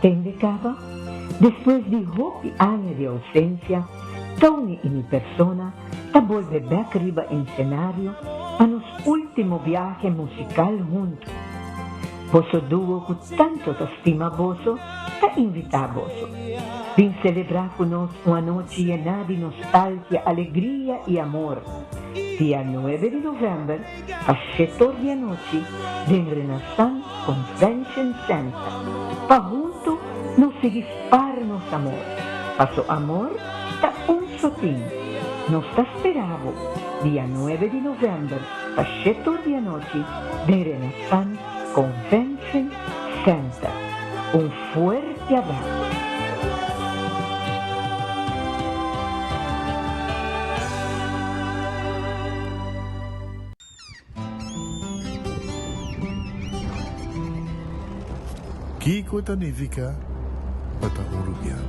Tende caba, despues di hopi aña di ausencia, Tony y mi persona ta bolbe bek riba ensenario pa nos ultimo biahe musical hunto. Boso duo cu tanto ta stima boso ta invita boso. Bin celebra cu nos un anochi yena di nostalgia, alegria y amor. Dia nuebe di november pa shetor di anochi den Renaissance Convention Center pa hunto nos sigui spar nos amor, paso amor ta un so tin. Nos ta spera bo dia nuebe di november pa shetor di anochi den Renaissance Convention Center. Un fuerte abrazo. Kiko ta nifiká pa ta un rubiano?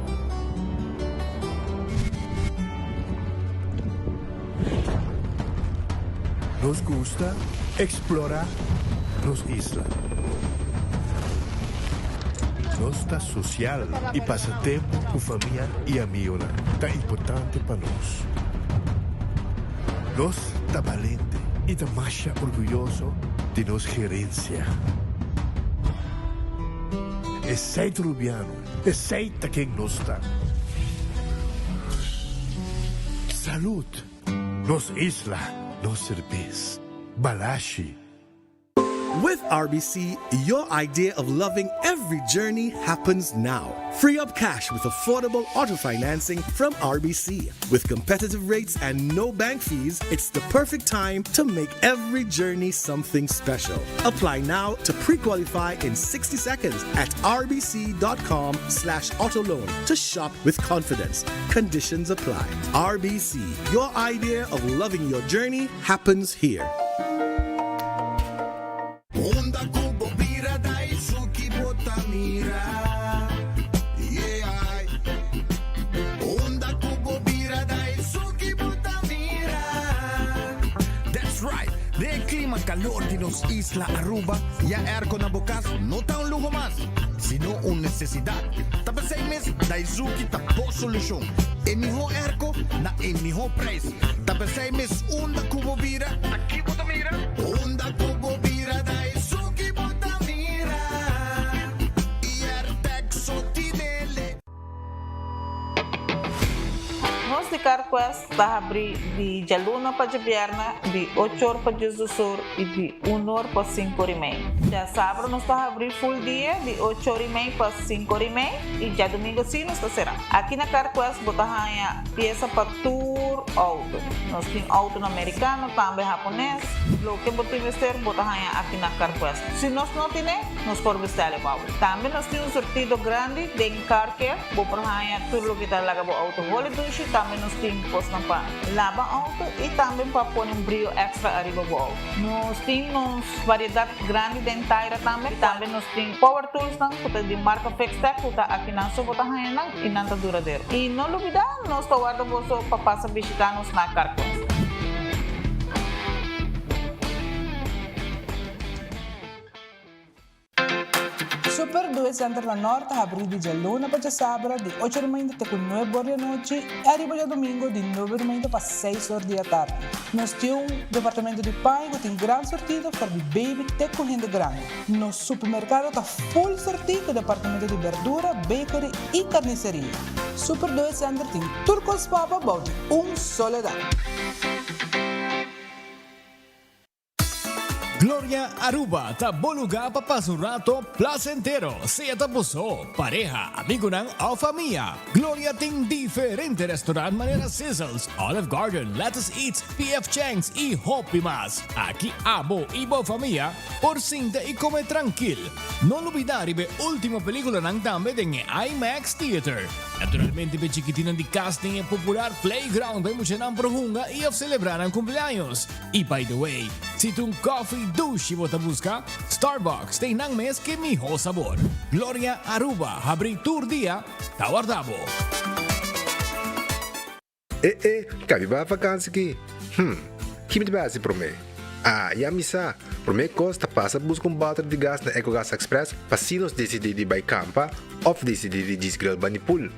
Nos gusta eksplorá nos isla. Nos ta sosial i pasa tempu ku famia i amigonan ta importante pa nos. Nos ta balente i ta masha orguyoso di nos gerensia. Esei ta Rubiano, esei ta ken nos ta. Salud! Nos isla, nos serbes. Balashi. With RBC, your idea of loving every journey happens now. Free up cash with affordable auto financing from RBC. With competitive rates and no bank fees, it's the perfect time to make every journey something special. Apply now to pre-qualify in 60 seconds at rbc.com slash autoloan to shop with confidence. Conditions apply. RBC, your idea of loving your journey happens here. Unda ku bo bira Daisuki bo ta mira Yeah Unda ku bo bira Daisuki bo ta mira That's right! Den e klima kalor di nos isla Aruba, ya airco na bo kas no ta un luho mas, sino un nesesidat. Ta p'esei mes Daisuki ta bo solushon. E mihó airco na e mihó prijs. Ta p'esei mes unda ku bo bira, Aki bo ta mira. Unda ku bo bira ta esun ki bo ta mira. I Airtag so tinele. Nos di CarQuest ta habri di djaluna pa djabièrnè di ocho or pa diesdos or i di un or pa sinku or i mei. Djasabra nos ta habri full dia di ocho or i mei pa sinku or i mei i djadumingu si nos ta será. Aki na CarQuest bo ta haña piesa pa tur outo. Nos tin outonan merikano, tambe hapones. Loke bo tin mester, bo ta haña aki na Carquest. Si nos no tine, nos por bestèl e pa bo. Tambe nos tin un surtido grandi den Car Care. Bo por haña tur loke ta laga bo outo holi dushi. Tambe nos tin kosnan pa laba outo i tambe pa pone un brio èkstra ariba bo outo. Nos tin nos variedat grandi den taira tambe. Tambe nos tin power toolsnan ku ta di marka Fixtech ku ta akinan so bo ta haña nan. I nan ta duradero. I no lubidá, nos ta warda boso pa pasa bishitá nos na Carquest. Super Due Center na Nort ta habrí di djaluna pa djasabra di ocho di mainta te ku nuebe or di anochi i ariba djadumingu di nuebe di mainta pa seis or di atardi. Nos tin un departamento di paña ku tin gran surtido for di baby te ku hende grandi. Nos supermerkado ta full sortí ku departamento di berdura, bakery i karniseria. Super Due Center tin tur kos pa bo bou di un solo dak. Gloria Aruba ta bo lugar pa pasa un rato placentero, sea ta bo so, pareha, amigonan of famia. Gloria tin diferente restaurant manera Sizzles, Olive Garden, Lettuce Eats, PF Chang's y hopi mas. Aki abo y bo famia Por sinta i come trankil. No lubida riba e ultimo peliculanan tambe den e IMAX Theater. Naturalmente p'e chikitinan di cas tin e popular playground pa e muchanan por hunga i of celebra nan cumpleaños. I by the way, si ta un coffee dushi bo ta busca, Starbucks ta einan mes k'e miho sabor. Gloria Aruba habri tur dia ta warda bo. E e, ka mi bai vakansi ki? Hm, ki mi ta bai hasi promé? Ah, ya mi sa! Promé kos ta pasa buska un bòter di gas na Ecogas Express pa si nos disidí di bai kampa òf disidí di djis grill bani pool.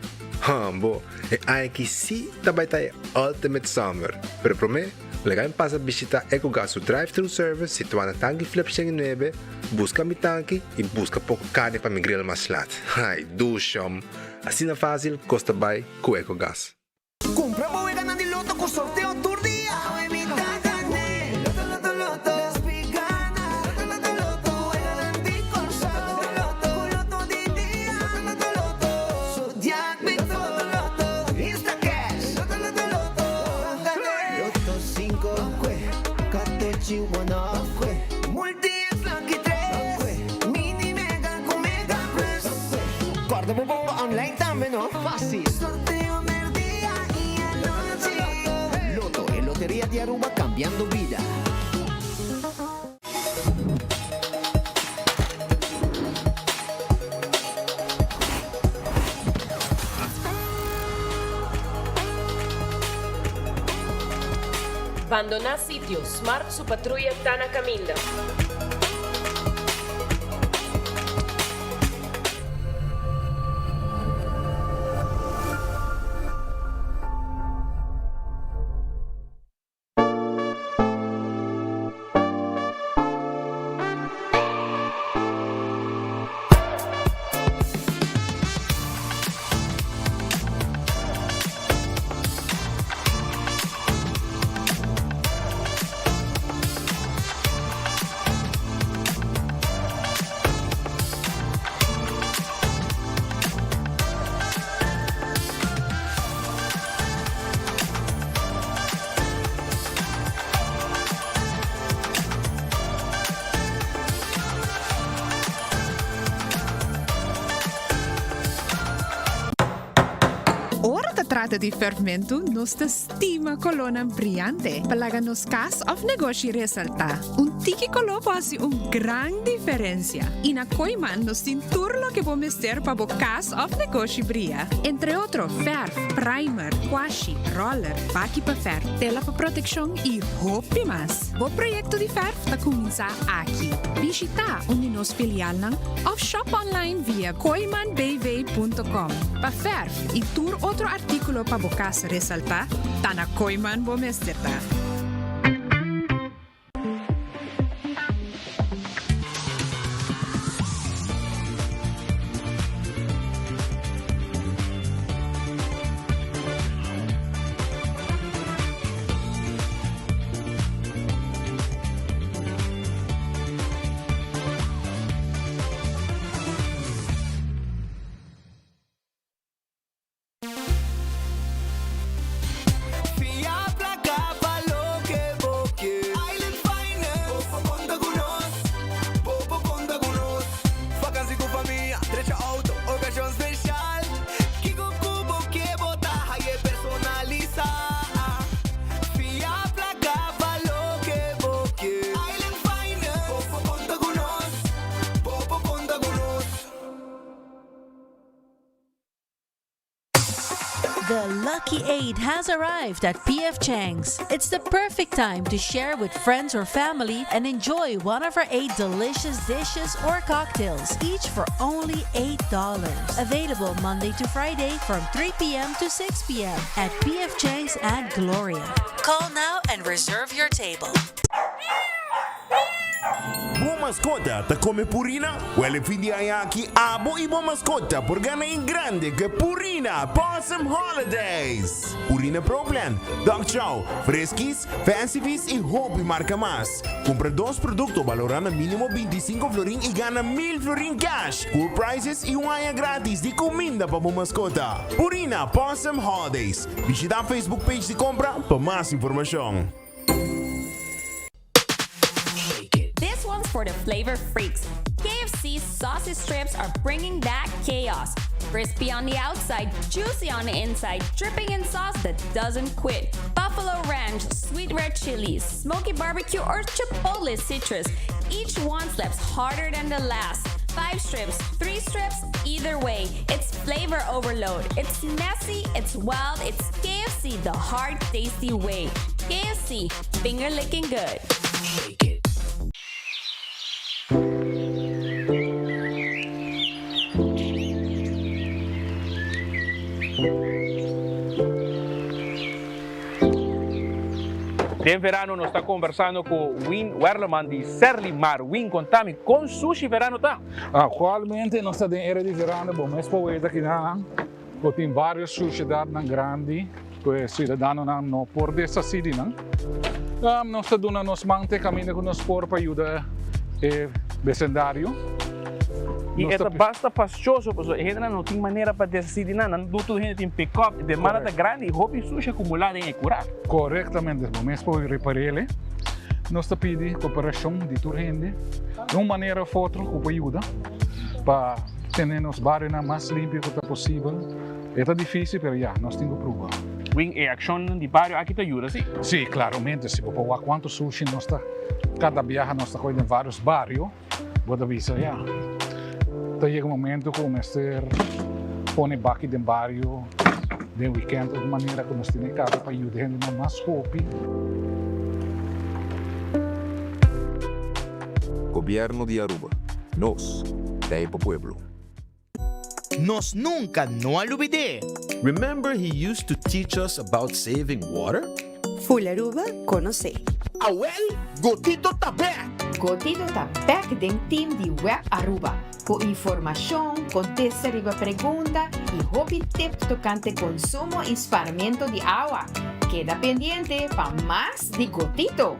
Hambo, e aña aki sí ta bai ta e ultimate summer. Pero promé, laga mi pasa bishitá Ecogas su drive-thru service situá na Tanki Flip 109, buska mi tanki i buska poko karni pa mi grill mas lat. Ai, dushom! Asina fásil kos ta bai ku Ecogas. Cumpra bo weganan di loto cu sorteo tur dia. Awe mi ta gane. Loto loto loto. Despi gana. Loto loto loto. Weganan di Corsou. Loto loto. Cu loto di dia. Loto loto loto. Zodiac Loto loto loto. Instacash. Loto loto loto. Ban gane. Loto cinco. Kwe. Katochi wano. Kwe. Multi es lucky tres. Kwe. Mini mega cu mega plus. Kwe. Corda bo bongo online tambe no. Facil. Sorteo merdia y anochi. Lotto, e loteria di Aruba cambiando bida. Bandoná sitio, Smart su patruya ta na kaminda. Ora ta trata di ferfmentu, nos ta stima kolónan briante pa laga nos kas òf negoshi resaltá. Un tiki koló por hasi un gran diferensia. I na Kooiman nos tin tur loke bo mester pa bo kas òf negoshi bria. Entre otro fèrf, primer, kwashi, roller, baki pa fèrf, tela pa protekshon i hopi mas. Bo proyekto di fèrf ta kuminsá aki. Bishitá un di nos filialnan òf shop online via kooimanbv.com. Pa fèrf i tur otro artíkulo pa bo kas resaltá, ta na Kooiman bo mester ta. Fia placa pa loke bo ke. Island Finance. Bo por conta cu nos. Bo por conta cu nos. Vakantie cu famia, drecha auto, ocasion special. Kico cu bo ke bo ta haye personalisa. Fia placa pa loke bo ke. Island Finance. Bo por conta cu nos. Bo por conta cu nos. The Lucky 8 has arrived at PF Chang's. It's the perfect time to share with friends or family and enjoy one of our 8 delicious dishes or cocktails, each for only $8. Available Monday to Friday from 3 p.m. to 6 p.m. at PF Chang's at Gloria. Call now and reserve your table. Bo maskota ta kome Purina? Wèl e fin di aña aki abo i bo maskota por gana en grande ku e Purina Pawsome Holidays! Purina Pro Plan, Dog Chow, Friskies, Fancy Feast i hopi marka mas. Kumpra dos produkto balorá na mínimo 25 florin i gana 1000 florin cash, cool prizes i un aña gratis di kuminda pa bo maskota. Purina Pawsome Holidays. Bishitá Facebook page di kompra pa mas informashon. This one's for the flavor freaks. KFC's sausage strips are bringing back chaos. Crispy on the outside, juicy on the inside, dripping in sauce that doesn't quit. Buffalo Ranch, sweet red chili, smoky barbecue, or chipotle citrus. Each one slaps harder than the last. Five strips, three strips, either way. It's flavor overload. It's messy, it's wild, it's KFC the hard, tasty way. KFC, finger licking good. Den verano nos ta conversando cu Win Werleman di Serlimar. Win, contami, con sushi verano ta? Actualmente nos ta den era di verano, bo mes por weta kinan cu tin varios sushedadnan grandi cu e ciudadanonan no por deshaci di nan. Nos ta duna nos man te caminda cu nos por pa yuda e becendario. Y e ta basta fastioso pasobra e hendenan no tin manera pa deshaci di nan. Nan tur hende tin pick-up, e demanda ta grandi y hopi sushi acumula den e cura. Korektamente, bo mes por ripar'el. Nos ta pidi koperashon di tur hende di un manera òf otro ku por yuda pa tene nos barionan mas limpio ku ta posibel. E ta difísil, pero ya, nos tin ku pruba. Win, e akshonnan di bario aki ta yuda, si? Si, klaramente. Si bo por wak kuantu sushi nos ta kada biaha nos ta kohe den vários bario, bo ta bisa ya, ta yega un momento ku mester pone baki den bario den weekend of manera ku nos tene kaba pa yuda hendenan mas hopi. Gobierno di Aruba. Nos ta e pa pueblo. Nos nunka no a lubid'é. Remember he used to teach us about saving water? Full Aruba conoce. Awel, Gotito ta bek! Gotito ta bek den team di Web Aruba, cu informacion, contesta riba pregunta y hopi tip tocante consumo y sparmento di awa. Keda pendiente pa mas di Gotito!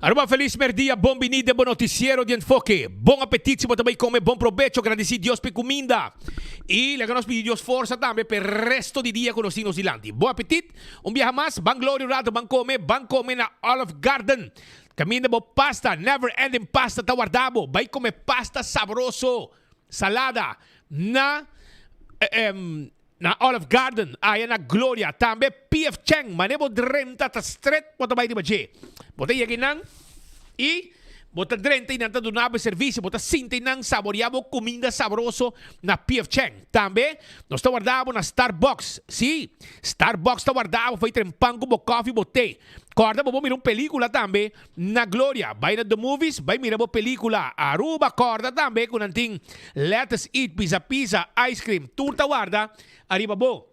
Aruba felis merdia, bon bini den bo noticiero di Enfoke. Bon apetit si bo ta bay come, bon probecho, gradici Dios p'e cuminda. Y laga nos pidi Dios forsa tambe p'e resto di dia cu nos tin nos dilanti. Bon apetit, un biaha mas, ban gloria un rato, ban come, ban come na Olive Garden. Caminda bo pasta, never ending pasta ta warda bo. Bay come pasta sabroso, salada, na na Olive Garden, aya na Gloria. Tambe PF Chang, mane bo drenta ta stret bo ta bai riba dje. Bo ta yega einan y bo ta drenta y nan ta duna bo e servicio. Bo ta sinta einan saborea bo cuminda sabroso na PF Chang. Tambe nos ta warda bo na Starbucks. Si, Starbucks ta warda bo for e trempan cu bo koffie, bo te. Corda bo por mira un pelicula tambe na Gloria. Bai na The Movies, bai mira bo pelicula. Aruba corda tambe cu nan tin Let Us Eat, Pizza Pizza, Ice Cream. Tur ta warda ariba bo.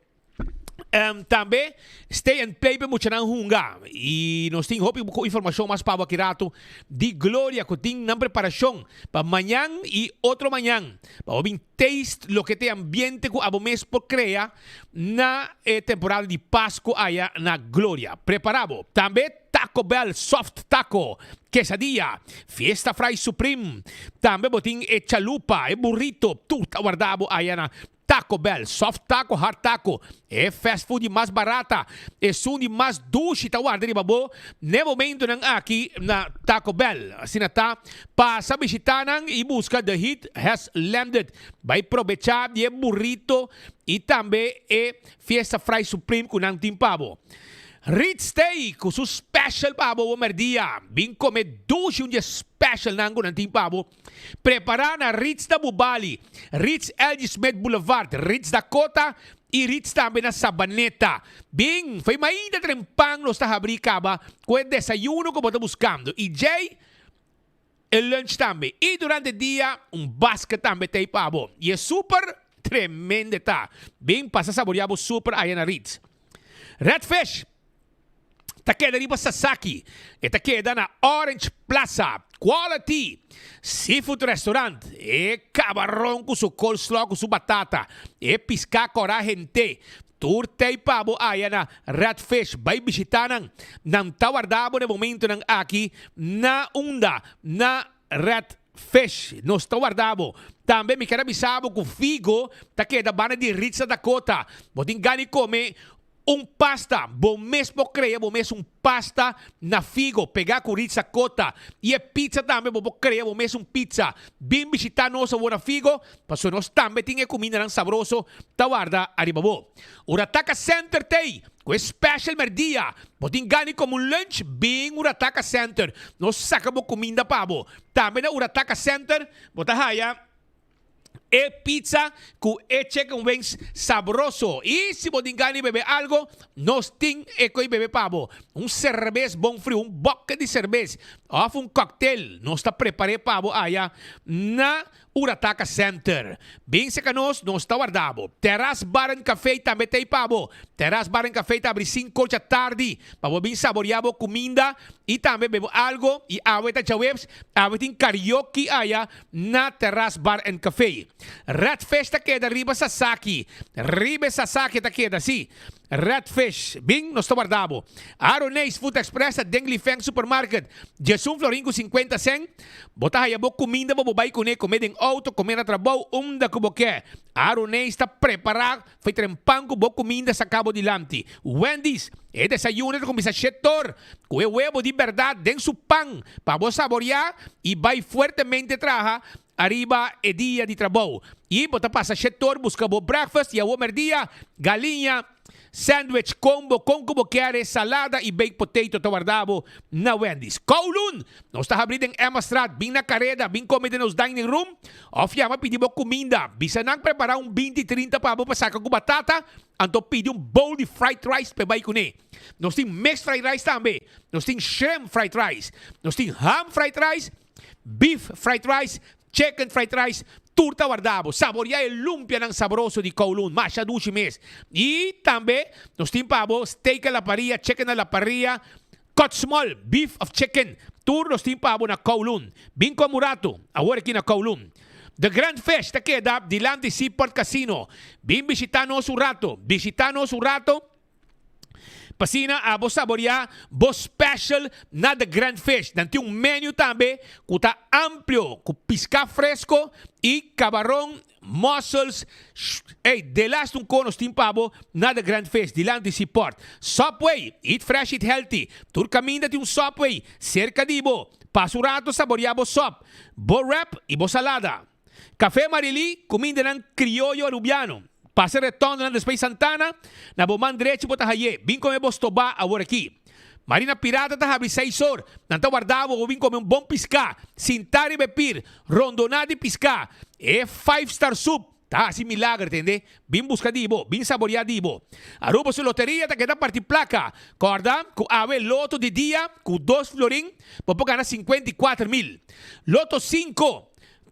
Tambe Stay and Play pa e muchanan hunga. Y nos tin hopi informacion mas pa bo aki rato di Gloria cu tin nan preparacion pa mañan y otro mañan. Pa bo bin taste loke ta e ambiente cu abo mes por crea na e temporada di Pascu aya na Gloria. Prepara bo. Tambe Taco Bell Soft Taco, Quesadilla, Fiesta Fry Supreme. Tambe bo tin e chalupa, e burrito, tur ta warda bo aya na Taco Bell. Soft Taco, Hard Taco, e fast food di mas barata, esun di mas dushi ta warda riba bo n'e momentonan aki na Taco Bell. Asina ta, pasa bishita nan y busca The Heat Has Landed. Bai probecha di e burrito y tambe e Fiesta Fry Supreme cu nan tin pa bo. Ritz Steak cu su special pa bo merdia. Bin come dushi un di e specialnan cu nan tin pa bo. Prepara na Ritz na Bubali, Ritz LG Smith Boulevard, Ritz Dakota. I Ritz tambe na Sabaneta. Bin, fo'i mainta trempan nos ta habrí kaba ku e desayuno ku bo ta buskando. I djei e lunch tambe. I durante dia un basket tambe t'ei pa bo. I e super tremende ta. Bin pasa saboreá bo super aya na Ritz. Red Fish ta keda riba Sasaki. E ta keda na Orange Plaza. Quality Seafood Restaurant. E kabaron ku su coleslaw ku su batata. E piská kòrá hent'é. Tur tei pa bo aya na Red Fish. Bai bishitá nan. Nan ta warda bo na e momentonan aki na unda na Red Fish. Nos ta warda bo. Tambe mi ker a bisa bo ku Figo ta keda banda di Ritsa Dakota. Bo tin gana di kome Un pasta, bo mes por crea bo mes un pasta na figo pega cu Ritza Cota. Y e pizza tambe bo por crea bo mes un pizza. Bin bishita nos awor na Figo, pasobra nos tambe tin e cumindanan sabroso ta warda ariba bo. Urataka Center t'ey cu e special merdia. Bo tin gana di come un lunch? Bin Urataka Center, nos saca bo cuminda pa bo. Tambe na Urataka Center bo ta haya. E pizza cu e chicken wings sabroso. Y si bo tin gana di bebe algo, nos tin e coy bebe pa bo. Un cerbes bon friu, un bokke di cerbes of un cocktail. Nos ta prepare pa bo aya na Urataka Center. Bin seca nos, nos ta warda bo. Terras Bar and Cafe tambe ta ey pa bo. Terras Bar and Cafe ta abri cinco ocha tardi pa bo bin saborea bo cuminda y tambe bebe algo. Y awe ta djaweps, awe tin karaoke aya Na Terras Bar and Café. Red Fish ta keda riba Sasaki. Riba e Sasaki ta keda, sí. Red Fish. Bin, nos ta warda bo. Aroneis Food Express ta den Lifeng Supermarket. Djesun florin ku sinkuenta sen. Bo ta haya bo kuminda bo bo bai kuné, kome den outo, kome na trabou, unda ku bo ke. Aroneis ta prepará Fai trempan ku bo kuminda saka bo dilanti. Wendy's, E desayuno ta kuminsá shetor ku e webo di bèrdat den su pan pa bo saboriá i bai fuertemente traha ariba e dia di trabou. I bo ta pasa shetor buska bo breakfast i awor mèrdia, galiña, sandwich, combo, kon ku bo kere, salada i baked potato ta warda bo na Wendy's. Kowloon, Nos ta habrí den Emmastraat, bin na kareda, bin kome den nos dining room. Of yama pidi bo kuminda. Bisa nan prepará un binti trinta pa bo pa saka ku batata, anto pidi un bowl di fried rice p'e bai kuné. Nos tin mixed fried rice tambe. Nos tin shrimp fried rice. Nos tin ham fried rice, beef fried rice, chicken fried rice. Tur ta warda bo. Saboreá e lumpianan sabroso di Kowloon. Masha dushi mes. I tambe nos tin pa bo steak a la parrilla, chicken a la parrilla, Cut small, beef of chicken, tur nos tin pa bo na Kowloon. Bin kom un ratu, awor aki na Kowloon. The Grand Fish ta keda dilanti Seaport Casino. Bin bishita nos un rato, bishita nos un rato pa asina abo saborea bo special na The Grand Fish. Nan tin un menu tambe cu ta amplio cu pisca fresco y cabaron. Mussels, Ey, delaste un konos tin pa bo na The Grand Fish, dilanti Seaport. Subway, Eat fresh, eat healthy. Tur kaminda tin un Subway serka di bo. Pasa un rato saborea bo sop, bo wrap i bo salada. Café Marilí, kumindanan krioyo arubiano. Pasa retondanan despues Santana, na bo man drechi bo ta haye. Bin kome bo stobá awor aki. Marina Pirata ta habri seis or. Nan ta warda bo pa bin kome un bon piská. Sintá riba e pir, rondoná di piská. E five star soup ta hasi milager, tende. Bin buska di bo, bin saboriá di bo. Aruba su loteria ta keda parti plaka. Kòrda ku awe loto di dia ku dos florin bo por gana 54 mil. Loto sinku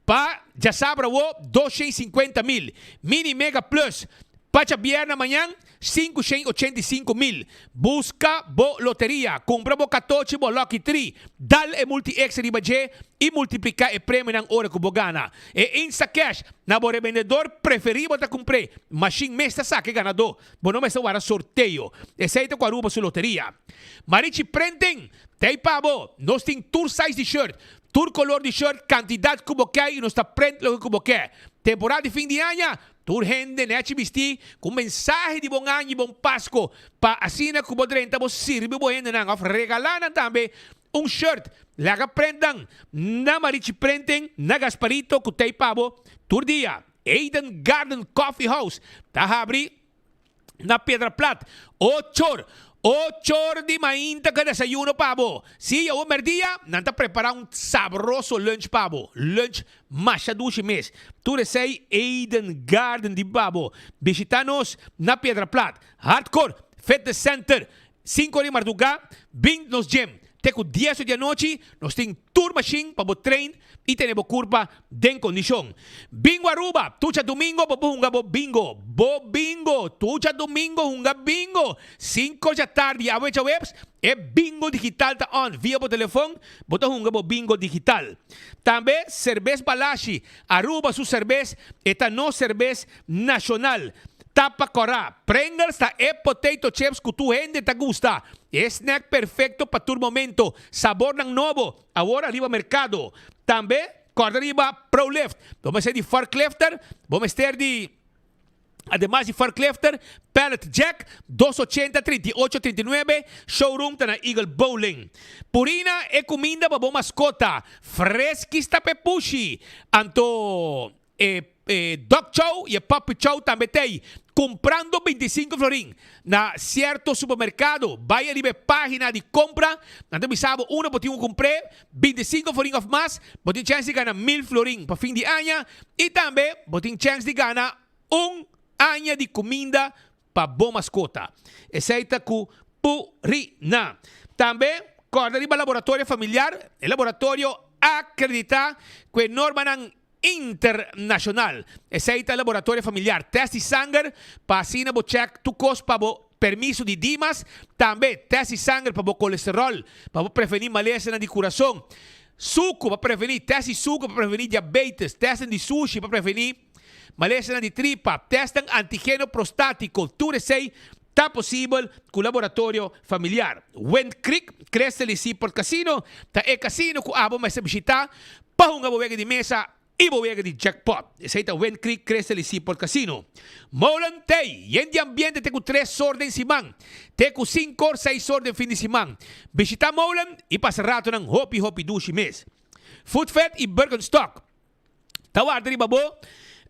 pa djasabra awo 250 mil. Mini Mega Plus pa djabièrnè mañan 585 mil. Buska bo loteria. Kumpra bo katochi bo Lucky Three. Dal e multi-X riba dje i multipliká e premionan ora ku bo gana. E Instacash na bo rebendedor preferí bo ta kumpr'é. Mashin mes ta saka e ganadó. Bo no mester wara sorteo. Esei ta ku Aruba su loteria. Marichi Printing, t'ei pa bo. Nos tin tur size di shirt, tur kolor di shirt, kantidat ku bo ke i nos ta print loke ku bo ke. Temporada di fin di aña, tur hende nechi bistí ku un mensahe di bon aña i bon Pasko pa asina ku bo drenta bo sirbi bo hendenan òf regalá nan tambe un shirt. Laga prent nan na Marichi Printing na Gasparito ku t'ei pa bo tur dia. Eden Garden Coffee House ta habri na Piedra Plat ocho or. Ochor di mainta ku desayuno pa bo. Si awor merdia, nan ta prepará un sabroso lunch pa bo. Lunch masha dushi mes. Tur esei Eden Garden di pa bo. Bishitá nos na Piedra Plat, Hardcore Fitness Center, Sinku ora di mardugá, bin nos gym. Te ku dies or di anochi, nos tin tur mashin pa bo train i tene bo kurpa den kondishon. Bingo Aruba, tur djadumingo bo por hunga bo bingo. Bo bingo! Tur djadumingo hunga bingo! Sinku or djatardi awe djaweps, e bingo digital ta on. Via bo telefon, bo ta hunga bo bingo digital. Tambe Serbes Balashi, Aruba su serbes, e ta nos serbes nashonal. Tapa kòrá. Pringles ta e potato chips ku tur hende ta gusta. E snack perfekto pa tur momento. Sabornan nobo awor ariba merkado. Tambe kòrda riba Prolift. Bo mester di forklifter, bo mester di ademas di forklifter, pallet jack, dos ochenta 38 39, showroom ta na Eagle Bowling. Purina e kuminda pa bo maskota. Freskis ta p'e pushi. Anto E e dog chow y e puppy chow tambe t'ey. Cumprando 25 florin na cierto supermercado, bay ariba e pagina di compra, nan ta bisa bo unda bo tin cu cumpr'e, 25 florin of mas, bo tin chance di gana mil florin pa fin di aña y tambe bo tin chance di gana un aña di cuminda pa bo mascota. Esey ta cu Purina. Tambe corda riba laboratorio familiar, e laboratorio acredita cu e normanan Internacional. Esey ta laboratorio familiar. Test di sanger pa asina bo check tur cos pa bo permiso di Dimas. Tambe test di sanger pa bo colesterol, pa bo preveni malesanan di curason. Sucu pa preveni, test di sucu pa preveni diabetes, testnan di sushi pa preveni malesanan di tripa, testnan antigeno prostatico. Tur esey ta posibel cu laboratorio familiar. Wind Creek, Crystal y Seaport Casino ta e casino cu abo mester bishita Pa hunga bo wega di mesa i bo wega di jackpot. Esei ta Wind Creek, Crystal i Seaport Casino. Molen Tei, yen di ambiente te ku tres or den siman, te ku sinku or, seis or den fin di siman. Bishita Molen i pasa ratonan hopi hopi dushi mes. Food Fed i Birkenstock ta warda riba bo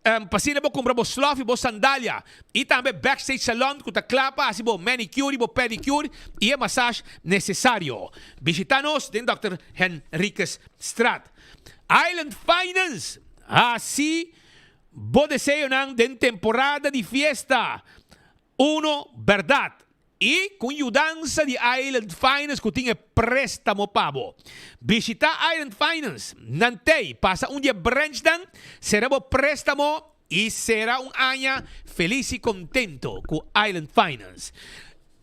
pa asina bo kumpra bo slof i bo sandalia i tambe Backstage Salon ku ta kla pa hasi bo manicure i bo pedicure i e massage nesesario. Bishita nos den Dòkter Henriquez Straat. Island Finance, Hasi bo deseonan den temporada di fiesta uno berdad y cu yudansa di Island Finance cu tin e prestamo pa bo. Bishita Island Finance nan tey pasa un di e branchnan, sera bo prestamo y sera un aña feliz y contento cu Island Finance.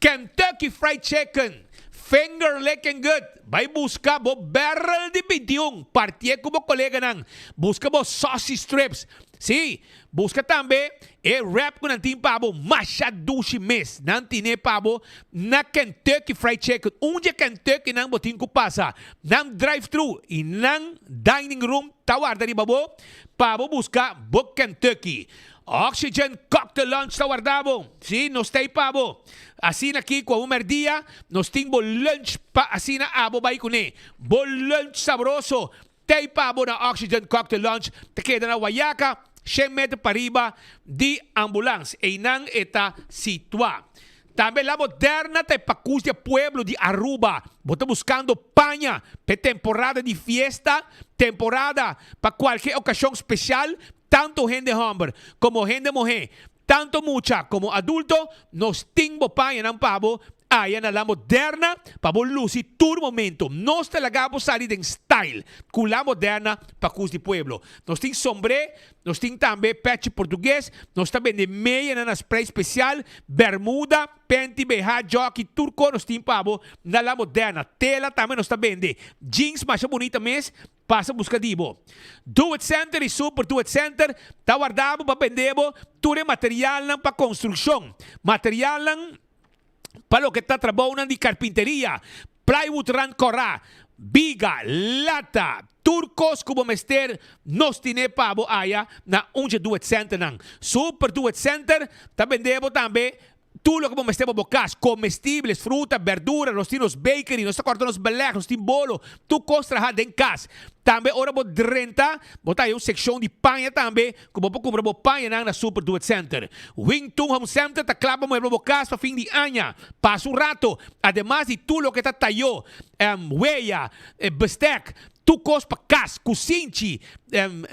Kentucky Fried Chicken, Finger licking good, Bai buska bo barrel di 21, partié ku bo koleganan, buska bo sausage strips, sí, buska tambe e wrap ku nan tin pa bo, masha dushi mes, nan tine pa bo na Kentucky Fried Chicken, un dje Kentuckynan bo tin ku pasa nan drive thru i nan dining room ta warda riba bo pa bo buska bo Kentucky. Oxygen Cocktail Lunch ta warda bo. Sí, nos ta ei pa bo. Asina aki ku awo merdia, nos tin bo lunch pa asina abo bai kuné. Bo lunch sabroso ta ei pa bo na Oxygen Cocktail Lunch ta keda na Wayaca, shen meter pariba di ambulans. Einan e ta situá. Tambe La Moderna ta e pakus di e pueblo di Aruba. Bo ta buskando paña p'e temporada di fiesta, temporada pa kualke okashon spesial, Tanto hende hòmber komo hende muhé, tanto mucha komo adulto, nos tin bo pañanan pa bo aya na La Moderna pa bo lusi tur momento. Nos ta laga bo sali den style ku La Moderna pa kus di pueblo. Nos tin sombré, nos tin tambe pechi portugues, nos ta bende meyanan na spray spesial, bermuda, panty, BH, jockey, tur kos nos tin pa bo na La Moderna. Tela tambe nos ta bende. Jeans masha bunita mes. Pasa buska di bo. Do It Center i Super Do It Center ta warda bo pa bende bo tur e materialnan pa konstrukshon, materialnan pa loke ta trabounan di karpinteria, plywood rand kòrá, biga, lata, tur kos ku bo mester nos tine pa bo aya na un dje Do It Centernan. Super Do It Center ta bende bo tambe. Tur loke bo mester pa bo kas, comestibles, fruta, berdura, nos tin nos bakery, nos ta corta nos beleg, nos tin bolo, tur cos traha den kas. Tambe ora bo drenta, bo ta haya un seccion di paña tambe cu bo por cumpra bo pañanan na Super Do It Center. Wing Tun Home Center ta cla pa muebla bo kas pa fin di aña. Pasa un rato, ademas di tur loke ta tayo, weya, bestek, Tur kos pa kas, kusinchi,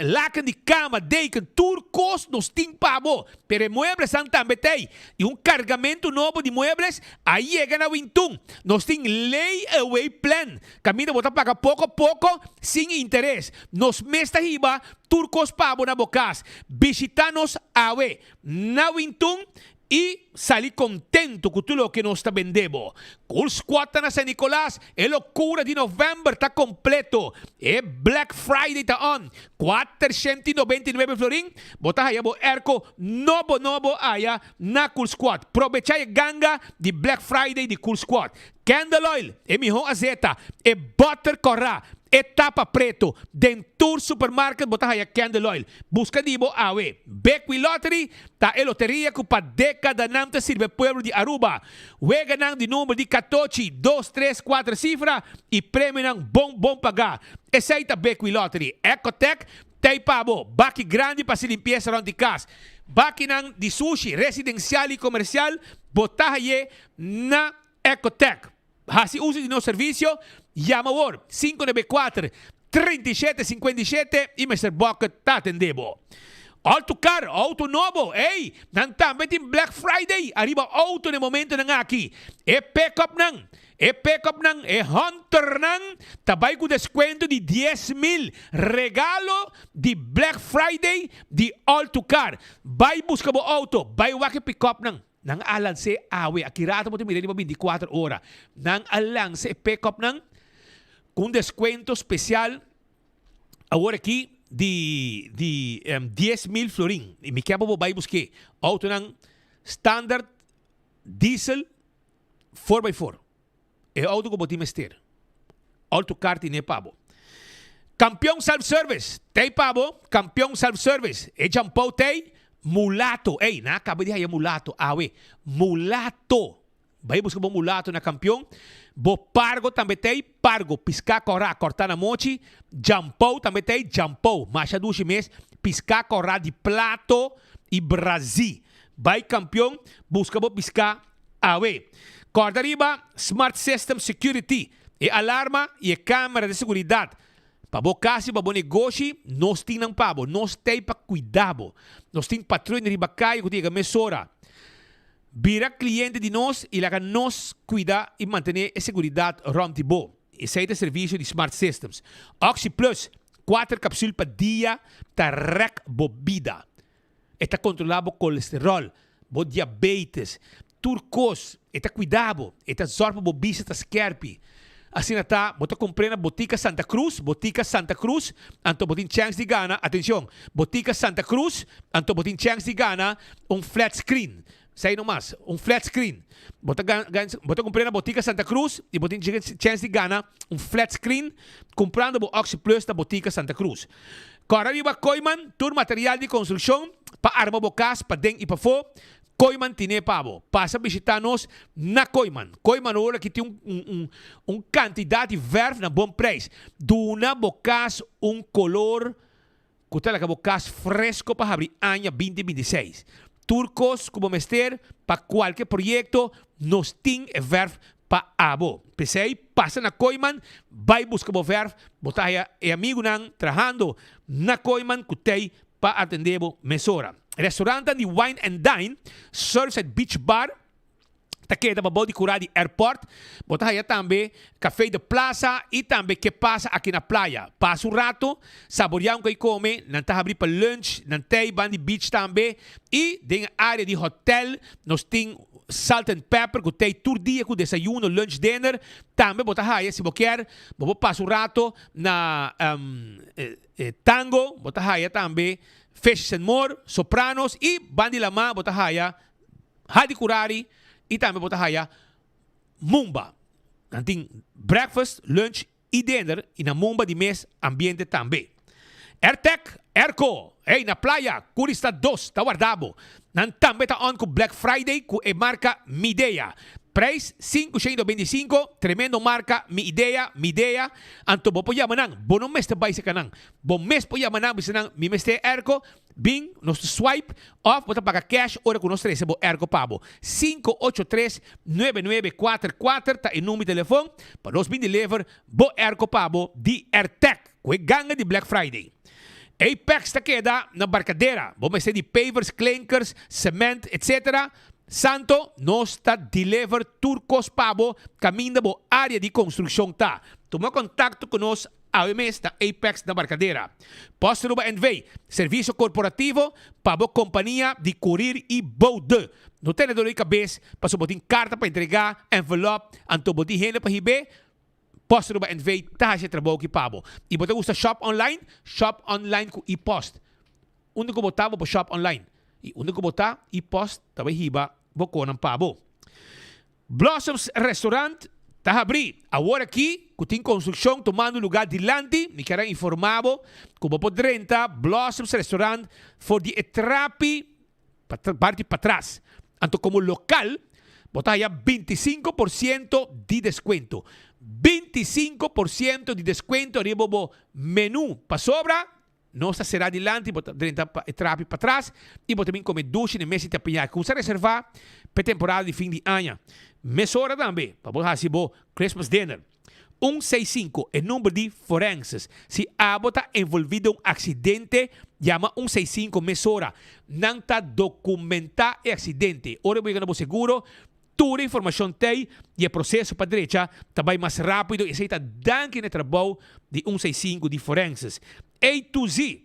laken di kama, deken, tur kos nos tin pa bo. Pero e mueblesnan tambe ta ei. I un kargamentu nobo di muebles a yega na Wintun. Nos tin lay-away plan, kaminda bo ta paga poko poko sin interes. Nos mes ta hiba tur kos pa bo na bo kas. Bishita nos awe na Wintun I sali contento cu tur loke nos ta bende bo. Cool Squad ta na San Nicolas, e locura di november ta completo. E Black Friday ta on. 499 florin, bo ta haya bo airco nobo nobo aya na Cool Squad. Probecha e ganga di Black Friday di Cool Squad. Candle oil, e miho azeta, e butter corra, e tapa preto. Den tur supermarket bo ta haya candle oil. Busca di bo awe. Bequi Lottery ta e loteria cu pa decadanan ta sirbi e pueblo di Aruba. Weganan di number di catochi, dos, tres, cuater cifra y premionan bon bon paga. Esey ta Bequi Lottery. Ecotec t'ey pa bo. Baki grandi pa haci limpieza rond di cas. Bakinan di sushi residencial y comercial bo ta haye na Ecotec. Hasi uso di nos servisio, yama awor, 594 37 57 i Mister Bucket ta atendé bo. Auto car, auto nobo, ey! Nan tambe tin Black Friday ariba auto na e momentonan aki. E pick-upnan, e pick-upnan, e Hunternan ta bai ku deskuento di 10,000. Regalo di Black Friday di Auto Car. Bai buska bo auto, bai wak e pick-upnan. Nan a lans'é awe, aki rato bo ta mira riba binticuater ora. Nan a lansa e pick-upnan cu un descuento special awor aki di di 10,000 florin. Y mi kier pa bo bay busk'é. Autonan standard diesel four by four. E auto cu bo tin mester. Auto car tine pa bo. Campeon Self Service tey pa bo. Campeon Self Service. E jampou tey. Mulato. Ey, nan a caba di haya mulato awe. Mulato. Bay busca bo mulato na Campeon. Bo pargo tambe tey. Pargo, pisca cora, corta na mochi. Jampou tambe tey. Jampou. Masha dushi mes. Pisca cora di plato y brazi. Bay Campeon, busca bo pisca Awe, kòrda riba Smart System Security, e alarma i e kamera di seguridat pa bo kas i pa bo negoshi, nos tin nan pa bo. Nos t'ei pa kuida bo. Nos tin patruya riba kaya ku ta yega mesora. Bira kliente di nos i laga nos kuida i mantené e seguridat rònt di bo. Esei ta e servisio di Smart Systems. OxyPlus, kuater kapsul pa dia ta rèk bo bida. E ta kontrolá bo kolesteròl, bo diabetes, tur kos. E ta kuida bo. E ta zòrg pa bo bista ta skèrpi. Asina ta, bo ta kumpr'é na Botica Santa Cruz, Botica Santa Cruz, anto bo tin chèns di gana, atenshon, Botica Santa Cruz, anto bo tin chèns di gana un flat screen. Esei no mas, un flat screen. Bo ta bo ta kumpr'é na Botica Santa Cruz i bo tin chèns di gana un flat screen kumprando bo OxyPlus na Botica Santa Cruz. Kòrda riba Kooiman tur material di konstrukshon pa arma bo kas paden i pafó, Kooiman tine pa bo. Pasa bishitá nos na Kooiman. Kooiman ora ki tin un un kantidat di vèrf na bon preis. Duna bo kas un kolor ku ta laga bo kas fresko pa habri aña 2026. Tur kos ku bo mester pa kualke proyekto nos tin e vèrf pa abo. P'esei pasa na Kooiman bai buska bo vèrf, bo ta haya e amigunan trahando na Kooiman ku t'ei pa atendé bo mesora. Restaurantnan di Wine and Dine, Surfside Beach Bar ta keda pabou di kurá di airport. Bo ta haya tambe Café de Plaza i tambe Ke Pasa aki na playa. Pasa un rato, saboreá un koi kome, nan ta habrí pa lunch, nan t'ei ban di beach tambe i den e área di hotel nos tin Salt and Pepper ku t'ei tur dia ku desayuno, lunch, dinner. Tambe bo ta haya si bo kier bo por pasa un rato na Tango, bo ta haya tambe Fishes and More, Sopranos i ban di lamá bo ta haya Hadi Kurari i tambe bo ta haya Mumba. Nan tin breakfast, lunch i dinner i na Mumba di mes ambiente tambe. Airtec, airco. Airco, hey, na Playa, Curista 2 ta warda bo. Nan tambe ta on ku Black Friday ku e marka Midea. Prijs, 525, tremendo marka, mi idea, Midea. Anto bo por yama nan, bo no mester bai seka nan. Bo mes por yama nan, bisa nan, mi mester e airco, bin, nos ta swipe, of bo ta paga cash ora ku nos trese bo airco pa bo. 583 9944 ta e number di telefon pa nos bin deliver bo airco pa bo di Airtec. Ku e ganga di Black Friday. Apex ta keda na Barcadera. Bo mester di pavers, klinkers, cement, etc. Santo, nos ta deliver tur kos pa bo kaminda bo area di konstrukshon ta. Tuma kontakto ku nos awe mes na Apex na Barcadera. Post Aruba NV, servisio korporativo pa bo kompania di kurir i boude. No tene dolor di kabes pasobra bo tin karta pa entregá, envelop, anto bo tin hende pa hib'é. Post Aruba NV ta haci e trabou aki pa bo. Y bo ta gusta shop online? Shop online cu e-post. Unda cu bo ta bo por shop online. Y unda cu bo ta, e-post ta bay hiba bo conan pa bo. Blossoms Restaurant ta habri. Awor aki cu tin construccion tumando lugar dilanti, mi kier a informa bo cu bo por drenta Blossoms Restaurant for di e trapi parti patras. Anto komo lokal bo ta haya 25% di deskuento. 25% di deskuento riba bo menu pasobra nos ta sera dilanti bo ta drenta pa e trapi patras i bo ta bin kome dushi na e mes di teppanyaki. Kumsa reserva pa e temporada di fin di aña. Mesora tambe pa bo hasi bo Christmas dinner. Un seis sinku, e number di forenses. Si abo ta envolví den un aksidente, yama un seis sinku mesora. Nan ta dokumentá e aksidente. Ora bo yega na bo seguro, tur e informashon t'ei i e proseso pa drecha ta bai mas rápido. Esei ta danki na e trabou di un seis sinku di forenses. A to Z.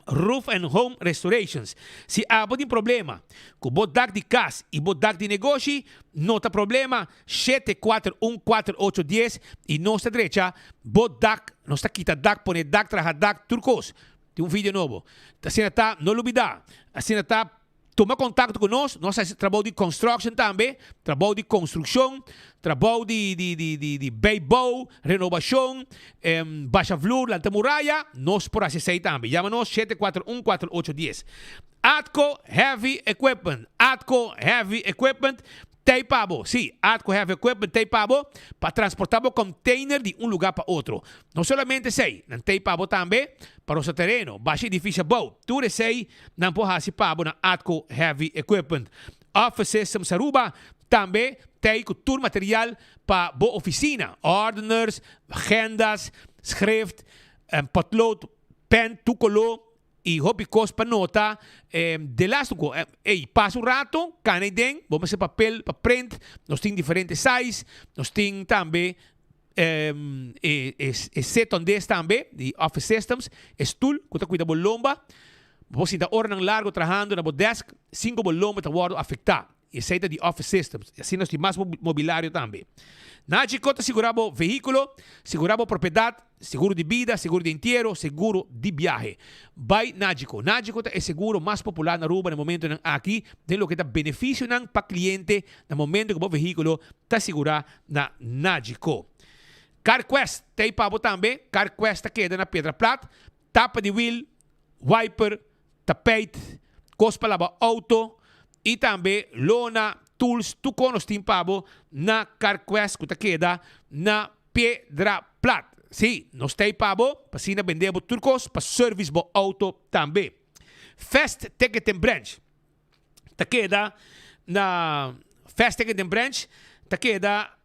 Roof and Home Restorations. Si abo tin problema ku bo dak di kas i bo dak di negoshi, no ta problema, 7414810 i nos ta drecha bo dak, nos ta kita dak, pone dak, traha dak, tur kos. Tin un video nobo. Asina ta, no lubida. Asina ta. Tuma contacto cu nos, nos ta haci trabou di construction tambe, trabou di construccion, trabou di di di di di bijbouw, renovacion, basha vloer, lanta muraya, nos por haci esey tambe. Yama nos 7414810. Atco Heavy Equipment, Atco Heavy Equipment T'ei pa bo, sí, Atco Heavy Equipment t'ei pa bo pa transportá bo container di un lugá pa otro. No solamente esei, nan t'ei pa bo tambe pa rosa tereno, basha edifisio abou. Tur esei nan por hasi pa bo na Atco Heavy Equipment. Office Systems Aruba tambe t'ei ku tur material pa bo oficina, ordeners, agendas, schrift, potlood, pen, tur koló. I hopi kos pa nota. Delastu ku, ey, pasa un rato, kana ei den, bo mester papel pa print, nos tin diferente size, nos tin tambe e set on des tambe di Office Systems, e stul ku ta kuida bo lomba, bo por sinta oranan largo trahando na bo desk sin ku bo lomba ta wòrdu afektá. Esei ta di Office Systems. I asina nos tin mas mobilario tambe. Nagico ta sigurá bo vehíkulo, sigurá bo propiedat, seguro di bida, seguro di entiero, seguro di biahe. Bai Nagico. Nagico ta e seguro mas popular na Aruba na momentonan aki den loke ta beneficionan pa cliente na momento ku bo vehíkulo ta sigurá na Nagico. CarQuest ta ei pa bo tambe. CarQuest ta keda na Piedra Plat. Tapa di wiel, wiper, tapijt, kos pa laba auto y tambe lona, tools, tur kon nos tin pa bo na CarQuest ku ta keda na Piedra Plat. Sí, nos ta ei pa bo pa asina bende bo tur kos pa service bo auto tambe. Fast Ticketing Branch ta keda na Fast Ticketing Branch ta keda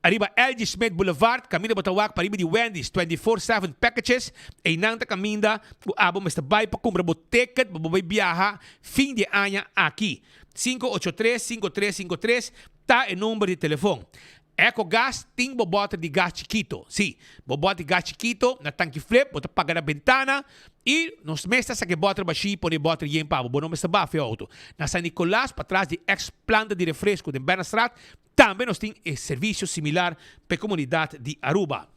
Ariba LG Smith Boulevard, kaminda bo ta wak pariba di Wendy's 24/7 Packages, einan ta kaminda ku abo mester bai pa kumpra bo ticket pa bo bai biaha fin di e aña aki. 583 5353 ta e number di telefon. Ecogas tin bo bòter di gas chikito. Sí, bo bòter di gas chikito na tanki flip, bo ta paga na bentana i nos mes ta saka e bòter bashí i pone e bòter yen pa bo. Bo no mester bafa e outo. Na San Nicolas, patras di ex planta di refresco den Bernastraat, Tambe nos tin e servicio similar p'e comunidad di Aruba.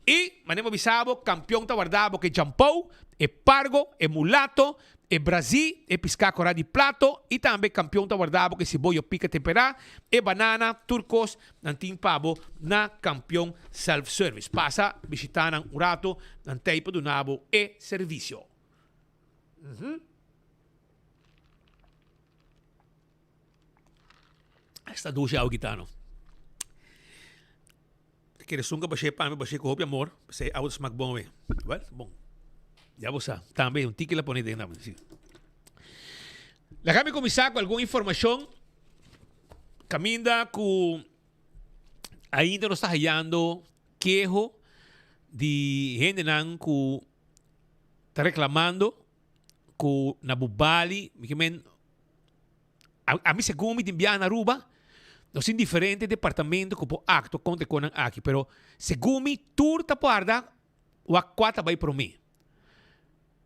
Y, manera bo bisa bo, campeon ta warda bo cu e jampou, e pargo, e mulato, e brazí, e pisca cora di plato y tambe campeon ta warda bo cu e siboyo pica tempera, e banana, tur cos nan tin pa bo na Campeon Self Service. Pasa bishita nan un rato, nan t'ey pa duna bo e servicio. Mhm. Esta dushi awa gitano. Kere sunka bashe pa mi bashe ku hopi amor. P'esei awa ta smak bon we. Wel, bon. Ya bo sa. Tambe un tiki la pone den tambe. Si. Laga mi kuminsá ku algun informashon kaminda ku ainda nos ta hayando keho di hendenan ku ta reklamando ku na Bubali, mi ke men Ami segun mi tin biaha na Aruba, nos tin diferente departamento ku por aktua kontra e konan aki, pero segun mi tur ta guarda wak kua ta bai promé.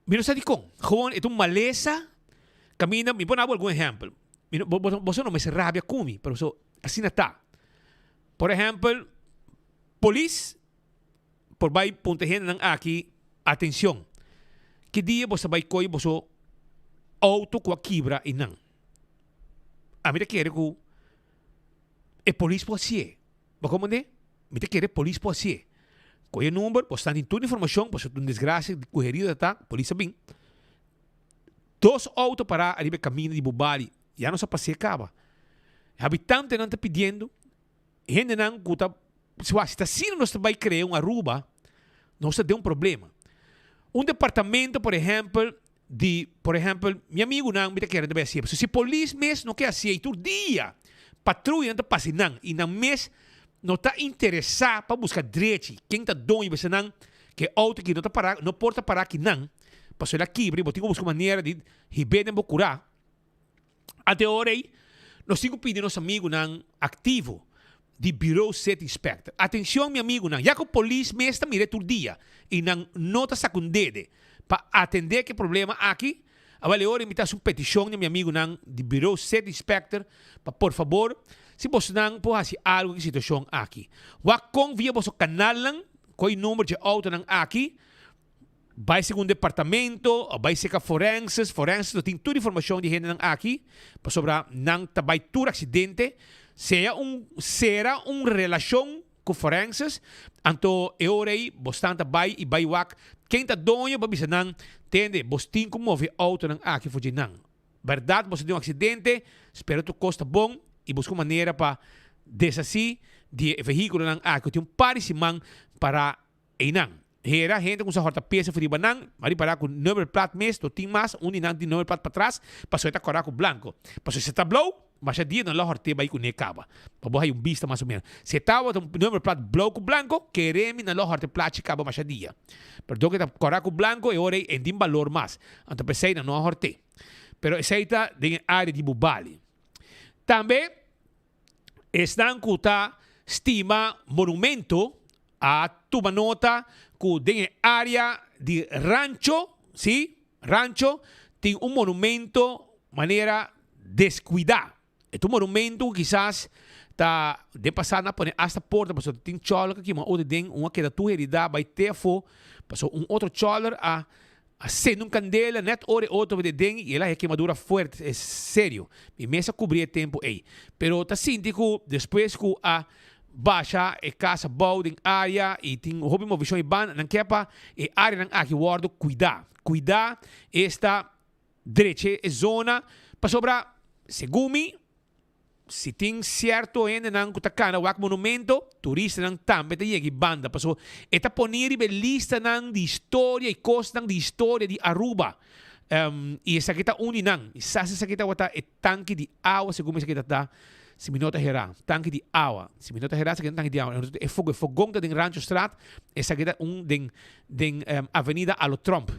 Mi no sa dikon, gewoon e ta un malesa kaminda, mi por dabo algun ehèmpel, mi no, boso no mester rabia ku mi, pero so asina ta. Por ehèmpel, polis por bai punta e hendenan aki atencion. Ki dia boso ta bai coy boso auto cu a kibra eynan? Ami ta kere cu e polis por hacié. Bo comprende? Mi ta kere polis por hacié. Coy e number, boso ta tin tur informacion, pasobra ta un desgracia cu herida ta, polis a bin. Dos auto para ariba e caminda di Bubali, ya nos a pas'é caba. E habitantenan ta pidiendo hendenan ku ta si ta asina nos ta bai krea un Aruba, nos ta den un problema. Un departamento por ehèmpel di por ehèmpel mi amigunan mi ta kere ta bai hasié pasobra si polis mes no ke hasié i tur dia patruyanan ta pasa einan i nan mes no ta interesá pa buska drechi ken ta doño pasobra nan ke outo aki no ta para no por ta para akinan pasobra el a kibra i bo tin ku buska un manera di hib'é den bo kurá. Ante ora ei, nos tin ku pidi nos amigunan aktivo di Bureau City Inspector, Atencion mi amigunan, ya ku polis mes ta mira e tur dia i nan no ta saka un dede pa atende ku e problema aki, awel e ora mi ta hasi un petishon na mi amigunan di Bureau City Inspector pa por fabor si bosonan por hasi algu ku e situashon aki. Wak kon via boso kanalnan ku e number dje outonan aki. Bai segun departamento o bai seka forenses, forenses lo tin tur informacion di hendenan aki, pasobra nan ta bai tur accidente, sea un sera un relacion cu forenses, anto e ora ei bosnan ta bai y bai wak ken ta doño pa bisa nan, tende bos tin cu move autonan aki for dje nan. Berdad boso tin un accidente, spera tur cos ta bon y busca un manera pa deshaci di e vehiculonan aki cu tin un par di siman para Einan, hera hende ku sa hòrta pesa for riba nan, m'a ripará ku nummerplaat mes no tin mas, un di nan tin nummerplaat patras, pasobra e ta kòrá ku blanko. Pasobra si e ta blou, masha dia nan lo hòrt'é bai kuné kaba. Pa bo haña un bista mas o ménos. Si e tabata un nummerplaat blou ku blanko, kere mi nan lo hòrt'e plachi kaba masha dia. Pero dor ku e ta kòrá ku blanko, e ora ei e no tin balor mas. Anto p'esei nan no a hòrt'é. Pero esei ta den e área di Bubali. Tambe. Esnan ku ta stima monumento a tuma nota ku den e área di Rancho, sí, Rancho, tin un monumento manera deskuidá. E ta un monumento ku kisas ta den pasado nan a pone asta porta pasobra tin chòler ku a kima otro den, un a keda tur heridá bai te afó pasobra un otro chòler a A sende un kandela nèt ora e otro bete den i el a haña kemadura fuerte, e serio. Mi mes a kubri e tempu ei. Pero ta sinti ku despues ku a basha e kas abou den área i tin hopi movishon ei banda, nan ke pa e áreanan aki wòrdu kuidá. Kuidá esta drecha e zona pasobra segun mi Si tin sierto hendenan ku ta kana wak monumento, turistanan tambe ta yega e banda paso e ta poni riba e listanan di historia i kosnan di historia di Aruba. I esaki ta un di nan. I sa si esaki tabata e tanki di awa segun mi esaki ta ta, si mi no ta herá, tanki di awa. Si mi no ta herá esaki ta un tanki di awa. E fogo, e fogon ta den Ranchostraat, esaki ta un den den Avenida Alo Tromp.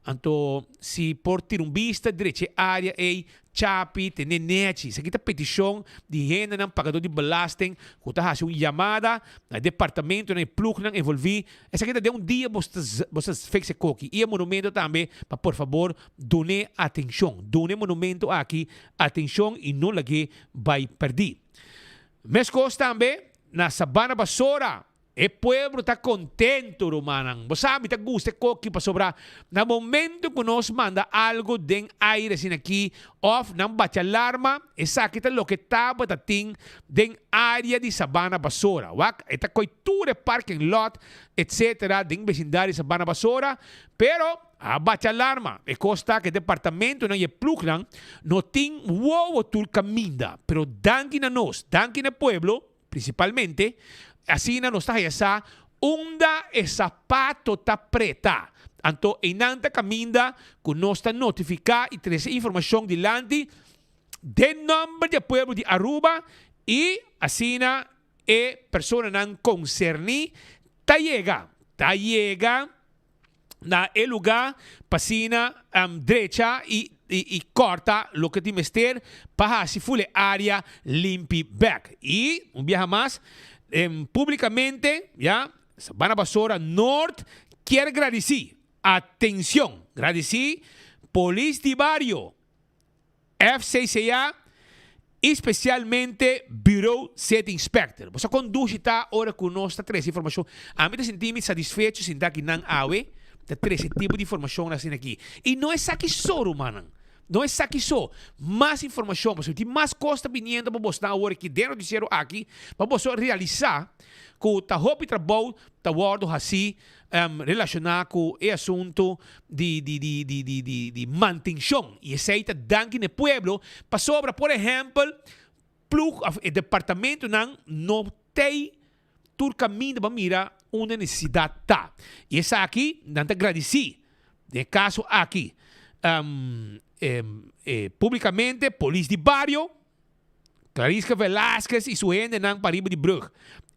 Anto si por tira un bista drecha e área ei, chapi, tene nechi. Esaki ta petishon di hendenan pagadó di belasting ku ta hasi un yamada na e departamentonan, e plugnan envolví. Esaki ta den un dia bo ta bo ta fix e koki. I e monumento tambe pa por fabor dun'é atenshon. Duna e monumento aki atenshon i no lag'é bai pèrdí. Meskos tambe na Sabana Basora. E pueblo ta contento, rumannan. Bo sa, mi ta gusta e koki pasobra na momento cu nos manda algo den aire asina aki of nan bacha alarma, esaki ta loke tabata tin den area di Sabana Basora. Wak, e ta coy tur e parking lot, etcetera, den becindario di Sabana Basora, pero. A bacha alarma. E kos ta ku e departamentonan i e plugnan no tin wowo tur kaminda. Pero danki na nos, danki na e pueblo, prinsipalmente, asina nos ta haya sa unda e sapato ta preta. Anto einan ta kaminda ku nos ta notifiká i trese informashon dilanti den nòmber di e pueblo di Aruba i asina e personanan konserní ta yega, ta yega na e lugá pa asina drecha i i kòrta loke tin mester pa hasi ful e área limpi bèk. I un biaha mas, públikamente, ya, Sabana Basora Noord kier gradisí, atenshon, gradisí Polis di Bario, FCCA y specialmente Bureau City Inspector. Bo sa con dushi ta ora cu nos ta trece informacion. Ami ta sinti mi satisfecho sinta aki nan awe ta trece tipo di informacion asina aki. Y no esaki so rumannan. No esaki so. Mas informacion pasobra tin mas cos ta biniendo pa bosnan awor aki den noticiero aki pa boso realisa cu ta hopi trabou ta wordo haci relaciona cu e asunto di di di di di di di mantencion y esey ta danki na e pueblo pasobra por ehempel ploeg of e departamentonan no tey tur caminda pa mira unda e necesidad ta y esaki nan ta gradici den e caso aki publicamente polis di bario Clarisca Velasquez y su hendenan pariba di brug.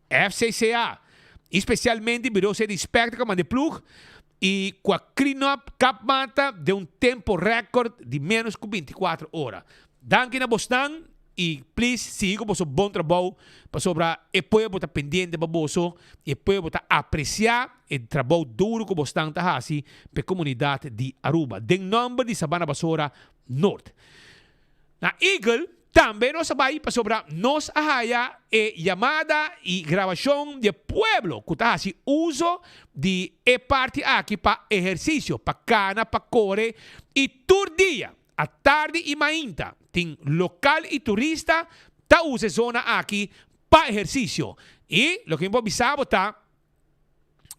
FCCA, y specialmente Bureau City Inspector cu a manda e ploeg y cu a clean up Cap Mata den un tempo record di menos cu 24 ora. Danki na bosnan y please sigui cu boso bon trabou pasobra e pueblo ta pendiente pa boso y e pueblo ta aprecia e trabou duro cu bosnan ta haci pa e comunidad di Aruba. Den nomber di Sabana Basora Noord. Na Eagle tambe nos a bai pasobra nos a haya e yamada y grabacion di e pueblo cu ta haci uzo di e parti aki pa ehercicio, pa cana, pa core y tur dia, atardi y mainta, tin local y turista ta usa e zona aki pa ehercicio. Y loke mi por bisa bo ta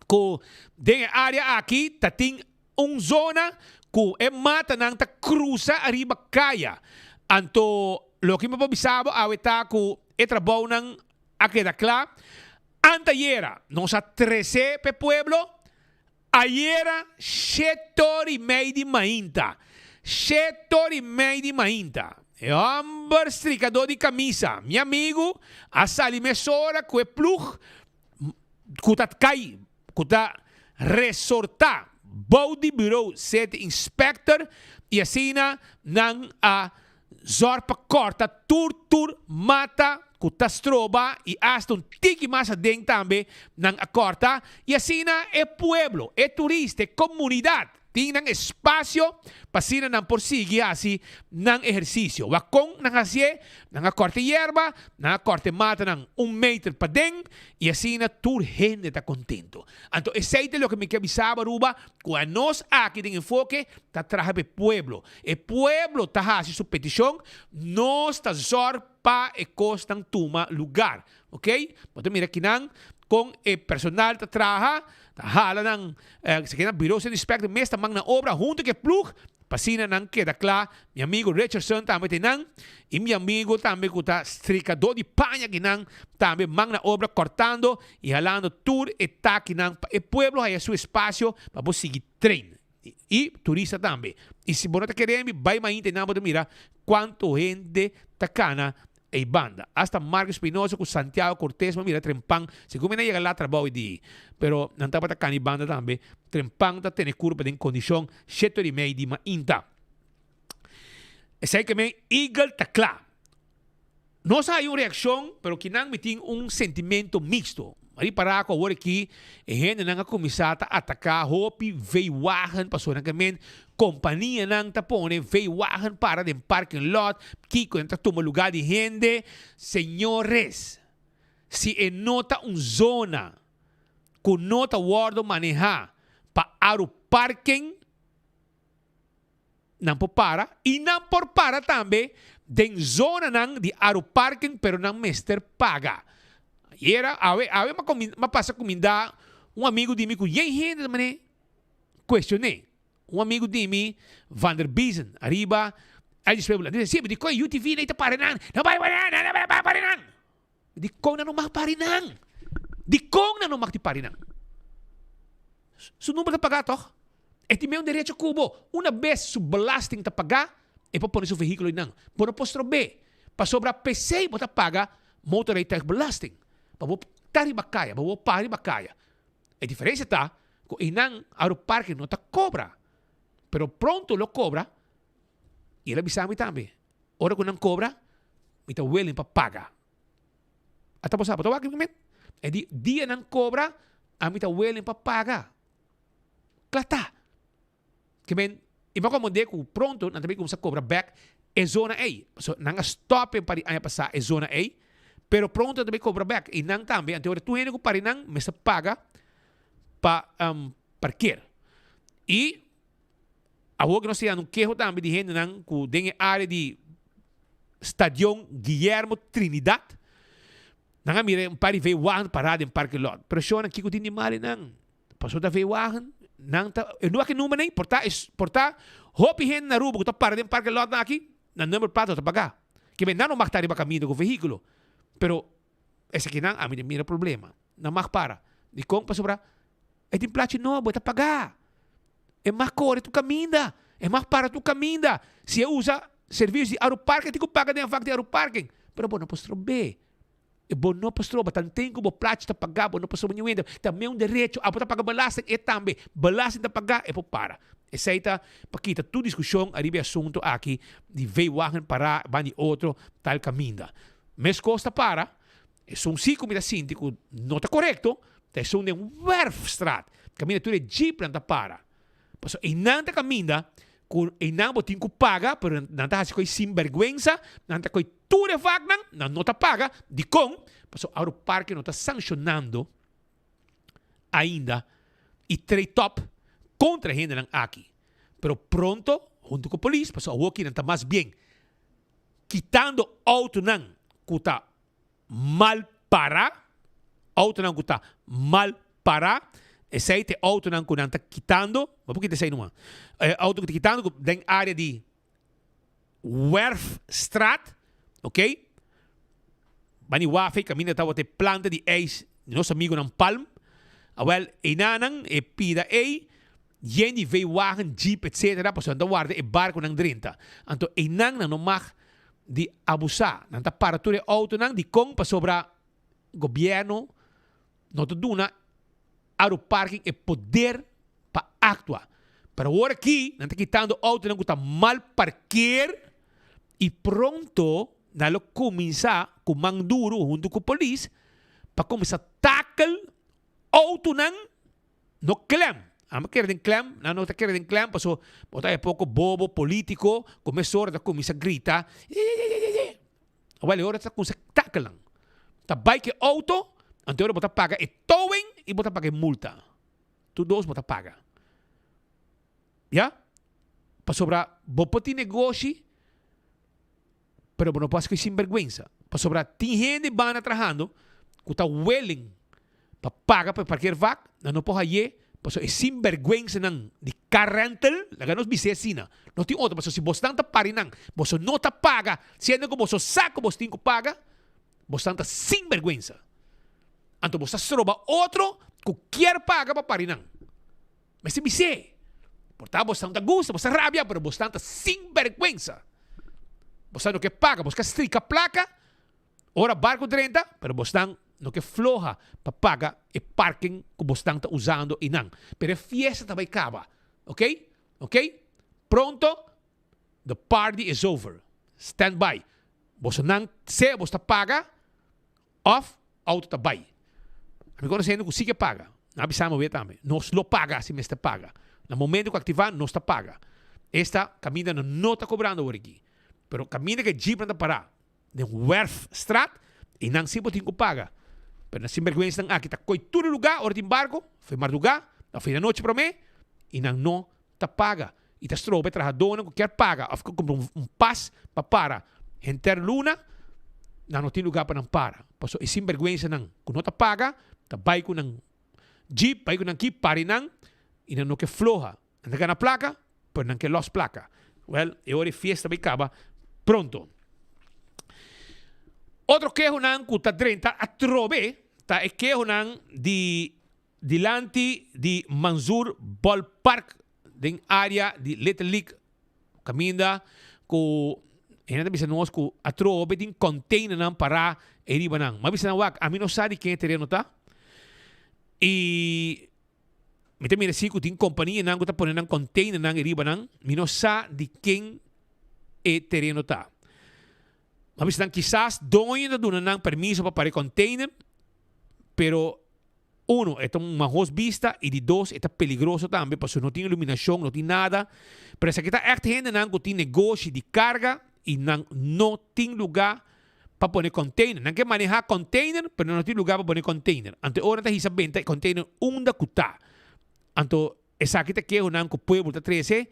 ku den e área aki ta tin un zona ku e matanan ta krusa ariba kaya. Anto loke mi por bisa bo awe ta ku e trabounan a keda kla. Antayera nos a trese pa e pueblo, ayera shete ora i mei di mainta, shete ora i mei di mainta, e hòmber strikadó di kamisa, mi amigu, a sali mesora ku e plug ku ta kai, ku ta resortá bou di Bureau City Inspector i asina nan a zòrg pa kòrta tur tur mata ku ta stroba i asta un tiki mas aden tambe nan a kòrta i asina e pueblo, e turista, e komunidat Tin nan espasio pa asina nan por sigui hasi nan ehersisio. Wak kon nan hasié, nan a kòrta e yerba, nan a kòrta e matanan un meter paden i asina tur hende ta kontentu. Anto esei ta loke mi ke bisa bo Aruba, ku anos aki den Enfoke ta traha pa e pueblo. E pueblo ta hasi su petishon, nos ta zòrg pa e kosnan tuma lugar. Ok, bo ta mira kinan kon e personal ta traha, ta hala nan, esaki nan Bureau City Inspector mes ta man na obra hunto ku e ploeg pa asina nan keda kla. Mi amigo Richardson tambe ta einan i mi amigo tambe ku ta strikadó di paña kinan tambe man na obra kòrtando i halando tur e takinan pa e pueblo haya su espasio pa bo sigui train. I turista tambe. I si bo no ta kere mi, bai mainta einan bo ta mira kuantu hende ta kana ei banda. Asta Marco Espinosa ku Santiago Cortes bo mira trempan, segun mi nan yega lat trabou ei di. Pero nan tabata kana ei banda tambe. Trempan ta tene kurpa den kondishon shete ora i mei di mainta. Esei ke men Eagle ta kla. Nos a haya un reaccion, pero kinan mi tin un sentimento mixto. A ripara cu awor aki e hendenan a cuminsa ta ataca hopi V-wagen pasobra nan ke men companianan ta pone V-wagen para den parking lot, kico nan ta tuma lugar di hende. Señores, si e no ta un zona cu no ta wordo maneha pa Aru Parking, Nan por para y nan por para tambe den zonanan di Aruparken pero nan mester paga. Ayera, awe, awe m'a pasa cuminda un amigo di mi cu yen hende ta mane cuestion'é. Un amigu di mi, Van der Biezen, ariba a di Pueblo, a di, Dikon e UTV nan ta para nan? Nan para nan, nan para para nan. Dikon nan no mag para nan? Dikon nan no mag di para nan? Su number ta pagá tòg? E tin meun derecho ku bo. Una bes su belasting ta pagá, e por pone su vehíkulo einan. Bo no por strob'é, pasobra p'esei bo ta paga motorrijtuigbelasting, pa bo ta riba kaya, pa bo para riba kaya. E diferensia ta ku einan Aeroparke no ta kobra, pero pronto lo kobra i el a bisa mi tambe, ora ku nan kobra, mi ta willing pa paga. Ata bo sa, bo ta wak mi? E di, dia nan kobra, ami ta willing pa paga. Kla ta. Ke men, i bo komprendé ku pronto nan ta bin kuminsá kobra bèk e zona ei. Pasobra nan a stòp e par di aña pasá e zona ei, pero pronto nan ta bin kobra bèk. I nan tambe, anto ora tur hende ku pari nan mester paga pa parker. I awor ku nos ta yanda un keho tambe di hendenan ku den e área di Stadion Guillermo Trinidad, nan a mira un par di veiwagen pará den parking lot. Pero shornan, kiko tin di mal einan? Pasobra ta veewagen, nan ta, e no a ki number nei, por ta, por ta hopi hende na Aruba ku ta para den parke lotnan aki, nan number plaat no ta pagá. Ke men nan no mag ta riba kaminda ku vehíkulo. Pero esakinan ami ta mira problema. Nan mag para. Dikon? Pasobra e tin plachi nobo, e ta pagá. E mag kore tur kaminda, e mag para tur kaminda. Si e usa servisio di Aruparking, e tin ku paga den e vak di Aruparking. Pero bo no por strob'é. E bo no por stroba, tanten ku bo plachi ta pagá, bo no por stroba niun hende. Ta meun derecho, abo ta paga belasting, e tambe. Belasting ta pagá, e por para. Esei ta pa kita tur diskushon ariba e asuntu aki di veewagen pará ban di otro tal kaminda. Meskos ta para, esun si ku mi ta sinti ku no ta korekto, ta esun den Werfstraat, kaminda tur e jeepnan ta para. Pasobra einan ta kaminda ku einan bo tin ku paga, pero nan ta hasi koe sinbèrgwensa, nan ta koe tur e vaknan, nan no ta paga. Dikon? Pasobra Aeroparke no ta sanshonando ainda i trei tòp kontra e hendenan aki. Pero pronto, huntu ku polis, pasobra awoki nan ta mas bien kitando outonan ku ta mal para, autonan ku ta mal para, esei ta e autonan ku nan ta kitando, bo por kita esei numa, e auto ku ta kitando ku den area di Werfstraat, ok, bani waf ei kaminda tabata e planta di ijs di nos amigunan Palm, awel einanan e pida ei yen di veewagen, jeep etcetera pasobra nan ta warda e barconan drenta, anto einan nan no mag di abusá. Nan ta para tur e outonan. Dikon? Pasobra gobièrnu no ta duna Aruparking e poder pa aktua. Pero awor aki nan ta kitando outonan ku ta mal parker i pronto nan lo kuminsá ku man duru huntu ku polis pa kuminsá takel outonan. No klem. Amo kere den klem, nan no ta kere den klem paso bo ta e poko bobo politico ku mesora ta kuminsa grita yeyeyeyeye. Awel e ora ta kuminsa takel nan. Ta bai ku e auto, anto e ora bo ta paga e towing i bo ta paga e multa. Tur dos bo ta paga. Ya? Pasobra bo por tin negoshi pero bo no por hasi ku e sinbergwensa. Pasobra tin hende banda trahando ku ta willing pa paga pa e parkeer vak, nan no por haye pasobra e sinbergwensanan di car rental, laga nos bis'é asina, no tin otro, pasobra si bosnan ta pari nan, boso no ta paga, siendo ku boso sa ku bos tin ku paga, bosnan ta sinbergwensa. Anto bos ta stroba otro ku kier paga pa pari nan. Mester bis'é, por ta bosnan ta gusta, bos ta rabia, pero bosnan ta sinbergwensa. Bosnan no ke paga, bos ke strika plaka ora barku drenta, pero bosnan no ke floha pa paga e parking ku bosnan ta usando einan. Pero e fiesta ta bai kaba, ok? Ok? Pronto the party is over. Stand by. Bosonan sea bos ta paga Of auto ta bai. Mi konoce hende ku si ke paga. Nan a bisa mi awe tambe. Nos lo paga si mester paga. Na momento ku aktiva nos ta paga. Esta kaminda nan no ta kobrando awor aki. Pero kaminda ku e jeepnan ta para den Werfstraat ei nan si bo tin ku paga. Pero nan sinbergwensanan aki ta koi tur e luga ora tin barko, for e marduga of for e anochi prome i nan no ta paga. I ta stroba e trahadónan ku kier paga òf ku kumpra un pas pa para henter luna, nan no tin lugá pa nan para. Pasobra e sinbèrgwensanan ku no ta paga ta bai ku nan jeep, bai ku nan ki, pari nan i nan no ke floha. Nan ta gana plaka, pero nan ke lòs plaka. Wèl, e ora e fiesta bai kaba pronto. Otro kehonan ku ta drenta atrobe ta e kehonan di dilanti di Manzoor Ballpark den área di Little League kaminda ku hende ta bisa nos ku atrobe tin containernan pará ei riba nan. Mi a bisa nan wak, ami no sa di ken e tereno ta i Mi ta mira si ku tin kompanianan ku ta pone nan konteinernan e riba nan, mi no sa di ken e tereno ta. Ma bisa nan kisas doño ta duna nan permiso pa para e konteiner, pero uno, e ta un mahos bista i di dos e ta peligroso tambe pasobra no tin iluminashon, no tin nada. Pero esaki ta ègt hendenan ku tin negoshi di karga i nan no tin lugá pa pone container. Nan ke maneha container, pero nan no tin lugar pa pone container. Anto e ora nan ta hisa benta e container unda ku ta. Anto esaki ta keho nan ku pueblo ta trese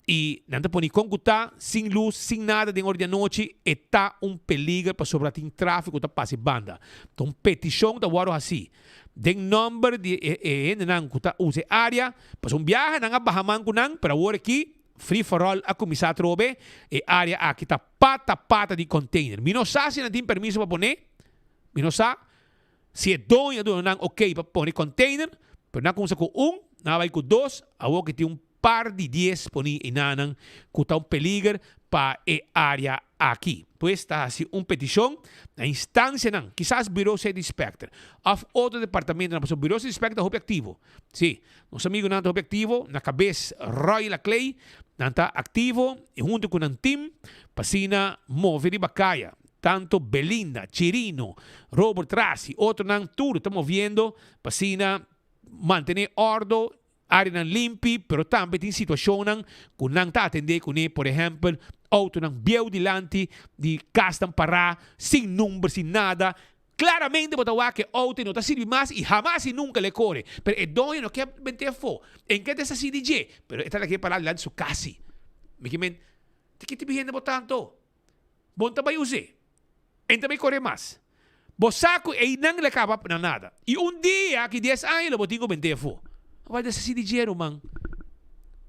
i nan ta pone kon ku ta, sin lus, sin nada den ora di anochi, e ta un peliger pasobra tin trafiko ta pasa e banda. Ta un petishon ta wòrdu hasi den nòmber di e hendenan ku ta usa e área, pasobra un biaha nan a baha man ku nan, pero awor aki Free for all a kuminsá atrobe, e área aki ta pata pata di container. Mi no sa si nan tin permiso pa pone, mi no sa si e doño a duna nan ok pa pone container, pero nan a kuminsá ku un, nan a bai ku dos, awor ki tin un par di dies poni enanan ku ta un peliger pa e área aki. Pues ta hasi un petishon na instansianan, kisas Bureau City Inspector òf otro departamentonan, pasobra Bureau City Inspector ta hopi aktivo. Sí, nos amigunan ta hopi aktivo, na kabes Roy Laclay, nan ta aktivo i huntu ku nan tim pa asina move riba kaya. Tanto Belinda, Chirino, Robert Ras i otronan tur ta moviendo pa asina mantené òrdo, áreanan limpi, pero tambe tin situashonnan ku nan ta atendé kuné, por ehèmpel outonan bieu dilanti di kasnan pará sin number, sin nada. Claramente bo ta wak e auto no ta sirbi mas y hamas y nunca lo e core. Pero e doño no ke bente afo. En ke ta esasi di dje? Pero e ta lag'e para dilanti su casi. Mi ke men, di ki tipo hende bo ta anto? Bo no ta bay us'e. E no ta bay core mas. Bo sa cu eynan lo e caba na nada. Y un dia, aki dies aña, lo bo tin cu bente afo. Awor ta esasi di dje, ruman.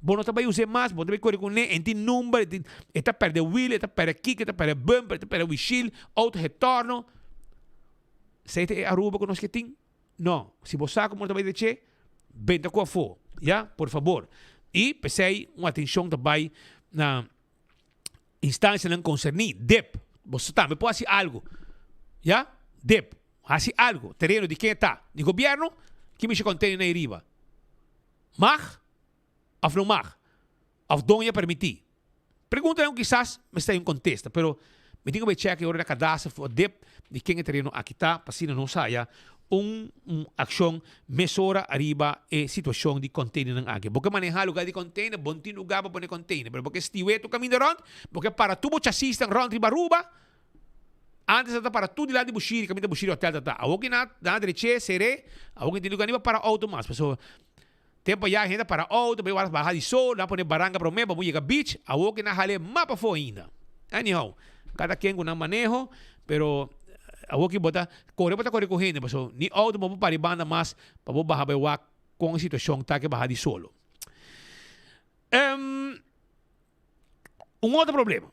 Bo no ta bay us'e mas, bo no ta bay core cun'e, e no tin number, e tin, e ta perde wiel, e ta perde kiko, e ta perde bumper, e ta perde wishil. Auto retorno, Esei ta e Aruba ku nos ke tin? No, si bo sa komo ta bai deche, benta ku afó, ya, por fabor. I p'esei un atenshon ta bai na instansianan konserní, dip, boso tambe por hasi algu, ya, dip, hasi algu, tereno di ken e ta? Di gobièrnu? Ki mishi kontene na ei riba? Mag òf no mag? Of doño a permití? Preguntanan ku kisas mester hay un kontesta, pero mi tin ku bai chèk e ora na kadastre for dip di ken e tereno aki ta pa asina nos haya un un akshon mesora ariba e situashon di konteinernan aki. Bo ke manehá lugá di konteiner, bo no tin lugá pa pone konteiner, pero bo ke stiwé tur kaminda rònt, bo ke para tur bo chasisnan rònt riba Aruba, antes nan ta para tur dilanti Bushiri, kaminda Bushiri Hotel ta ta. Awor ki nan a dreché, ser'é, awor ki no tin lugá ni pa para outo mas, pasobra Tempo ya hende a para auto, bai wara baha di sol, nan a pone baranka prome pa bo yega beach, awor ke nan hale mas pafó ainda. Anyhow, kada ken ku nan maneho, pero awor ki bo ta kore bo ta kore ku hende pasobra ni auto bo por para e banda mas pa bo baha bai wak kon e situashon ta ke baha di solo. Un otro problema,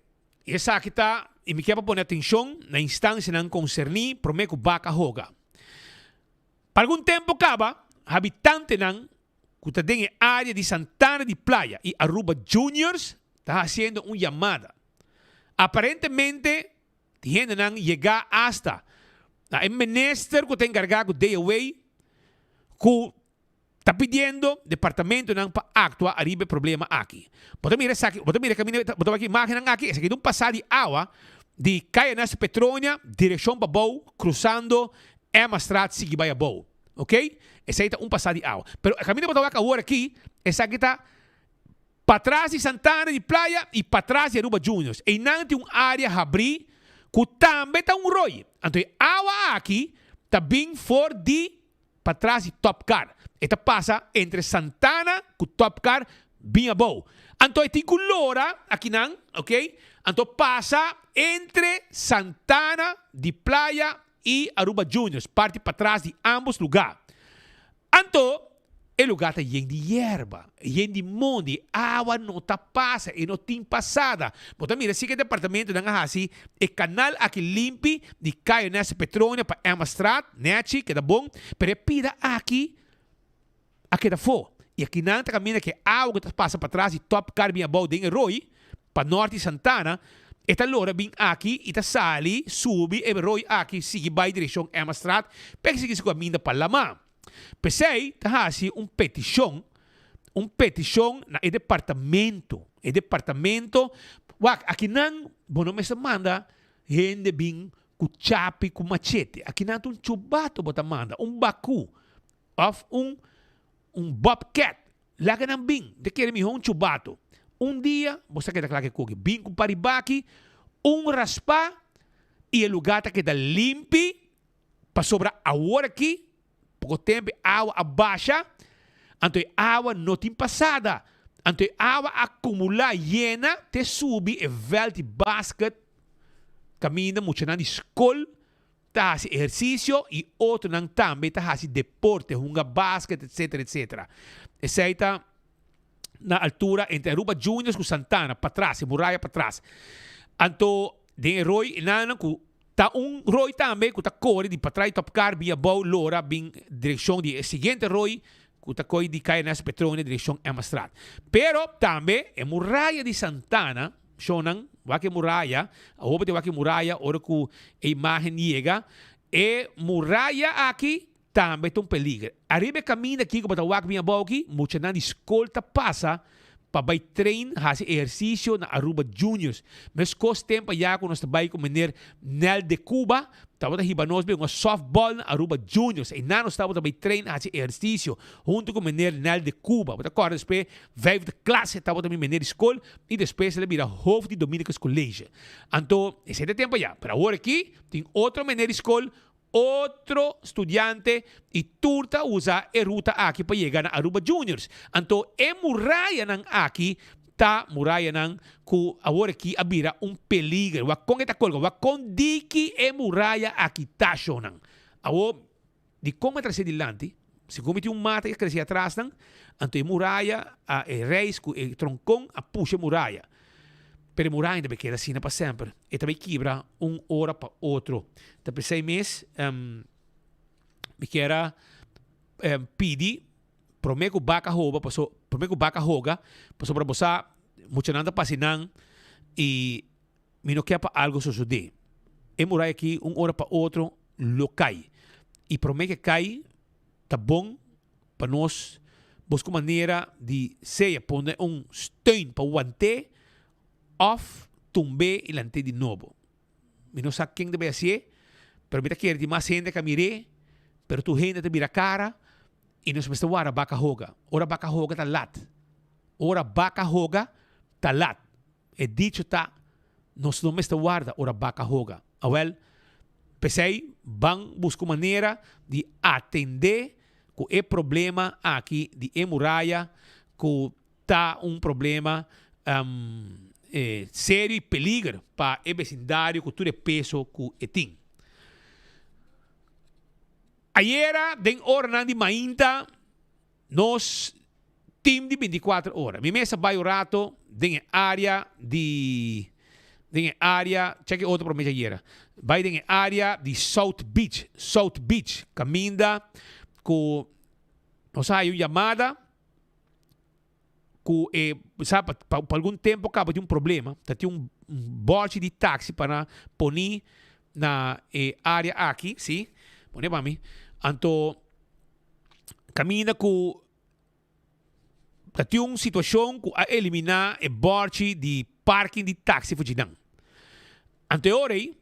i esaki ta, i mi kier pa pone atenshon na instansianan konserní prome ku baka hoga. Pa algun tempu kaba, habitantenan ku ta den e área di Santana di Playa i Aruba Juniors ta hasiendo un yamada. Aparentemente tin hendenan yegá asta na e minister ku ta enkargá ku DOW ku ta pidiendo departamentonan pa aktua ariba e problema aki. Bo ta mira esaki, bo ta mira kaminda, bo ta wak e imágennan aki, esaki ta un pasá di awa di Kaya Ernesto Petronia direkshon pa bou krusando Emmastraat sigui bai abou. Ok, esei ta un pasá di awa. Pero e kaminda bo ta wak awor aki, esaki ta patras di Santana di Playa i patras di Aruba Juniors. Einan tin un área habrí ku tambe ta un roi. Anto e awa aki ta bin for di patras di Top Car. E ta pasa entre Santana ku Top Car bin abou. Anto e tin ku lora akinan, ok, anto pasa entre Santana di Playa i Aruba Juniors, parti patras di ambos lugá. Anto. E lugá ta yen di yerba, yen di mondi, awa no ta pasa, e no tin pasada. Bo ta mira si ku e departamentonan a hasi e kanal aki limpi di Cayo Nesse Petronia pa Emmastraat, nechi, keda bon, pero e pida aki a keda afó. I akinan ta kaminda ku e awa ku ta pasa patras di Top Car bin abou den e roi pa nort di Santana, e ta lora bin aki i ta sali subi e roi aki sigui bai direkshon Emmastraat pa e sigui su kaminda pa Lamá. P'esei ta hasi un petishon, un petishon na e departamento, e departamento, wak, akinan bo no mester manda hende bin ku chapi, ku machete, akinan ta un chubato bo ta manda, un baku òf un un bobcat, laga nan bin, ta kere mihó un chubato. Un dia bo sa keda kla ku e koki, bin ku paribaki, un raspá i e lugá ta keda limpi. Pasobra awor aki, poko tempu e awa a basha, anto e awa no tin pasada. Anto e awa a akumulá yena te subi e vèlt di basket kaminda muchanan di skol ta hasi ehersisio i otronan tambe ta hasi deporte, hunga basket, etsetera, etsetera. Esei ta na altura entre Aruba Juniors ku Santana, patras, e muraya patras. Anto den e roi e nannan ku Ta un roi tambe ku ta kore di patrai Topcar bin abou lora bin direkshon di e siguiente roi ku ta koi di Kaya Nelson Petronia direkshon Emmastraat. Pero tambe e muraya di Santana, shonnan, wak e muraya, awor bo ta wak e muraya ora ku e imagen yega, e muraya aki Tambe ta un peliger. Ariba e kaminda aki ku bo ta wak bin abou aki, muchanan di skol ta pasa pa bai train, hasi ehersisio na Aruba Juniors. Meskos tempu aya ku nos ta bai ku meneer Nel de Cuba, tabata hiba nos bai hunga softball na Aruba Juniors. Einan nos tabata bai train, hasi ehersisio huntu ku meneer Nel de Cuba. Bo ta kòrda despues vijfde klas e tabata mi meneer di skol i despues el a bira hoofd di Dominicus College. Anto esei ta e tempu aya. Pero awor aki tin otro meneer di skol Otro studiante y tur ta usa e ruta aki pa yega na Aruba Juniors. Anto e murayanan aki ta murayanan cu awor aki a bira un peliger. Wak con e ta colga, wak con diki e muraya aki ta shownan. Awor di con mi a trece dilanti, segun mi tin un mata cu a crece atrasnan, anto e muraya a e reis cu e troncon a pusha e muraya. Pero e muraya ta bay keda asina pa semper. E ta bay kibra un ora pa otro. Ta p'esei mes mi kier a pidi prome ku baka hoba paso prome ku baka hoga pasobra bo sa muchanan ta pasa einan i mi no kier pa algo sosode. E muraya aki un ora pa otro lo kai. I prome ke kai ta bon pa nos busca un manera di sea pone un steun pa want'é of tumb'é i lant'é di nobo. Mi no sa ken ta bay hacié, pero mi ta kere tin mas hende ka mir'é, pero tur hende ta bira cara i nos mester wara baka hoga. Ora baka hoga ta lat. Ora baka hoga ta lat. E dicho ta, Nos no mester warda ora baka hoga. Awel, p'esei ban buska un manera di atendé ku e problema aki di e muraya ku ta un problema serio i peliger pa e besindario ku tur e peso ku e tin. Ayera den oranan di mainta Nos team di binticuater ora. Mi mes a bai un rato den e area di den e area, check e otro prome ayera. Bai den e area di South Beach, South Beach, caminda cu nos a haya un yamada cu e sa pa pa algun tempo caba tin un problema, ta tin un borchi di taxi pa na poni na e area aki, si, pone pa mi, anto Kaminda ku ta tin un situashon ku a eliminá e bòrchi di parking di taksi for djinan. Anto e ora ei,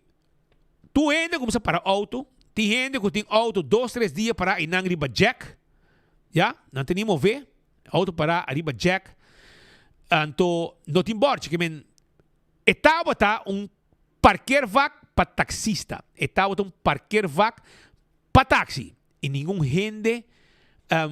tur hende a kuminsá para outo, tin hende ku tin outo dos tres dia pará einan riba djèk, ya, nan ta ni mové, outo pará ariba djèk, anto no tin bòrchi, ke men e tabata un parkeervak pa taksista, e tabata un parkeervak pa taksi. I ningun hende a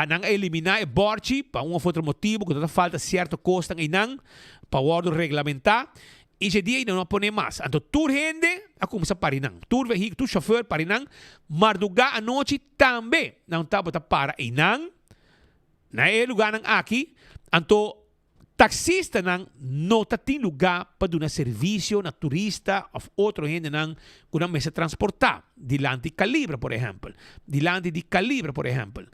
nan a eliminá e bòrchi pa un òf otro motibu ku ta falta sierto kosnan einan pa wòrdu reglamentá i dje dia ei nan no a pone mas. Anto tur hende a kuminsá pari nan. Tur vehíkulo, tur shofèr pari nan. Mardugá anochi tambe nan tabata para einan na e lugánan aki. Anto taksistanan no ta tin lugá pa duna servisio na turista òf otro hendenan ku nan mester transportá dilanti Calibra por ehèmpel, dilanti di Calibra por ehèmpel.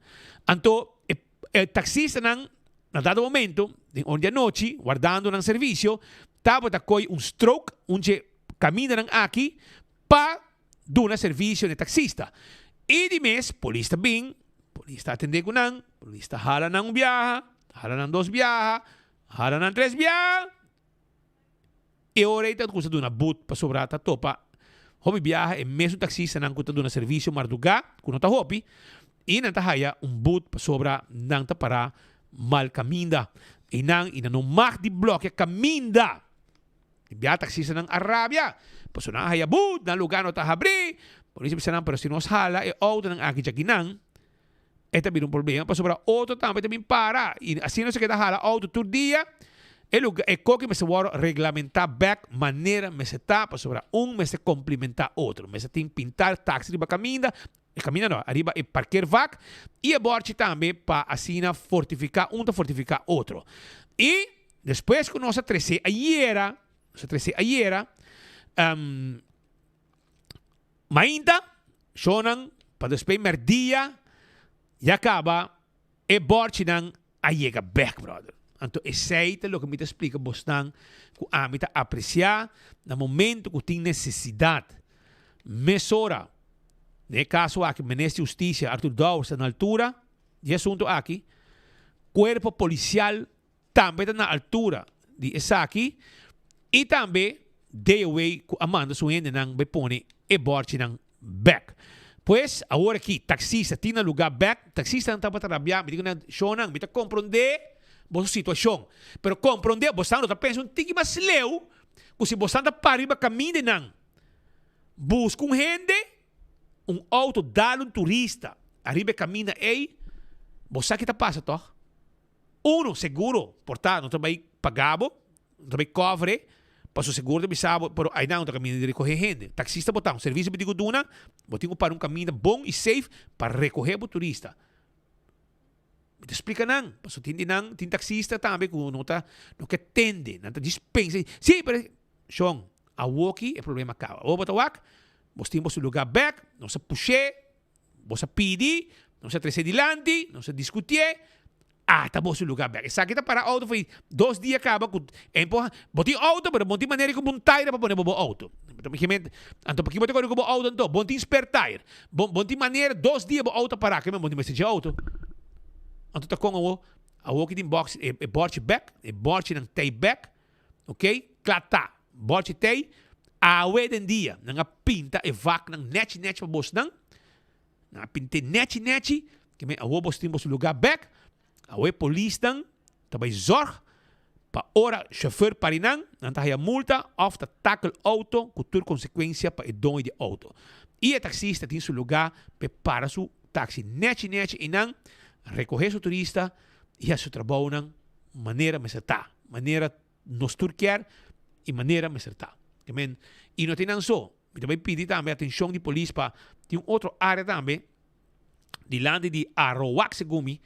Anto e E taksistanan na dado momento, den ora di anochi, wardando nan servisio, tabata koi un strook un dje kamindanan aki pa duna servisio na e taksista. I di mes polis ta bin, polis ta atendé ku nan, polis ta hala nan un biaha, ta hala nan dos biaha, hala nan tres biaha. E ora ei ta kusa duna but pasobra ta topa hopi biaha e mesun taksistanan ku ta duna servisio mardugá, ku no ta hopi, i nan ta haya un but pasobra nan ta pará mal kaminda. Einan i nan no mag di blòkia kaminda. E biaha taksistanan a rabia pasobra nan a haya but, nan lugá no ta habrí. Polis a bisa nan, pero si nos hala e outonan aki djakinan, E ta bira un problema pasobra otro tambe ta bin para y asina nos a keda hala auto tur dia e luga e koki mester wòrdu reglamentá bèk manera mester ta pasobra un mester komplementá otro mester tin pinta taxi riba kaminda e kaminda no ariba e parkeervak y e bòrchi tambe pa asina fortifiká un ta fortifiká otro y despues ku nos a trese ayera nos a trese ayera. Mainta, shownan pa despues merdia ya caba e borchinan a yega bek brother. Anto esey ta loke mi ta splica bosnan cu ami ta aprecia na momento cu tin necesidad mesora, den e caso aki Minister di Husticia Arthur Dowers ta na altura di e asunto aki, Cuerpo Policial tambe ta na altura di esaki y tambe DOW cu a manda su hendenan bay pone e borchinan bek. Pues awor aki taxista tin na lugar bek, taxistanan tabata rabia, mi di cu nan, shownan mi ta compronde boso situacion, pero compronde bosan lo ta pensa un tiki mas leu cu si bosan ta para riba camindanan busca un hende, un auto dal un turista ariba e caminda ey, bo sa ki ta pasa toch? Uno, seguro, por ta, no ta bai paga bo, no ta bai cover e, pasobra seguro ta bisa bo, pero ainan no ta caminda di recoge hende. Taxista bo ta, un servicio bo tin cu duna, bo tin cu para un caminda bon y safe pa recoge bo turista. Mi ta splica nan, pasobra tin di nan, tin taxista tambe cu no ta, no ke tende, nan ta djis pensa, si, pero, shon, awoki e problema a caba. Awor bo ta wak, bos tin boso lugar bek, nos a pushe, Bos a pidi, nos a trese dilanti, nos a diskutié, ata bo su lugá bèk. Esaki ta para outo for dos dia kaba ku en por bo tin outo pero bo no tin manera di kumpra un tayer pa pone bo bo outo. Anto paki bo ta kore ku bo outo anto? Bo no tin spare tire, bo bo no tin manera dos dia bo outo a para kimen bo no tin mester dje outo. Anto ta kon awo? Awo ki tin box e bòrchi bèk, e bòrchinan tei bèk. Ok, kla ta. Bòrchi tei, awe den dia nan a pinta e vaknan nèchi nèchi pa bosnan. Nan a pint'é nèchi nèchi, ke men awor bos tin bos lugá bèk. Awe polisnan ta bai zòrg pa ora shofèr pari nan, nan ta haya multa òf ta takel outo ku tur konsekuensia pa e doño di e outo. I e taksista tin su lugá pa e para su taksi nèchi nèchi einan, rekohé su turista i hasi su trabounan manera mester ta. Manera nos tur kier y manera mester ta. Amen. Y no tin nan so. Mi ta bay pidi tambe atencion di polis pa tin un otro area tambe dilanti di Arowak segun mi.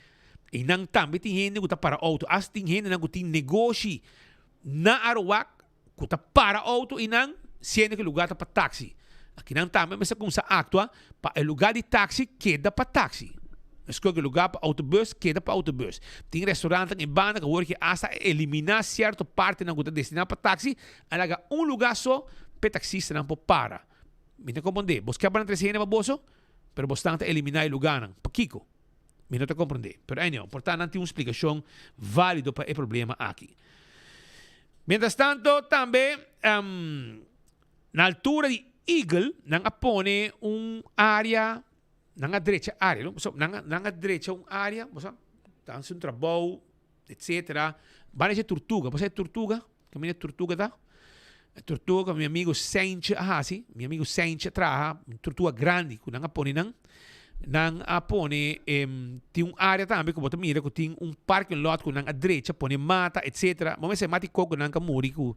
Y nan tambe tin hende cu ta para auto. Hasta tin hendenan cu tin negoshi na Arowak cu ta para auto y nan siendo cu e lugar ta pa taxi. Akinan tambe mester cuminsa actua pa e lugar di taxi keda pa taxi. Meskos cu e lugar pa autobus keda pa autobus. Tin restaurantnan en banda cu awor ki hasta a elimina cierto partenan cu ta destina pa taxi, a laga un lugar so pa e taxistanan por para. Mi ta comprende, bos kier pa nan trece hende pa boso, pero bosnan ta elimina e lugarnan. Pakico? Mi no ta comprende. Pero anyhow, por ta nan tin un splicacion valido pa e problema aki. Mientras tanto, tambe na altura di Eagle nan a pone un area, nan a drecha area, no? So, nan a, nan a drecha un area, bo sa, ta haci un trabou, etcetera. Ban haci tortuga, bo sa e tortuga? Caminda e tortuga ta? E tortuga mi amigo Sentje a haci, mi amigo Sentje a traha un tortuga grandi cu nan a pone nan. Nan a pone tin un area tambe ku bo ta mira ku tin un parking lot ku nan a drecha pone mata etcetera. Bo mester mata e koko nan ka muri ku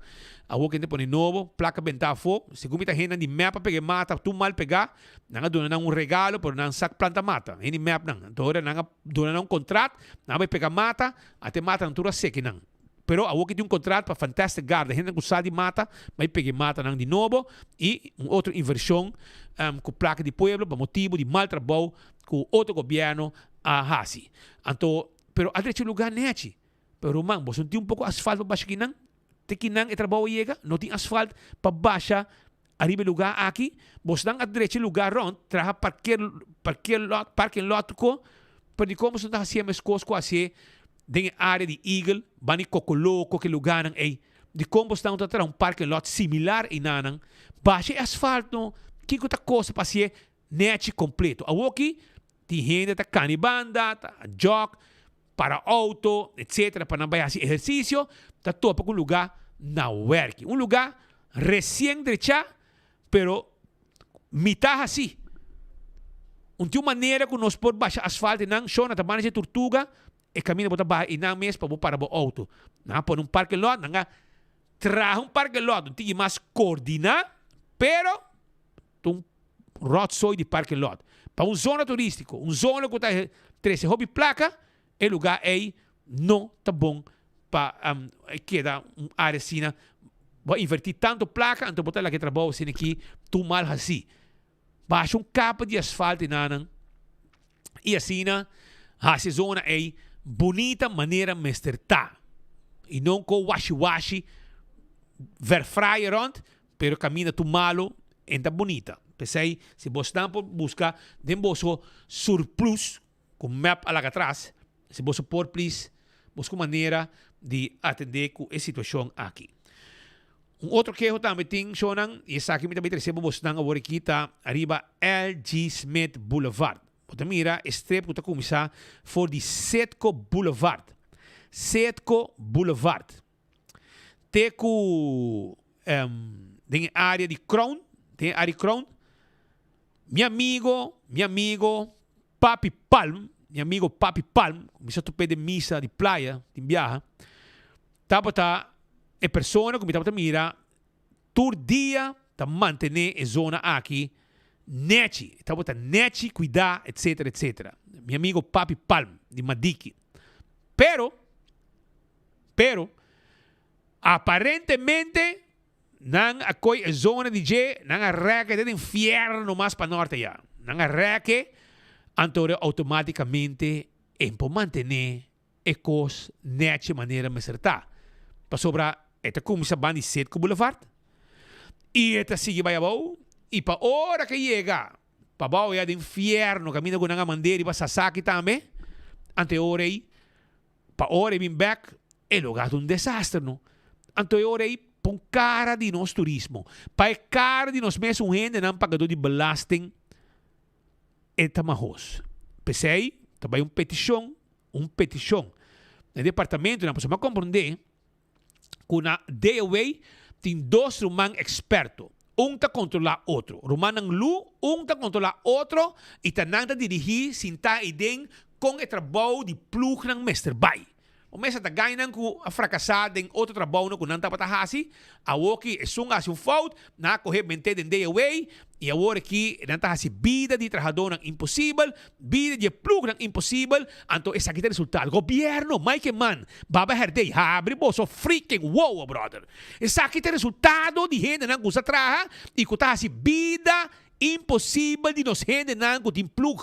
awor kende pone nobo, plaka benta afó. Segun mi ta hendenan di mep a pega e mata tur mal pegá. Nan a duna nan un regalo pero nan sa planta mata. Hende mep nan. Anto ora nan a duna nan un kontrat, nan a bai pega mata, ata e matanan tur a seki nan. Pero awor ki tin un kontrat pa Fantastic Garden, hendenan ku sa di mata bai pega e matanan di nobo i un otro invershon ku plaka di pueblo pa motibu di mal trabou ku otro gobièrnu a hasi. Anto, pero a drecha un lugá nechi. Pero ruman, boso no tin un poko asfalt pa basha kinan? Te kinan e trabou a yega? No tin asfalt pa basha ariba e lugá aki? Bosnan a drecha e lugá rònt, traha parker, parker lot, parking lot ko, pero dikon boso no ta hasié meskos ku hasié den e área di Eagle, bani Kokoloko, ki lugánan ei? Dikon bosnan no ta traha un parking lot similar einanan? Basha e asfalt no, kiko ta kosta pa hasié nechi kompleto? Awoki tin hende ta kani banda, ta jòg, para auto, etcetera, pa nan bai hasi ehercicio, ta topa cu un lugar na werki. Un lugar recien drecha, pero mita haci. Un tin un manera cu nos por basha asfalt einan, shona ta banda dje Tortuga, e caminda bo ta baha einan mes pa bo para bo auto. Nan a pone un parking lot, nan a traha un parking lot, un tiki mas coordina, pero Ta un rotzooi di parking lot. Pa un zona turistico, un zona cu ta trece hopi placa, e lugar ey no ta bon pa keda un area asina. Bo a inverti tanto placa, anto bo ta laga e trabou asina aki tur mal haci. Basha un capa di asfalt enanan y asina haci e zona ey bunita manera mester ta. Y no cu washi washi, verfraaien rond, Pero caminda tur malo en ta bunita. P'esey si bosnan por busca den boso surplus cu mep a laga atras, si boso por please busca un manera di atende cu e situacion aki. Un otro keho tambe tin shownan y esaki mi ta bay trece pa bosnan awor aki ta ariba LG Smith Boulevard. Bo ta mira e strip cu ta cuminsa for di Citgo Boulevard. Citgo Boulevard. Te ku den e área di Crown, den e área di Crown, mi amigo, mi amigo Papi Palm, mi amigo Papi Palm, ku mi sa top'é den misa di playa tin biaha, tabata e persona ku mi tabata mira tur dia ta mantené e zona aki nechi. E tabata nechi, kuidá, etcetera, etcetera. Mi amigo Papi Palm di Madiki. Pero, Pero, aparentemente, nan a koy e zona di dje, nan a rèk e den infierno mas pa norte ya. Nan a rèk e, anto automáticamente e por mantené e kos nèchi manera mester ta. Pasobra e ta kuminsá ban di Citgo Boulevard i e ta sigui bai abou i pa ora ke yega pa abou ya den infierno kaminda ku nan a mand'é riba Sasaki tambe, anto e ora ei Pa ora e bin bek, e lo gata un desaster no. Anto e ora ei pa un cara di nos turismo, pa e cara di nos mesun hendenan pagador di belasting, e ta mahos. P'esei ta bai un peticion, un peticion na e departamentonan pasobra mi a comprende ku na DOW tin dos ruman eksperto. Un ta kontrolá otro. Rumannan Lu, un ta kontrolá otro i ta nan ta dirigí sintá ei den kon e trabou di plugnan mester bai. Un mester ta gainan ku a frakasá den otro trabounan ku nan tabata hasi. Awoki esun a hasi un fout, nan a kohe bent'é den DOW i awor aki nan ta hasi bida di trahadónan imposibel, bida di e plugnan imposibel, anto esaki ta resultado. Gobierno, Mike Eman, Baba Herdey, habri boso freaking wowo brother. Esaki ta resultado di hendenan ku sa traha i ku ta hasi bida imposibel di nos hendenan ku tin plug.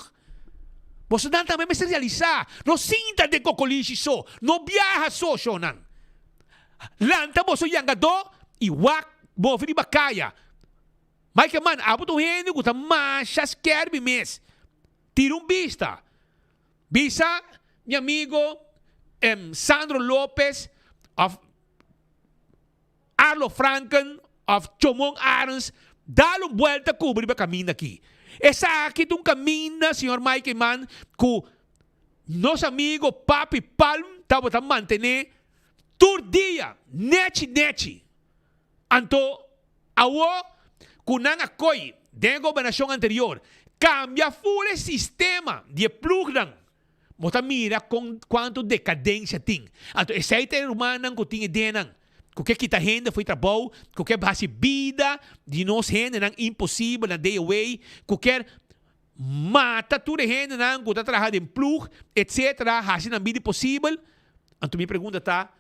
Bosonan tambe mester realisa, no sinta den kokolishi so, no biaha so, shownan. Lanta boso yangadó i wak boven riba kaya. Mike Eman, abo ta un hende ku ta masha skerbi mes. Tira un bista. Bisa mi amigo Sandro Lopez of Arlo Franken of Chomon Arends dal un buelta cu riba caminda aki. Esaki ta un caminda, señor Mike Eman, cu nos amigo Papi Palm tabata mantene tur dia nechi nechi. Anto awo cu nan a coy den e gobernacion anterior. Kambia ful e sistema di e plugnan. Bo ta mira kon kuantu dekadensia tin. Anto esei ta e rumannan ku tin ideanan ku ke kita hende for di trabou, ku ke hasi bida di nos hendenan imposibel na day away, ku ke mata tur e hendenan ku ta traha den plug, etsetera, hasi nan bida imposibel. Anto mi pregunta ta,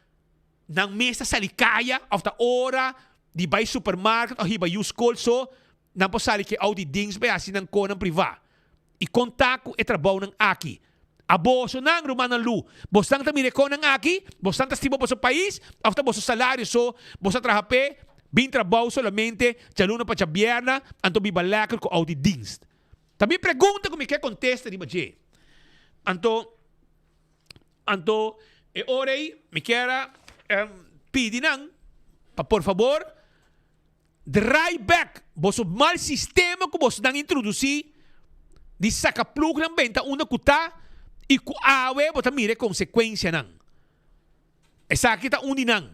nan mes ta sali kaya of ta ora di bai supermarket of hiba yu skol so nan por sali ke outi dings bai hasi nan konan priva i konta ku e trabounan aki. A bosonan, rumannan lu, bosnan ta mira e konan aki? Bosnan ta stima boso pais of ta boso salario so boso a traha p'e? Bin trabou solamente djaluna pa djabierna anto biba lekker ku outi dienst. Ta mi pregunta ku mi ke kontesta riba dje. Anto. Anto e ora ei mi kier a pidi nan pa por fabor draai bek boso mal sistema ku boso nan introdusí di saka plugnan benta unda ku ta i ku awe bo ta mira e konsekuensianan. Esaki ta un di nan.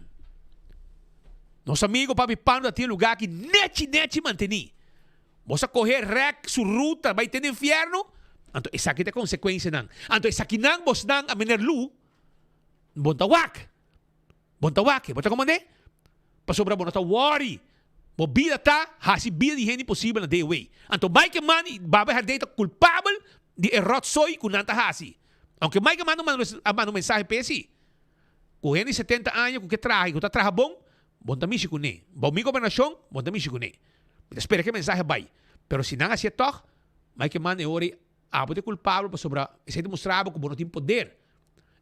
Nos amigo Papi Pando a tin e lugar aki nechi nechi mantení. Bos a coge rek su ruta bay te den infierno, anto esaki ta e consecuencianan. Anto esakinan bosnan a meneer Lu, bo no ta wak. Bo no ta wak, bo ta comprende? Pasobra bo no ta worry. Bo bida ta haci bida di hende imposibel na day-away. Anto Mike Eman y Baba Herdé ta culpabel di e rotzooi cu nan ta haci. Aunke Mike Eman a manda un mensahe p'e si. Ku hende di setenta aña ku ke traha i ku ta traha bon, bo no ta mishi kuné. Bou mi gobernashon, bo no ta mishi kuné. Mi ta spera ku e mensahe bai. Pero si nan hasié tòg, Mike Eman e ora ei abo ta e kulpabel pasobra esei ta mustra bo ku bo no tin poder.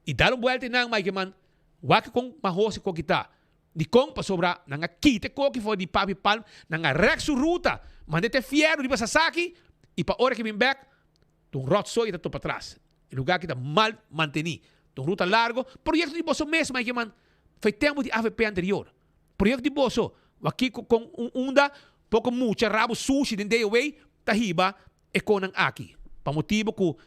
I dal un buelta einan, Mike Eman, wak kon mahos e koki ta. Dikon? Pasobra nan a kita e koki for di Papi Palm, nan a rèk su ruta, mand'é te fièrnu riba Sasaki, i pa ora ke bin bèk, Ta un rotzooi ta topa tras. E lugar aki ta mal manteni. Ta un ruta largo. Proyecto di boso mes, Mike Eman. Fai tempo di avp anterior. Proyecto di boso. Wak kico con un unda poco mucha rabo sushi den DOW ta hiba e conan aki. Pa motibo cu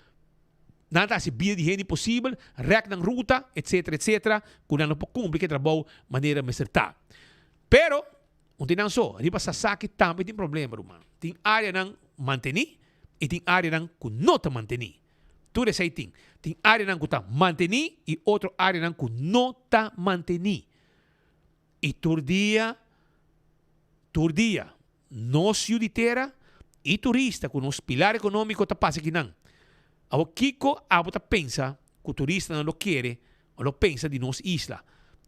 nan ta haci bida di hende imposibel, rek nan ruta, etc. Etc. Cu nan no por cumpli cu e trabou manera mester ta. Pero. Un tin nan so, riba Sasaki tambe tin problema ruman. Tin areanan mantení i tin areanan ku no ta mantení. Tur esei tin. Tin areanan ku ta mantení i otro areanan ku no ta mantení. I tur dia, tur dia, nos yu di tera i turista ku nos pilar ekonómiko ta pasa akinan. Awor kiko abo ta pensa ku turistanan lo kere O lo pensa di nos isla,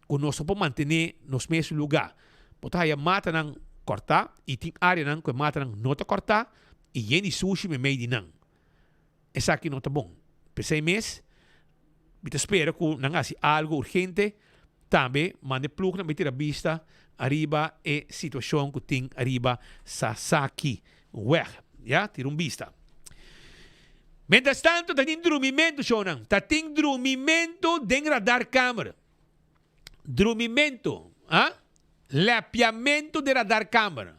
ku nos no por mantené nos mes lugá. Bo ta haya matanan kòrtá i tin áreanan ku e matanan no ta kòrtá i yen di sushi meimei di nan. Esaki no ta bon. P'esei mes, mi ta spera ku nan hasi algu urgente. Tambe manda e plugnan bai tira bista ariba e situashon ku tin ariba Sasaki Weg. Ya, tira un bista. Mientras tanto ta tin drumimentu, shownan. Ta tin drumimentu den radarkamer. Drumimentu, ah? Lepiamentu den radarkamer.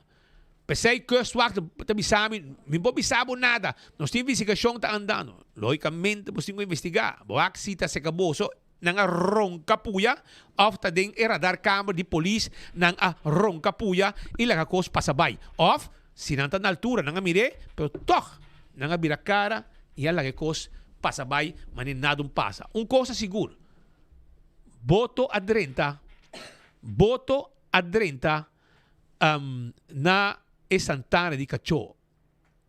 P'esei Kustwacht ta bisa mi, mi por bisa bo nada. Nos tin investigashon ta andando. Logicamente bo tin ku investigá. Bo wak si ta seka boso. Nan a ronka puya of ta den e radarkamer di polis nan a ronka puya i laga kos pasa bai. Of si nan ta na altura nan a mir'é pero tog nan a bira kara i a laga e kos pasa bai manera nada un pasa. Un kos ta sigur, boto a drenta, boto a drenta na e santana di kachó.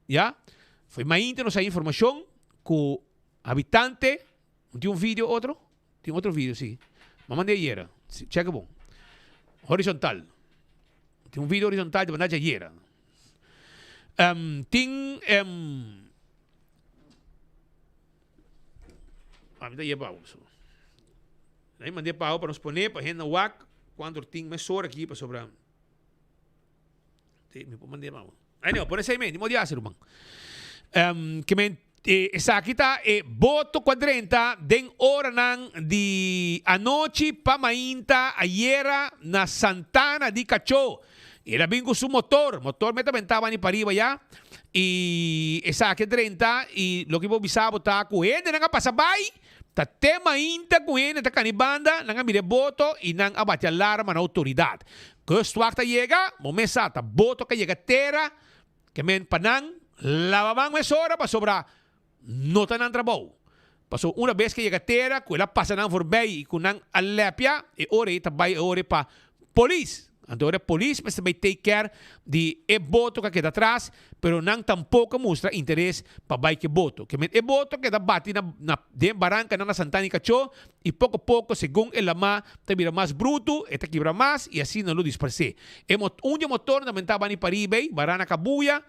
Ya, foi mainta nos a informashon ku habitante. Tin un video otro? Tin otro video, si. Ma mand'é ayera. Si, cheka bon. Horizontal. Tin un video horizontal di mandá ayera. Um, tin um, ah, mi ta yeba so. Ahí mandé pa pa nos poner pa hende wak cuando tin mesora aquí pa sobra. Sí, mi por mandé pa. Anyway, pone esei men, ni modo di hasi ruman. Um, ke men, eh, esaki ta e boto ku a drenta den oranan di anochi pa mainta ayera na Santana di Kachó. El a bin ku su motor, motor meta bentá bani pariba ya, i esaki a drenta i loke mi por bisa bo ta ku hendenan a pasa bai, ta te mainta ku hende ta kani banda, nan a mira e boto i nan a bati alarma na outoridat. Kustwacht a yega, bo mes sa, ta boto ka yega tera, ke men pa nan. Laba man mesora pasobra no ta nan trabou. Pasobra una bes ke yega tera ku el a pasa nan voorbij i ku nan a lepia, e ora ei ta bai e ora ei pa polis. Anto ora e polis mester bai take care di e boto ku a keda atras, pero nan tampoko a mustra interes pa bai ku e boto. Ke men e boto keda bati na na den barankanan na Santana i Kachó i poko poko segun e lamá ta bira mas brutu e ta kibra mas i asina lo disparsé. E mot un di e motornan ta menta bani pariba ei, barana kabuya.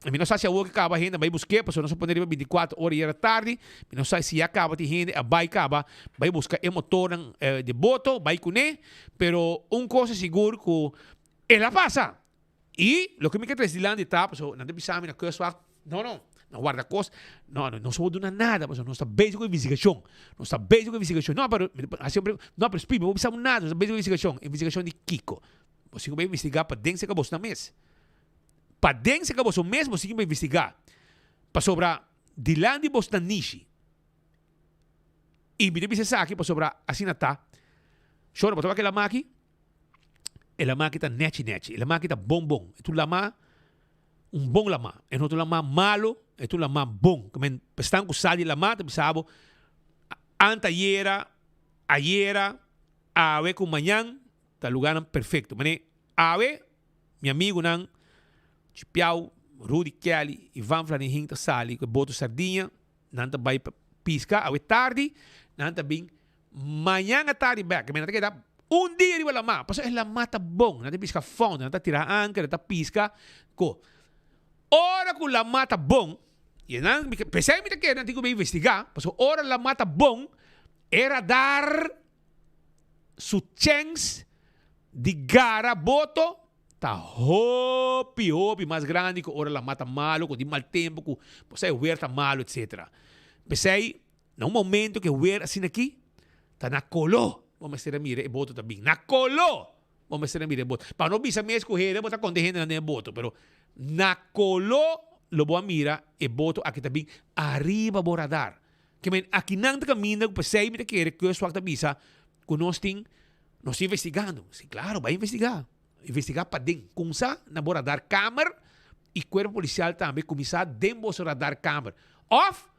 Mi no sa si awor ke kaba hende a bai busk'é, pasobra nos a pone riba bintikuater ora yera tardi. Mi no sa si ya kaba tin hende a bai kaba bai buska e motornan di boto bai kuné. Pero un kos ta sigur ku el a pasa. I loke mi ke trese dilanti ta, pasobra nan ta bisa mi na kustwacht, no no, na wardakost, no no, nos no por duna nada pasobra nos ta bezig ku investigashon. Nos ta bezig ku investigashon. No, pero mi ta hasi un pregunta, no, pero Speed, mi no por bisa bo nada, nos ta bezig ku investigashon. Investigashon di kiko? Bo sin ku bai investigá paden serka boso nan mes. Paden serka boso mes bo sigui pa investigá, pasobra dilanti bos ta nishi. I mi ta bisa esaki pasobra asina ta. Shor, bo ta wak e lama aki? E lama aki ta nechi nechi, e lama aki ta bon bon. E ta un lama, un bon lama. E no ta un lama malo, e ta un lama bon. Ke men esnan ku sa di lama ta bisa bo, antayera, ayera, awe ku mañan ta lugarnan perfekto. Manera awe Mi amigunan Chipiao, Rudy Kelly, Ivan Flanihin ta sali ku e boto Sardiña, nan ta bai pa piska awe tardi, nan ta bin mañan atardi bek. Nan ta keda un dia riba lamá, pasobra e lamá ta bon, nan ta piska fondo, nan ta tira anker, nan ta piska ko. Ora ku lamá ta bon, i nan, p'esei mi ta kere nan tin ku bin investigá, pasobra ora lamá ta bon, e radar su chèns di gara boto ta hopi hopi mas grandi ku ora lamá ta malu, ku tin mal tempu, ku bo sa e wer ta malu etsetera. P'esei na un momento ku e wer asina aki ta na koló bo mester a mira e boto ta bin. Na koló bo mester a mira e boto. Pa no bisa mes ku hende bo ta konta e hendenan den e boto, pero na koló lo bo a mira e boto aki ta bin ariba bo radar. Ke men akinan ta kaminda ku p'esei mi ta kere Kustwacht ta bisa ku nos tin nos ta investigando. Si klaro bai investigá. Investigá paden. Kumsa na bo radarkamer i kuerpo polisial tambe kuminsá den boso radarkamer. Òf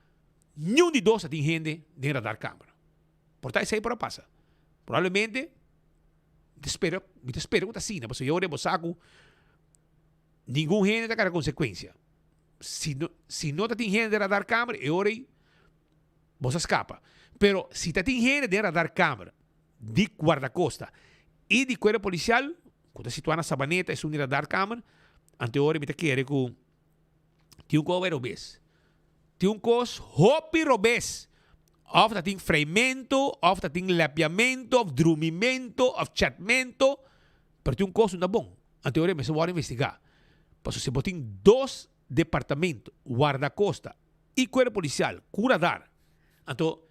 niun di dos ta tin hende den radarkamer. Por ta esei por a pasa. Probablemente mi ta spera mi ta spera ku ta asina pasobra yo rebosa ku ningun hende ta kara konsekuensia. Si no, si no ta tin hende den radarkamer, e ora ei bo sa skapa. Pero si ta tin hende den radarkamer di Guardacosta i di Cuerpo Policial, ku ta situá na Sabaneta, esun di radarkamer, anto e ora ei mi ta kere ku tin un kos bai robes. Tin un kos hopi robes. Òf ta tin freimentu, òf ta tin lepiamentu, òf drumimentu, òf chatmentu. Pero tin un kos no ta bon. Anto e ora mester wòrdu investigá. Pasobra si bo tin dos departamento, Wardakosta i Kuerpo Polisial, ku radar, anto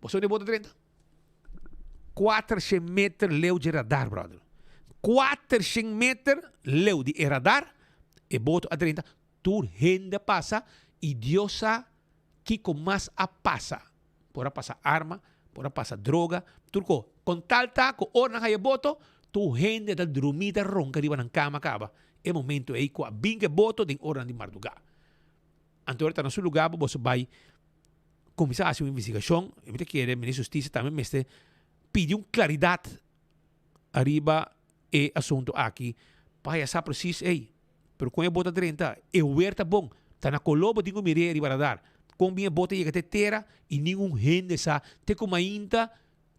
bo sa unda e boto drenta? Kuatershen meter leu dje radar, bròder. Kuatershen meter leu di e radar, e boto a drenta. Tur hende a pasa i Dios sa kiko mas a pasa. Por a pasa arma, por a pasa droga, tur ko. Kon tal ta ku ora nan haya boto, tur hende ta drumí ta ronka riba nan kama kaba. E momento ei ku a bin ku e boto den oranan di mardugá. Anto ora ta na su lugá pa boso bai kuminsá hasi un investigashon. I mi ta kere Minister di Hustisia tambe mester pidi un klaridat ariba e asunto aki pa haya sa presis ey, pero kon e bota drenta? E wer ta bon, ta na koló bo tin ku mir'é riba radar. Kon bin e bota yega te tera i ningun hende sa te ku mainta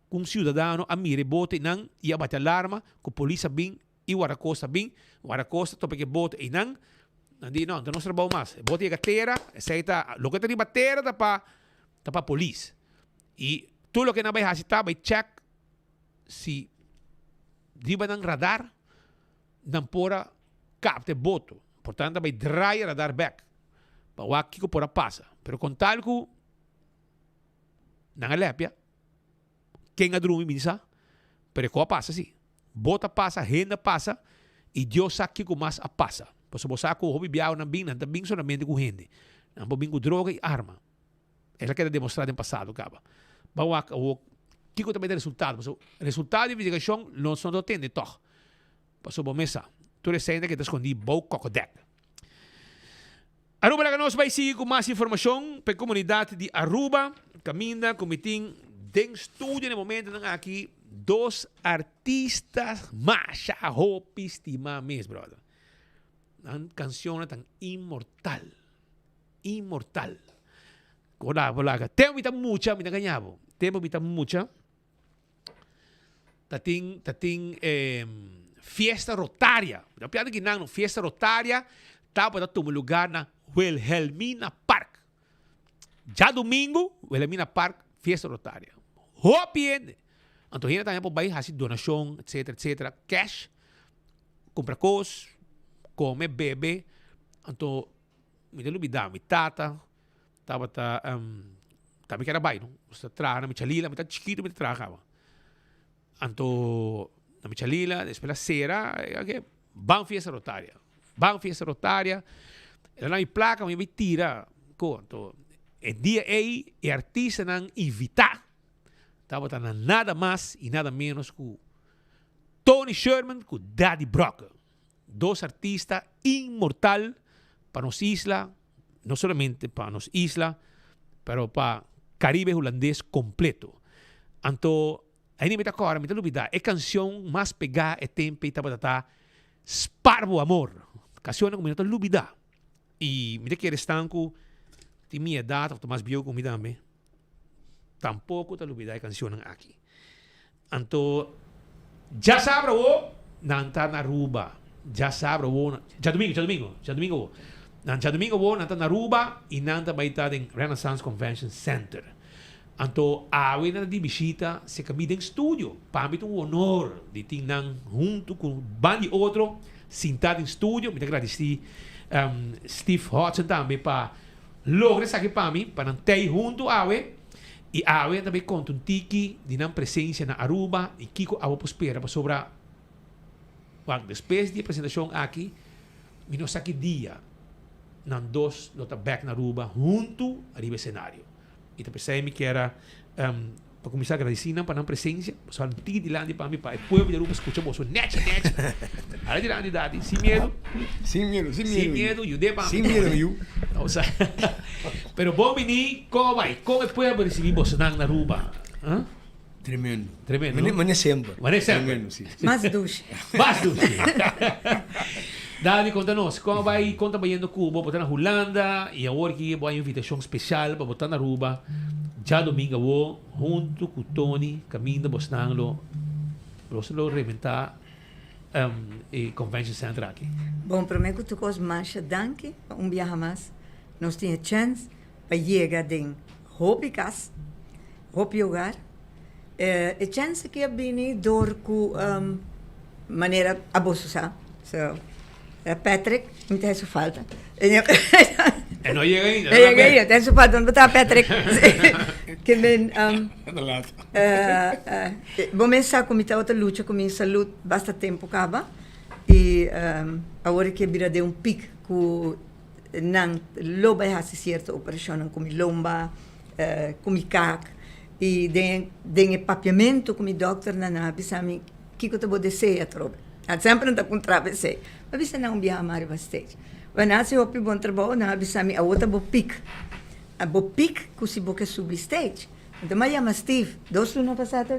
ku un siudadano a mira e bota einan i a bati alarma ku polis a bin i wardakosta a bin. Wardakosta topa ku e bota einan, nan di no, no ta nos trabou mas. E bota yega tera, esei ta loke ta riba tera ta pa ta pa polis. I tur loke nan bai hasi ta bai chèk si riba nan radar nan por a kapta e boto. Por tanto a bai draai e radar bek pa wak kiko por a pasa. Pero kon tal ku nan a lepia, ken a drumi mi sa, pero e ko a pasa si. Boto a pasa, hende a pasa i Dios sa kiko mas a pasa. Pasobra bo sa ku hopi biaha nan bin, nan ta bin solamente ku hende. Nan por bin ku droga i arma. El a keda demostrá den pasado kaba. Ban wak awor kiko ta bai ta resultado. Pasobra resultado di investigashon nos no ta tende tòg. Pasobra bo mes sa, tur esei ta keda skondí bou kòkòdèk. Aruba laga nos bai sigui ku mas informashon pa e komunidat di Aruba. Kaminda ku mi tin den studio na e momentonan aki dos artista masha hopi stima mes brother. Nan kanshonnan tan inmortal. Inmortal. Ku bo laga. Tempu mi ta mucha mi ta gaña bo. Tempu mi ta mucha. Ta tin ta tin fiesta rotaria. Mi ta piensa ki nan no fiesta rotaria tabata tuma lugar na Wilhelmina Park. Djadumingu Wilhelmina Park fiesta rotaria. Hopi hende. Anto hende tambe por bai hasi donashon etcetera etcetera cash kumpra kos kome bebe anto mi ta lubida mi tata Tabata ta mi keda bai no. Nos ta traha na Michalila, mi ta chikitu mi ta traha kaba. Anto na Michalila despues la sera oke ban fiesta rotaria, ban fiesta rotaria. El a na mi plaka mi bai tira ko. Anto e dia ei e artistanan invita tabata na nada mas y nada menos ku Tony Sherman ku Daddy Brokke. Dos artista inmortal pa nos isla. no solamente pa nos isla, pero pa Caribe Hulandes completo. Anto, ainda mi ta acorda, mi ta lubida, e cancion mas pegá e tempo ei tabata ta Spar bo amor. Cancionnan cu mi no ta lubida. Y mi ta kere esnan cu tin mi edad of ta mas bieu cu mi tambe, tampoco ta lubida e cancionnan aki. Anto djasabra awo nan ta na Aruba. Djasabra awo, djadumingu, djadumingu, djadumingu awo. Nan djadumingu awo nan ta na Aruba y nan ta bay ta den Renaissance Convention Center. Anto awe nan ta di bishita serka mi den studio. Pa mi ta un honor di tin nan hunto cu ban di otro sinta den studio. Mi ta gradici Steve Hodgson tambe pa logra esaki pa mi, pa nan tey hunto awe. I awe nan ta bay konta un tiki di nan presensia na Aruba i kiko abo por spera pasobra wak despues di e presentashon aki mi no sa ki dia nan dos lo ta bek na Aruba huntu ariba e senario. I ta pesey mi kier a pa kuminsá agradesí nan pa nan presensia pasobra un tiki dilanti pa mi pa e pueblo di Aruba skucha boso nechi nechi. Hala dilanti dadi sin miedu. Sin miedu, sin miedu. Sin miedu, yud'é pa mi. Sin miedu yu. Osa pero bon bini kon a bai? Kon e pueblo risibi bosonan na Aruba? Tremendo. Tremendo. Mane mane semper. Mane semper. Tremendo, si. Mas dushi. Mas dushi. Dadi konta nos, kon a bai, kon ta bayendo ku bo? Bo ta na Hulanda i awor ki bo a invitashon speshal pa bo ta na Aruba djadumingu awo huntu ku Tony kaminda bosnan lo boso lo rebenta e convention center aki. Bon, prome ku tur kos masha danki pa un biaha mas nos tin e chèns pa yega den hopi kas, hopi hogar. E chèns aki a bini dor ku manera aboso sa, so Patrick mi ta hasi falta. E no yega ainda. E yega ainda, ta hasi falta, no ta Patrick. Ke men bo mes sa ku mi tabata lucha ku mi salud basta tempu kaba i awor ke bira den un pik ku nan lo bai hasi sierto operashonnan ku mi lomba, ku mi kak i den den e papiamentu ku mi dòkternan nan a bisa mi kiko ta bo deseo atrobe. Nan semper nan ta puntra mi esei. Mi a bisa nan un biaha mas riba stage. Bo nan hasi hopi bon trabou, nan a bisa mi awor ta bo pik. Bo pik ku si bo ke subi stage. Anto mi a yama Steve, dos luna pasá ta?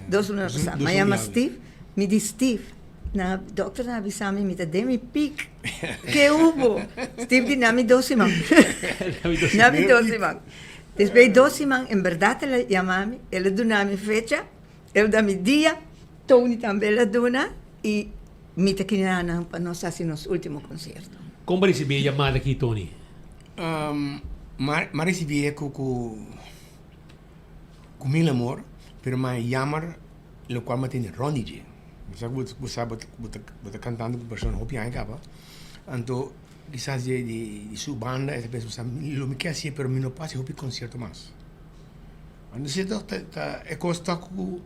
Dos luna pasá. Mi a yama Steve, mi di Steve, nan dòkternan a bisa mi mi ta den mi pik. Ke hubo? Steve di nan mi dos siman. Nan mi dos siman. Despues di dos siman en bèrdat el a yama mi, el a duna mi fecha, el a duna mi dia, Tony tambe el a duna i mi ta kina nan pa nos hasi nos último konsierto. Kon bo a risibí e yamada aki, Tony? Mi a risibí e ku ku mil amor, pero mi a yamar lokual mi a tende rònt di dje. Bo sa ku bo sa bo ta kantando ku persona hopi aña kaba, anto kisas di su banda e ta pensa bo sa lo mi ke hasié pero mi no por hasi hopi konsierto mas. Anto si ta e kos ta ku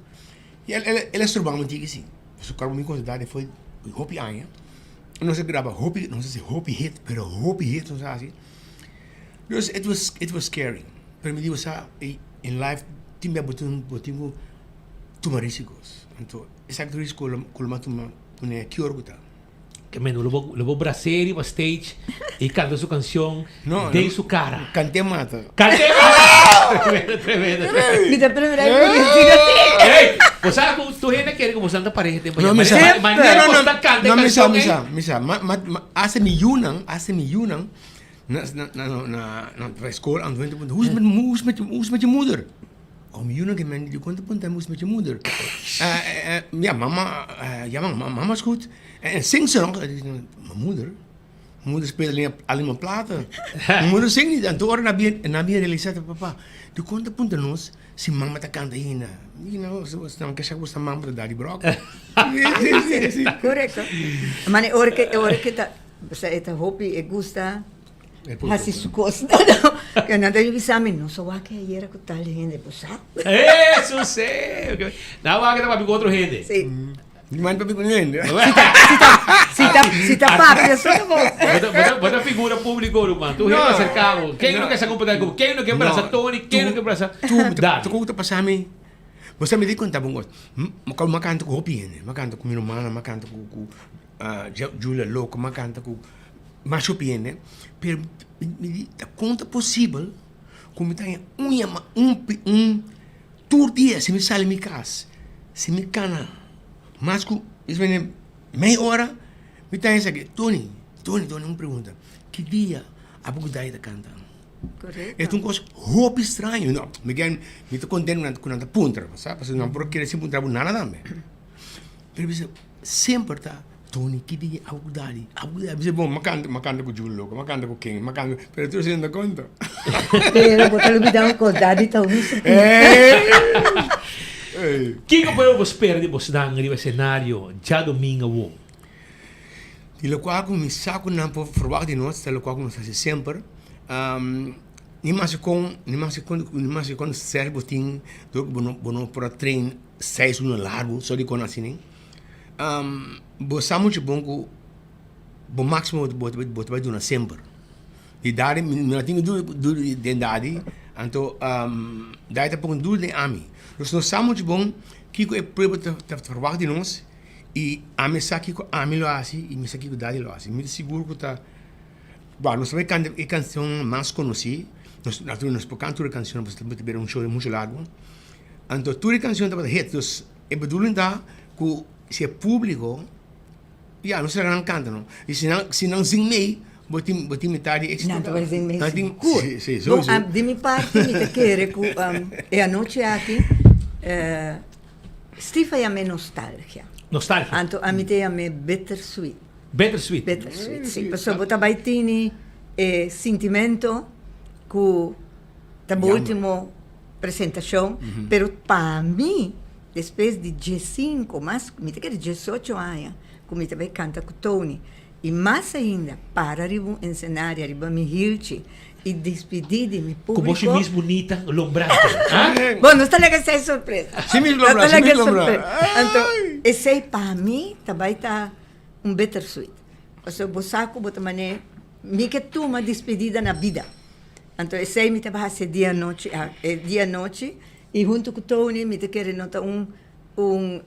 i el a stroba mi tiki si, pasobra mi konsiderá di foi hopi aña, nos a graba hopi, nos a hasi hopi hit, pero hopi hit nos a hasi. Dus it was it was scary, pero mi di bo sa in life tin bia bo tin bo tin ku tuma risikos, anto esaki ta un risiko ku lo mas tuma pone ki ora ku ta. Ke men lo bo lo bo bras'é riba stage i kanta su kanshon No, den no. su kara. Kanté mata. Kanté mata! Tremendo, tremendo, tremendo. Mi ta prepara pa mi Ey, bo sa ku tur hende kere ku boso ta pareha tempo No, ya. mi sa. Manera No, no, boso no. ta kanta e No, mi sa, kanshon mi ey. sa, mi sa. Ma, ma, ma, hasta mi yunan, hasta mi yunan, na, na, na, na, na, na school, aan het punta, hoe is het met, hoe is het met, je- hoe is het met je moeder? Oh, mi yunan ke men, die komt punta, hoe is het met je moeder? Eh, eh, ja, mama, eh, ja, mama, mama is goed. En, en zingt ze nog? En ik zeg, Mijn moeder? Mijn moeder speelt alleen, alleen maar platen. Mijn moeder zingt niet. En toen na bien, na bien realiseerde papa, die komt punta nos, si mama ta canta hina. You know, so, so, ke sa gusta mama ta daddy brok. Sí, sí, sí. Correcto. Maar e ora ke e ora ke ta, sa e ta hopi e gusta hasi su kos. No, no. Ke nan ta bisa mi, no so wak ayera ku tal hende, bo sa? Eso sí. Na wak ta papia ku otro hende. Sí. Mi man papia ku hende. Si ta, si ta, si ta, si ta papia so ta bo. Bo ta figura público, ruman. Tur hende ta acerca bo. Ken no ke sa comporta ku bo? Ken no ke brasa Tony? Ken no ke brasa Daddy? Tu, tu, tu ta pasa mi. Bo sa mi di konta bo un kos. Mi a kanta ku hopi hende. Mi a kanta ku mi rumannan, mi a kanta ku, ku Julia Loco, mi a kanta ku mas hopi hende. Pero mi di, ta kon ta posibel ku mi ta haña un yama, un, un tur dia si mi sali mi kas, si mi kana mas ku mei ora, mi ta haña esaki, Tony, Tony, Tony, un pregunta, ki dia abo ku Dai ta kanta? Correcto. E ta un kos hopi straño. No, mi ken, mi ta konten ku nan ta puntra, bo sa, pasobra nan por kere sin puntra bo nada tambe. Pero bisa, semper ta, Tony, ki dia abo ku Dali, abo ku Dali. Bisa, bon, m'a kanta, m'a kanta ku Julie Loco, m'a kanta ku ken, m'a kanta, pero tur esei no ta konta. Pero bo ta lubida un kos, Dali ta un supi. Kiko por bo spera di bosnan riba esenario djadomingo awor? Di lokual ku mi sa ku nan por ferwagt di nos ta lokual ku nos hasi semper. Ni mas kon, ni mas kon, ni mas kon sèr bo tin dor ku bo no bo no por a train seis luna largu so dikon asina. Bo sa muchu bon ku bo máksimo bo bo ta bai duna semper. Di dadi mi no tin duru den dadi anto dadi ta pone duru den ami. Nos no sa muchu bon kiko e pueblo ta ferwagt di nos. I ami sa kiko ami lo hasi i mi sa kiko Daddy lo hasi. Mi ta sigur ku ta, bon, nos ta bai kanta e kanshon mas konosí, nos naturalmente nos por kanta tur e kanshon pasobra ta bira un show muchu largu. Anto tur e kanshon tabata hit, dus e bedoeling ta ku si e públiko, ya, nos laga nan kanta no. I si nan si nan zing mei, bo tin bo tin mitar di éksito. Nan ta bai zing mei Nan tin, sigur. si, si, Bon, sowieso. di mi parti mi ta kere ku e anochi aki Steve a yam'é nostalgia. Nostalgia. Anto ami ta yam'é bittersweet. Bittersweet. Bittersweet, si. Pasobra bo ta bai tini e sintimento ku ta bo ultimo presentashon, pero pa mi, despues di diesinko, mas, mi ta kere diesocho aña ku mi ta bai kanta ku Tony, i mas ainda para riba un ensenario, riba mi hilchi, i dispidí di mi Ku bo públiko. shimis bunita lombrante. Ah? Bon, nos ta laga esei sorpresa. Shimis Nos ta lombrá, laga shimis lombrá. sorpresa. Anto, esei pa mi ta bai ta un bittersweet. Pasobra bo sa ku bo ta manera mi ke tuma dispidida na bida. Anto esei mi ta bai hasi e dia anochi, e dia anochi i huntu ku Tony mi ta kere no ta un un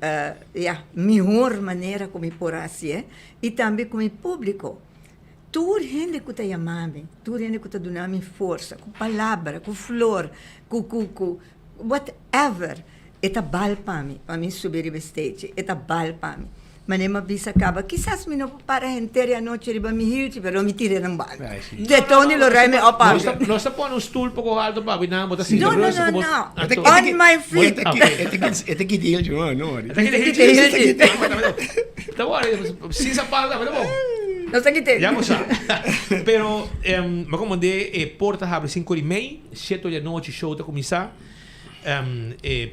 ya mihor manera ku mi por hasié i tambe ku mi públiko. Tur hende ku ta yama mi, tur hende ku ta duna mi forsa, ku palabra, ku flor, ku ku ku whatever, e ta bal pa mi, pa mi subi riba e stage, e ta bal pa mi. Manera mi a bisa kaba, kisas mi no por para henter e anochi riba mi hilchi, pero mi tira nan banda. De Tony lo rai mi op Nos ta nos ta pone un stoel poko alto pa abi nan, bo ta sinti No, no, rustig no, ku bo. no. Anto On my feet. E ta kita hilchi, no, no. E ta kita hilchi. Ta bon, sin sapato tambe ta bon. No sa kite. Ya bo sa. Pero mi a komand'é e porta habri sinku ora i mei, shete ora di anochi show ta kuminsá.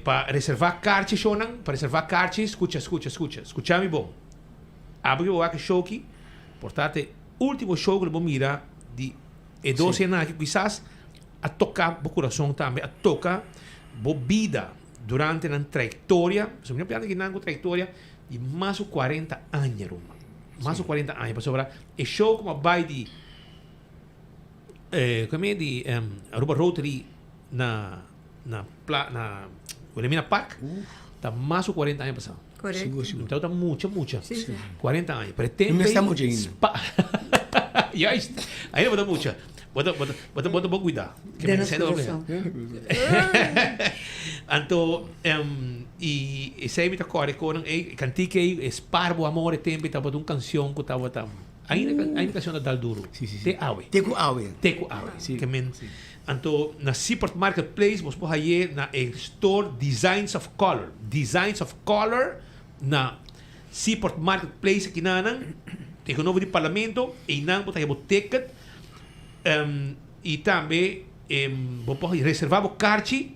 Pa reservá karchi shownan, pa reservá karchi, skucha, skucha, skucha, skucha mi bon. Abo ke bo wak e show aki, por ta ta e último show ku lo bo mira di e dos hende aki kisas a toka bo kurason tambe, a toka bo bida durante nan trayektoria. Pasobra mi a piensa kinan ku trayektoria di mas ku cuarenta aña ruman. Mas ku cuarenta aña pasobra e show ku a bai di kome di Aruba Rotary na na pla na Wilhelmina Park ta mas ku cuarenta aña pasá. Correcto. Sigur, sigur. Mi tabata mucha, mucha. Sí, sí. 40 aña. Pero e tempo Mi ei sta mucha ainda. spa Juist. Ainda bo ta mucha. Bo ta, bo ta, bo ta, bo ta bon cuida. Ke Den men nos sendo corazon. Anto, y esei mi ta corda con ei, e cantica ei, e Spar bo amor e tempo ei tabata un cancion cu tabata, ainda, ainda cancion ta dal duro. Sí, sí, sí. Te awe. Te cu awe. Te cu awe. Sí. Ke men, anto, na Seaport Marketplace bos por haye na e store Designs of Color. Designs of Color na Seaport Marketplace akinanan, tegenover di Parlamento, einan bo ta haye bo ticket. Y tambe bo por reserva bo karchi,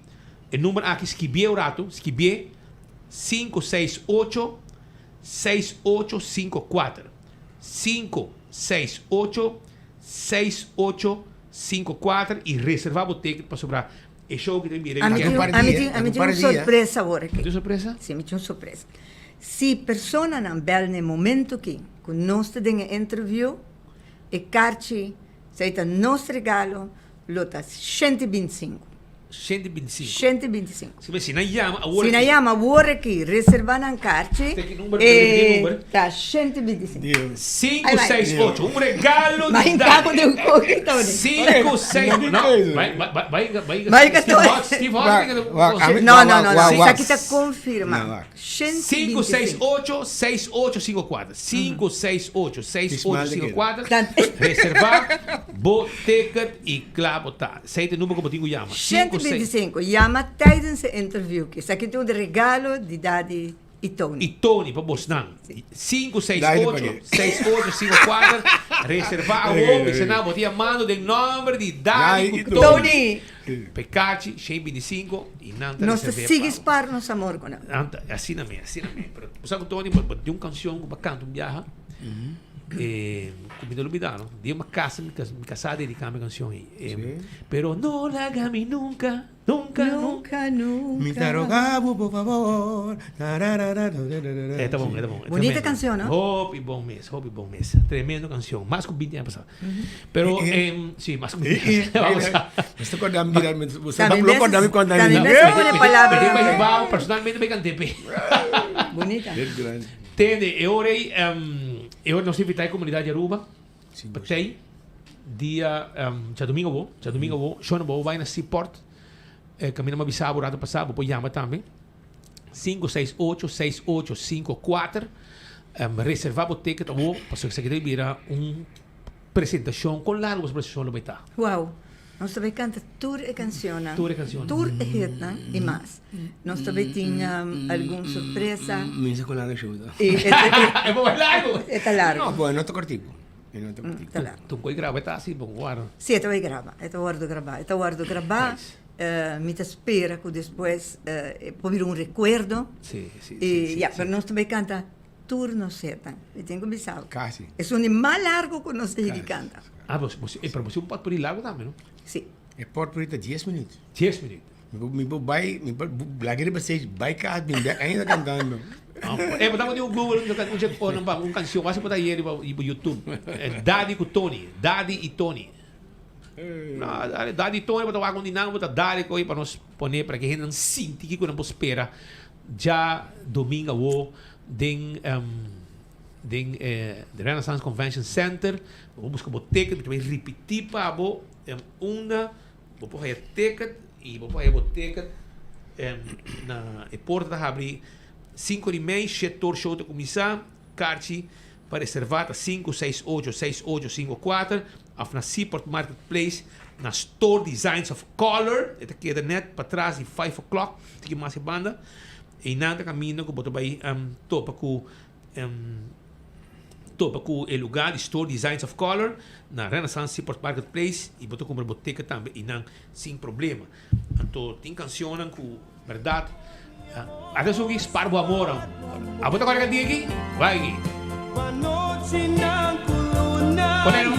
e number aki skibié un rato, skibié 568 6854. 568 6854 y reserva bo ticket pasobra e show aki ta bira Ami tin, ami tin, ami tin un sorpresa awor aki. Tin sorpresa? Si, mi tin un sorpresa. Si personanan bel na e momento aki cu nos ta den e interview, E karchi, esei ta nos regalo, lo ta 125. 125. 125. Si, si nan yama awor Si nan yama awor aki, reserva nan karchi, Teki number, e number. ta 125. 5, 6, 8. Un regalo di Bai Dani. de un koki, Tony. 5, 6, no. Bai, bai, bai, bai. Bai, Steve Hodge, Steve Hodge. No, no, no, no. Esaki ta konfirma. 5, 6, 8, 6, 8, 5, 4. 5, 6, 8, 6, 8, 5, 4. Reserva bo ticket y kla bo ta. Esey ta e number ku bo tin ku yama. 125. Yama tijdens e interview. Esaki ta un regalo di Daddy y Tony. Y Tony pa bosnan. 5, 6, 8, 6, 8, 5, 4. Reserva awor. Bisa nan bo ta yamando den nomber di Daddy ku Tony. Pekachi, 125. Y nan ta Nos ta reserv'é sigui pa. spar nos amor ku nan. Nan ta, asina mi, asina mi. Pero bo sa ku Tony, bo tin un kanshon ku bo a kanta un biaha, ku mi no lo bida no. Dia mi a kasa, mi kasá a dediká mi e kanshon ei. Pero no laga mi nunka, nunka, nunka. Nunka, Mi ta roga bo por fabor, tararararararara. E ta bon, e ta bon. Bonita kanshon, no? Hopi bon mes, hopi bon mes. Tremendo kanshon. Mas ku binti aña pasá. Pero, sí, mas ku Vamos a. Basta korda mi mira, También lo korda mi konta también veces pone palabra. Mi tin bai personalmente bai kant'é p'e. Bonita. Tende, e ora ei, e ora nos invitá e komunidat di Aruba pa tei dia djadumingu awor, djadumingu awor, shona bo bai na Seaport, kaminda mi a bisa bo rato pasá, bo por yama tambe, 568 6854, reserva bo ticket awor, pasobra esaki ta bira un Presentacion, con largo boso presentacion lo bay ta? Wow! Nos ta bay canta tur e cancionnan. Tur e cancionnan. Tur e hitnan y mas. Nos ta bay tin algun sorpresa. Mi sa con largo e show ta. E por bay largo? E ta largo. No, bo e no ta cortico. E no ta cortico. Ta largo. Tun cu e graba e ta asi bon guarda. Si, e ta bay graba. E ta wordo graba. E ta wordo graba. Mi ta spera cu despues e por bira un recuerdo. Si, si, si. Y ya, pero nos ta bay canta. Tur nos setan. Mi tin ku bisa bo. Kasi. Esun di mas largu ku nos higi kanta. Ah, bo, bo, e pero bo si un potpuri largu tambe, no? Si. E potpuri ta dies minuut. Dies minuut. Mi por, mi por bai, mi por laga riba stage, bai kas, bin bek ainda kantando. E, bo tabata tin un Google, un un check pon un un kanshon, wak si bo ta haye riba riba YouTube. Daddy ku Tony, Daddy i Tony. No, Daddy i Tony, bo ta wak un di nan, bo ta dale koe pa nos pone para ke hendenan sinti kiko nan por spera. Dja domingo awo den den e Renaissance Convention Center. Bo por buska bo ticket, mi ta bai ripiti pa bo unda bo por haya ticket y bo por haya bo ticket na e porta ta habri sinku di mei, shete or show ta kuminsa, karchi pa reserva ta sinku seis ocho seis ocho sinku kuater of na Seaport Marketplace na Store Designs of Color, e ta keda net patras di Five O'Clock. Tiki mas e banda. Einan ta kaminda ku bo ta bai topa ku topa ku e lugar di Store Designs of Color na Renaissance Seaport Marketplace i bo ta kumpra bo ticket tambe einan sin problema. Anto tin kanshonnan ku bèrdat ata esun ki Spar Bo Amor. Abo ta kòrda kantiga aki? Bai aki. Pone no.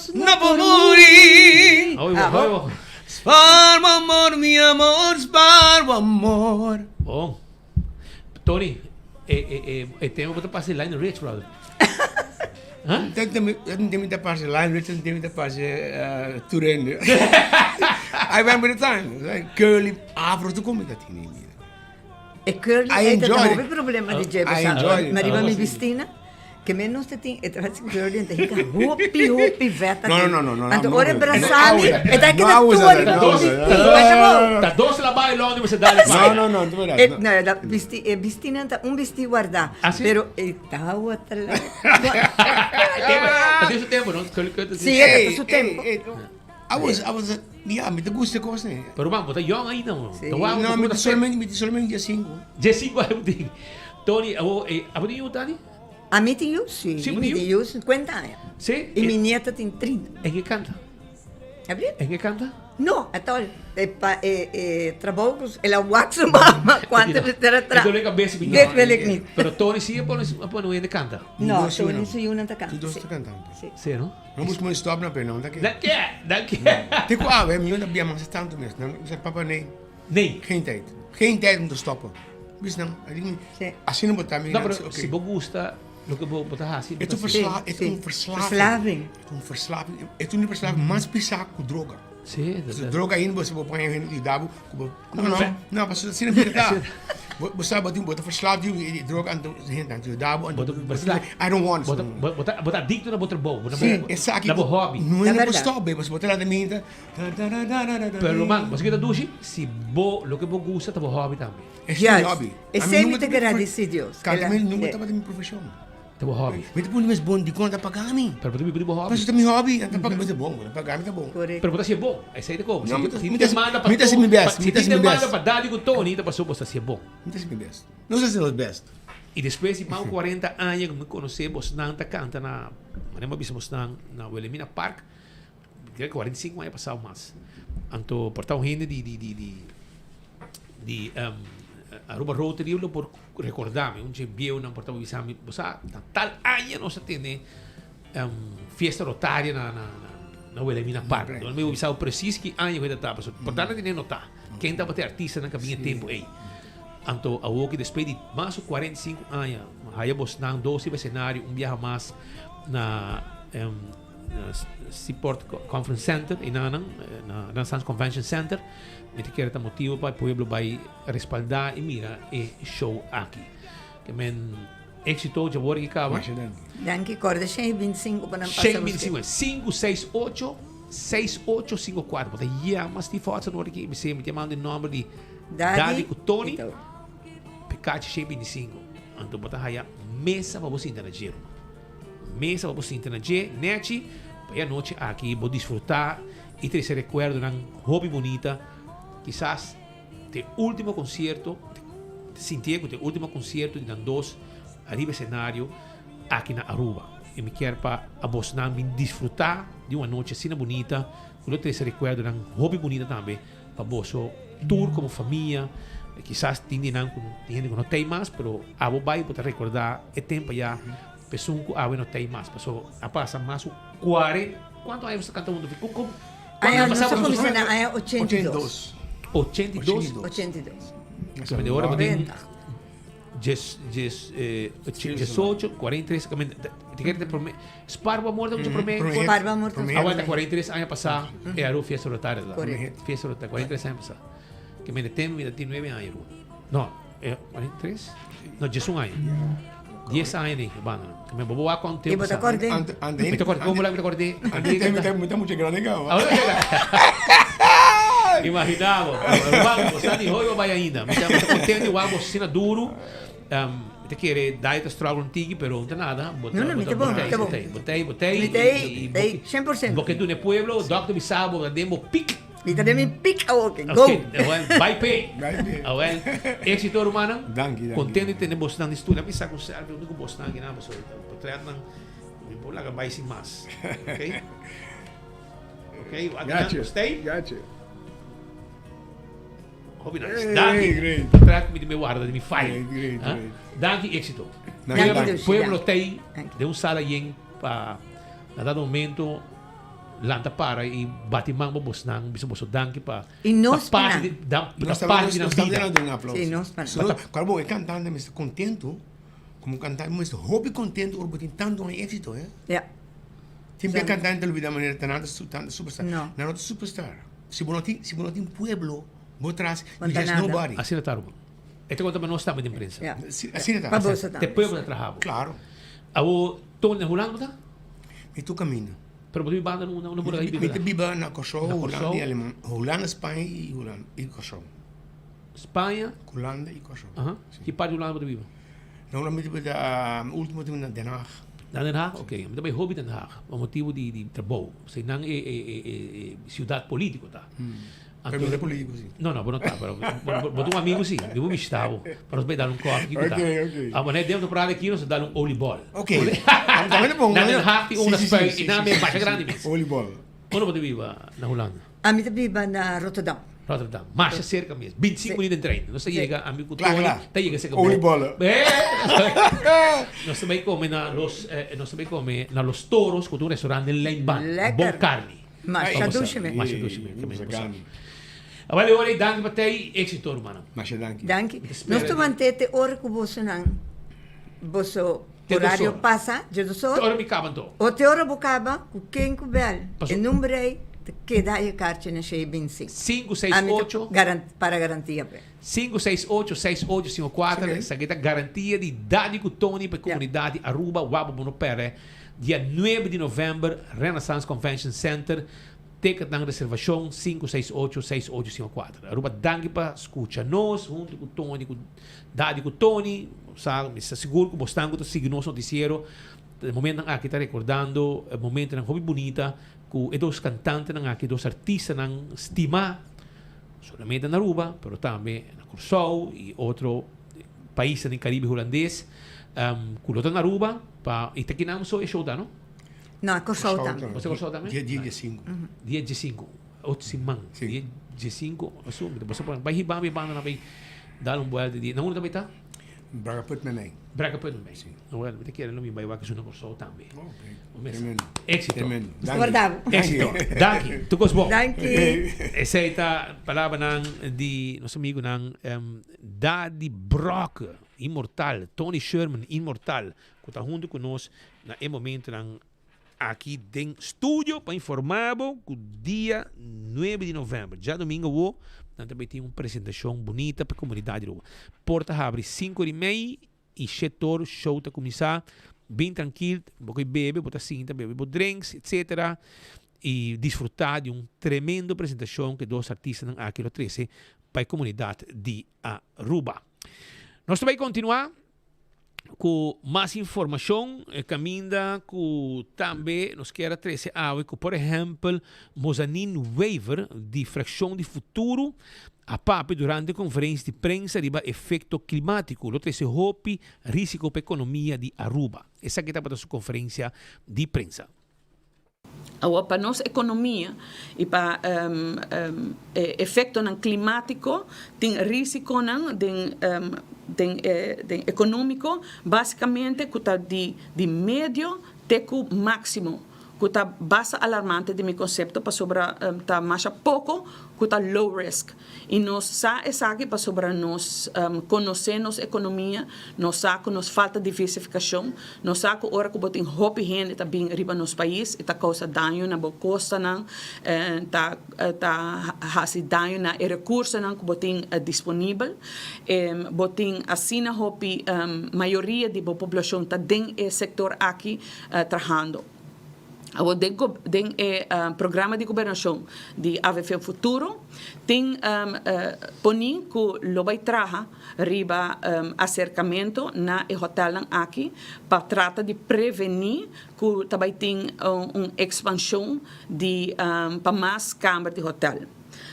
Nos no por muri. Ah, bo. Spaar bo amor, mi amor, spaar bo amor. Bon. Tony, e, e, e, e tema bo ta pasa Lionel Rich, brother. Dat tema ta pasa Lionel Rich, dat tema ta pasa Turende. I went with the time. Like curly afro, tu come dat in India. E curly I ei ta enjoy hopi it. problema di dje, I basa. enjoy it. Ma riba mi Ah. bistina, ke men nos ta tin, e ta hasi curly en ta hinka hopi, hopi vet No, no, no, no, no, Anto no, ora e no, brasa mi, no, e ta no, keda no, tur no, no, bisti. no, no, Basa bo. Ta dos la bai Londres, bo dale No, no, no, no, E, no, e la bisti, e bistinan ta un bisti guardá, Ah, si? pero e tawata la. Ta tin su tempo, no? Curly curl ta tin Si, e ta tin su tempo. I was, I was, ya, mi ta gusta e kos ne. Pero man, bo ta yong ainda, man. Sí. Ta wou, No, bo mi ta ta solamente, mi ta solamente diesinco. Diesinco aña bo tin. Tony, abo, eh, abo tin yu, Tani? Ami tin yu? Sí, Sí, bo mi tin tin yu? yu 50 aña. Sí? I mi nieta tin 30. En ke kanta? Abri? En ke kanta? No, at all. E pa e e trabou ku el a wak su mama kuantu mester a tra. E dole kabes mi Dit wil ik niet. Pero Tony sí a pone a pone un hende kanta. No, Tony su yunan ta kanta. Tur dos sí. ta kantante. Sí. Sí, no? No busca un stop na pe, no, dank je. Dank je, dank je. Te ku awe, mi no bia mas tanto mes. Nan sa papa nee. Nee. Geen tijd. Geen tijd om te stoppen. Bis nan, asina bo ta mi. No, pero si bo gusta loke bo bo ta hasi. Het is een versla, het is een verslaving. Verslaving. Het is een verslaving. Het is een verslaving mas pisa ku droga. Sí, dat droga ainda bo bo pon hende di dabu ku bo. No, no, no, paso asina bira ta. Bo bo sa bo tin bo ta verslaafd di droga anto hende anto dabu anto. I don't want. Bo ta bo ta bo ta adicto na bo trabou, na bo Sí, esaki. na bo hobby. No hende por stop be, paso bo ta lanta minta. Pero ruman, bo sa ke ta dushi? Si bo loke bo gusta ta bo hobby tambe. Esei mi hobby. Esei mi ta gradisi Dios. Kanta mi nunka tabata mi profeshon. Ta bo hobby. Mi ta pone mes bon dikon ta paga mi. Pero bo ta biba di bo hobby. Pasobra ta mi hobby, ta paga mi ta bon, ta paga mi ta bon. Pero bo ta hasié bon, esei ta komo. No, mi ta Si tin demanda pa mi ta hasi mi best, Si mi ta tin hasi mi demanda best. pa Daddy ku Tony ta pasobra bo ta hasié bon. Mi ta hasi mi best. Nos ta hasi nos best. I despues di mas ku 40 aña ku mi konosé bosnan ta kanta na, manera mi a bisa bosnan, na Wilhelmina Park. Creo que 45 aña pasado mas. Anto por ta un hende di di di di di um, Aruba Rotary lo por recordami un che bieunan por ta bisami bo sa na tal aña nos a tene um, fiesta rotaria na na na na Wilhelmina Park. No me bisa precies ki aña ku ta paso por ta tene nota. Ken tabata e artistanan ka bin e tempo ei. Anto awoki despues di mas ku 45 aña haya bosnan dos riba escenario un biaha mas na um, Seaport Conference Center enanan na Renaissance Convention Center. Mi ta kere ta motibo pa e pueblo bai respalda y mira e show aki. Ke men exito dja wor ki kaba. Danki korda 125 pa nan pasa 125 568 6854. Bo ta yama Steve Hudson wor ki mi mi ta manda e nomber di Daddy ku Tony. Pekachi 125. Anto bo ta haya mesa pa bo sinta na dje ruman. Mesa pa bo sinta na dje nechi pa e anochi aki bo disfruta y trece recuerdonan hopi bunita. Kisas t'e ultimo concierto, te sintié cu t'e ultimo concierto di nan dos ariba escenario aki na Aruba. Y mi kier pa abosnan bin disfruta di un anochi asina bunita cu lo trece recuerdonan hopi bunita tambe pa boso tur como famia. Kisas tin di nan cu tin hende cu no t'ey mas, pero abo bay bo ta recorda e tempo aya. Pesun ku awe no tei mas paso a pasa mas ku kuaren kuantu aña boso ta kanta huntu ku ku Aña nos a kuminsá na aña 82. 82? 82. So mende ora bo tin djes djes diesocho 43 te kere te prome Spar bo amor ta mucho prome Spar bo amor ta Aguanta 43 aña pasá e Aruba fiesta rotaria ta fiesta rotaria 43 aña pasá ke mende tempo mi ta tin nuebe aña Aruba no 43 no diesun aña Dies aña di banda. Me bobo wak con tempo. E bo ta cordé. Mi ta cordé. Como la mi ta cordé? Mi ta mucho grande caba. Imaginabo. Ruman, bo sa di hoy bo bai ainda. Mi ta contento di wak bo asina duro. Mi ta kere diet ta struggle un tiki, pero no ta nada. No, no, mi ta bon, mi ta bon. Bo tei, bo tei. Mi tei, tei, 100%. Bo ke duna e pueblo, doctor bisa bo, den bo pik. Mi ta den mi pik awoke. Go! Ok, awel, bai p'e. Bai p'e. Awel, éxito rumannan. Danki, danki. Contento di tene bosnan di studio. Mi sa cu selfie hunto cu bosnan aki nan, pasobra potretnan mi por laga bai sin mas. Ok? Ok, wak nan, Gotcha. stay. Gotcha. Hopi nice. Hey, Danki. great. Potret mi di mi warda di mi file. Great, great, Ah? great. Danki, éxito. Danki, Pueblo, danki. pueblo tei den un sala yen pa na dado momento. lanta para i bati man pa bosnan, bisa boso danki pa I nos ta parti pa di nan. da Nos ta ta parti di nan nos ta bida. duna un aplauso. Sí, nos pa nan. So, cual bo e cantante mester contento, como cantante mester hopi contento ora bo tin tanto un éxito, eh. Ja. Tin be cantante ta lubida manera ta nan ta superstar. No. Nan no ta superstar. Si bo no tin si bo no tin pueblo bo tras, Bo you ta just nada. nobody. Asina ta Ruben. E ta conta pa nos tambe den prensa. Ja. Asina ta. Pa boso tambe. Te pueblo ta traha bo. Claro. Awo Tony na Hulanda bo ta? Mi tur caminda. Pero bo ta biba unda unda bo ta biba? Mi ta biba na Kòrsou, Na Hulanda Kòrsou. i Aleman. Hulanda, Spaña i Hulanda i Kòrsou. Spaña. Hulanda i Kòrsou. Aha. Ki parti di Hulanda bo ta biba? Na Hulanda mi ta biba ultimo tempu na Den Haag. Na Den Haag? Oké. Mi ta bai hopi Den Haag pa motibu di di trabou. Pasobra nan e e e e siudat politiko ta. Pero mi ta politico si. No, no, bo no ta, pero bo ta un amigo si. Mi bo bishita bo pa nos bai dal un koffie ki bo ta. Ok, ok. Abo ne den temporada aki nos ta dal un oliebol. Ok. Tambe ta bon. Na Den Haag tin un spuit y nan masha grandi mes. Oliebol. Unda bo ta biba na Hulanda? Ami ta biba na Rotterdam. Rotterdam. Masha cerca mes. Binticinco minuut den trein. Nos ta yega, ami cu Tony ta yega cerca bo. Oliebol. Nos ta bai come na los, nos ta bai come na Los Toros cu ta un restaurant den Lijnbaan. Lekker. Bon carni. Masha dushi me. Masha dushi me. Awel ora danki pa tei éxito rumannan. Masha danki. Danki. Nos ta want'é te ora ku bosonan boso horario pasa, dje dos or. Te ora mi kaba anto. O te ora bo kaba ku ken ku bèl e number ei ta keda e karchi na shei binsi. Sinku seis ocho. Para garantia pe. 568 6854 Esaki ta garantia di Daddy ku Tony pa e komunidat di Aruba wak bo no pèrdè dia nuebe di novèmber Renaissance Convention Center Ticketnan reservashon 568 6854 Aruba danki pa skucha nos huntu ku Tony ku Daddy ku Tony Sa mi sa sigur ku bosnan ku ta sigui nos notisiero e momentonan aki ta rekordando e momentonan hopi bunita ku e dos kantantenan aki dos artistanan stimá Solamente na Aruba, pero tambe na Kòrsou i otro paisnan den Karibe Hulandes ku lo ta na Aruba pa i ta kinan so e show ta no? No, Kòrsou tambe. Bo sa Kòrsou tambe? Dia dia sinku. Dia diesinku, otro siman. Dia diesinku, asu bo sa por bai hiba mi banda nan bai dal un buelta di, na unda ta bai ta? Braga put me mei. Braga put me mei. Si. Well, mi ta kere lo mi bai wak esun na Kòrsou tambe. Ok. Tremendo. Éxito. Tremendo. Nos ta warda bo. Éxito. Danki. Tur kos bon. Danki. Esei ta palabranan di nos amigunan Daddy Brokke, inmortal, Tony Sherman, inmortal, ku ta huntu ku nos na e momentonan aki den studio pa informa bo ku dia nuebe di november, djadomingo awo, nan ta bay tin un presentacion bunita pa e comunidad di Aruba. Porta habri cinco di mei y shete or show ta cuminsa, bin trankil, bo koy bebe, bo ta sinta bebe bo drinks etc. Y disfruta di un tremendo presentacion ku e dos artistanan aki lo trece pa e comunidad di Aruba. Nos ta bay continua. Ku mas informashon e kaminda ku tambe nos kier a trese awe ku por ehèmpel Mozanin Wever di Frakshon di Futuro a papia durante konferensia di prensa riba efekto klimátiko lo trese hopi risiko pa ekonomia di Aruba. Esaki tabata su konferensia di prensa. Awor pa nos economia y pa e efectonan climatico tin risiconan den den den economico basicamente cu ta di di medio te cu maximo cu ta basta alarmante di mi concepto pasobra ta masha poco cu ta low risk. Y nos sa esaki pasobra nos conoce nos economia, nos sa cu nos falta diversificacion, nos sa cu ora cu bo tin hopi hende ta bin riba nos pais e ta causa daño na bo costanan, ta ta haci daño na e recursonan cu bo tin disponibel. Bo tin asina hopi mayoria di bo poblacion ta den e sector aki trahando. Awor den den e programa di gobernacion di avp Futuro tin poni cu lo bay traha riba acercamento na e hotelnan aki pa trata di preveni cu ta bay tin un expansion di pa mas camber di hotel.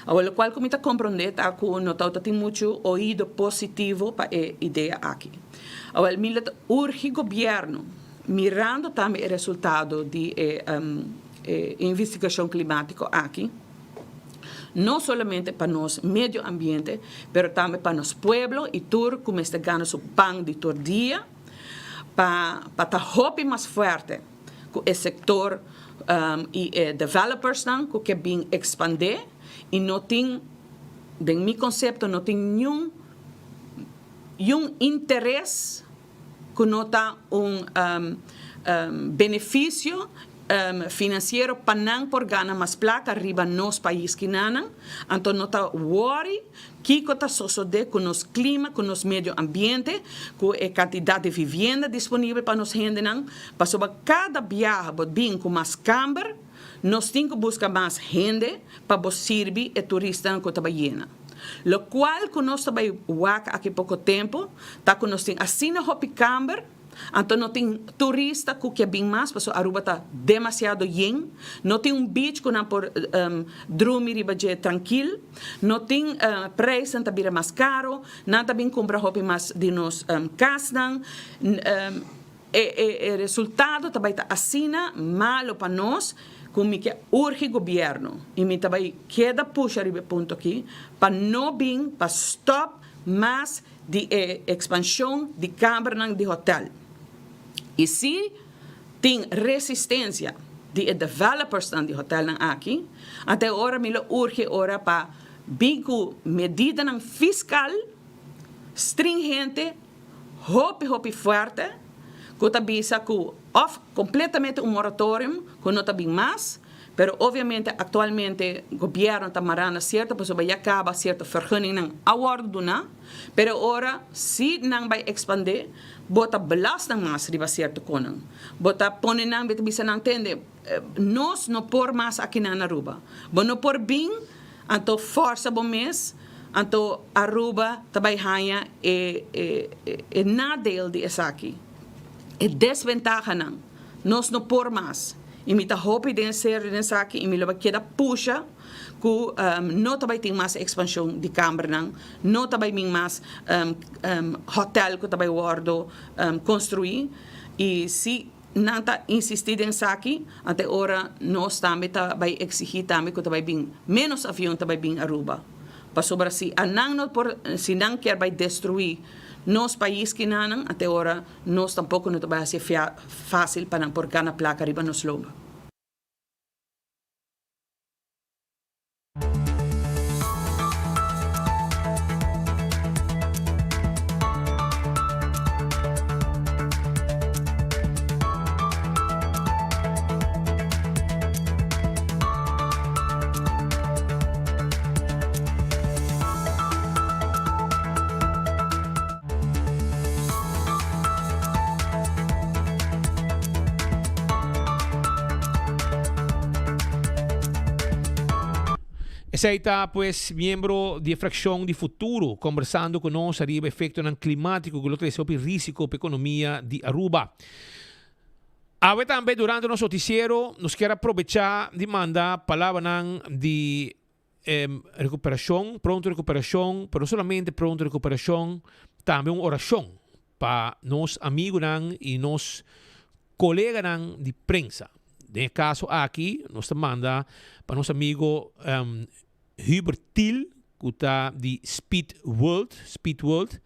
Awor locual cu mi ta comprende ta cu no ta tin mucho oido positivo pa e idea aki. Awor mi lo ta urgi gobierno. Mirando tambe e resultado di e investigashon klimátiko aki, no solamente pa nos medio ambiente, pero tambe pa nos pueblo i tur ku mester gana su pan di tur dia, pa pa ta hopi mas fuerte ku e sektor. i e developersnan ku ke bin ekspandé i no tin, den mi konsepto, no tin niun yun interes ku no ta un benefisio finansiero pa nan por gana mas plaka riba nos pais kinanan, anto no ta wòri kiko ta sosodé ku nos klima, ku nos medio ambiente, ku e kantidat di vivienda disponibel pa nos hendenan, pasobra kada biaha bo bin ku mas kamber, nos tin ku buska mas hende pa bo sirbi e turistanan ku ta bai yena. Lokual ku nos ta bai wak aki poko tempu ta ku nos tin asina hopi kamber, anto no tin turista ku ke bin mas pasobra Aruba ta demasiado yen, no tin un beach ku nan por drumi riba dje trankil, no tin prijsnan ta bira mas karo, nan ta bin kumpra hopi mas di nos kasnan, E resultado ta bai ta asina malo pa nos ku mi ke urgi gobièrnu i mi ta bai keda pusha riba e punto aki pa no bin pa stòp mas di e ekspanshon di kambernan di hotèl. I si tin resistensia di e developersnan di hotèlnan aki, anta e ora mi lo urgi e ora pa bin ku medidanan fiskal stringente, hopi hopi fuerte ku ta bisa ku òf kompletamente un moratorium ku no ta bin mas, pero obviamente aktualmente gobièrnu ta mará na sierto pasobra ya kaba sierto vergunningnan a wòrdu duná, pero ora si nan bai ekspandé bo ta belas nan mas riba sierto konan, bo ta pone nan bo ta bisa nan tende nos no por mas akinan na Aruba, bo no por bin Anto forsa bo mes, anto Aruba ta bay haña e e nadeel di esaki, e desventahanan. Nos no por mas. Y mi ta hopi den serio den esaki y mi lo bay keda pusha cu no ta bay tin mas expansion di cambernan, no ta bay bin mas hotel cu ta bay wordo construi y si Nan ta insistí den esaki, ante ora nos tambe ta bai exigí tambe cu ta bai bin menos avion ta bai bin Aruba. Pasobra si a nan no por, si nan kier bai destruí nos pais kinanan, ante ora nos tampoco no ta bai haci facil pa nan por gana placa riba nos lomba. Esei ta pues miembro di e fraccion di Futuro conversando cu nos ariba efectonan climatico cu lo trece hopi risico pa economia di Aruba. Awe tambe durante nos noticiero nos kier a probecha di manda palabranan di Recuperacion, pronto recuperacion, pero no solamente pronto recuperacion, tambe un oracion pa nos amigunan y nos coleganan di prensa. Den e caso aki nos ta manda pa nos amigo Hubert Thiel cu ta di Speed World, Speed World,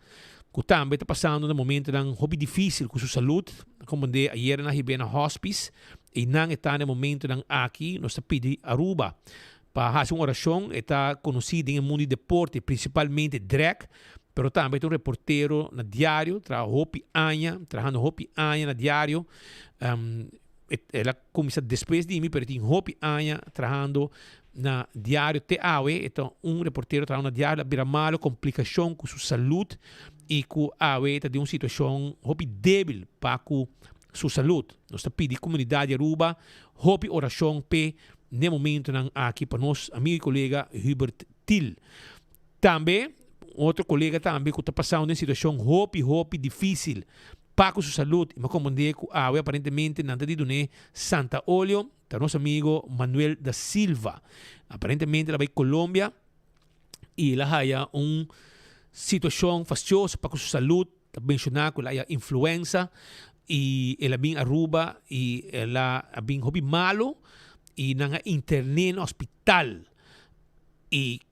cu tambe ta pasando na momentonan hopi dificil cu su salud. A comprende ayer nan a hib'é na hospice y nan e ta na e momentonan aki. Nos ta pidi Aruba Pa hasi un orashon, e ta konosí den e mundu di deporte, prinsipalmente drag, pero tambe e ta un reportero na diario, traha hopi aña, trahando hopi aña na diario. El a kuminsá despues di mi, pero e tin hopi aña trahando na diario te awe. E ta un reportero trahando na diario, el a bira malo, komplikashon ku su salud i ku awe ta den un situashon hopi débil pa ku su salud. Nos ta pidi komunidat di Aruba hopi orashon p'e n'e momentonan aki pa nos amigo y colega Hubert Thiel. Tambe, un otro colega tambe cu ta pasando den situacion hopi hopi dificil pa cu su salud y mi a comprende cu awe aparentemente nan ta di dun'e Santa Olio, ta nos amigo Manuel da Silva. Aparentemente el a bay Colombia y el a haya un situacion fastioso pa cu su salud. Ta menciona cu el a haya influenza y el a bin Aruba y el a bin hopi malo y nan a interne na hospital y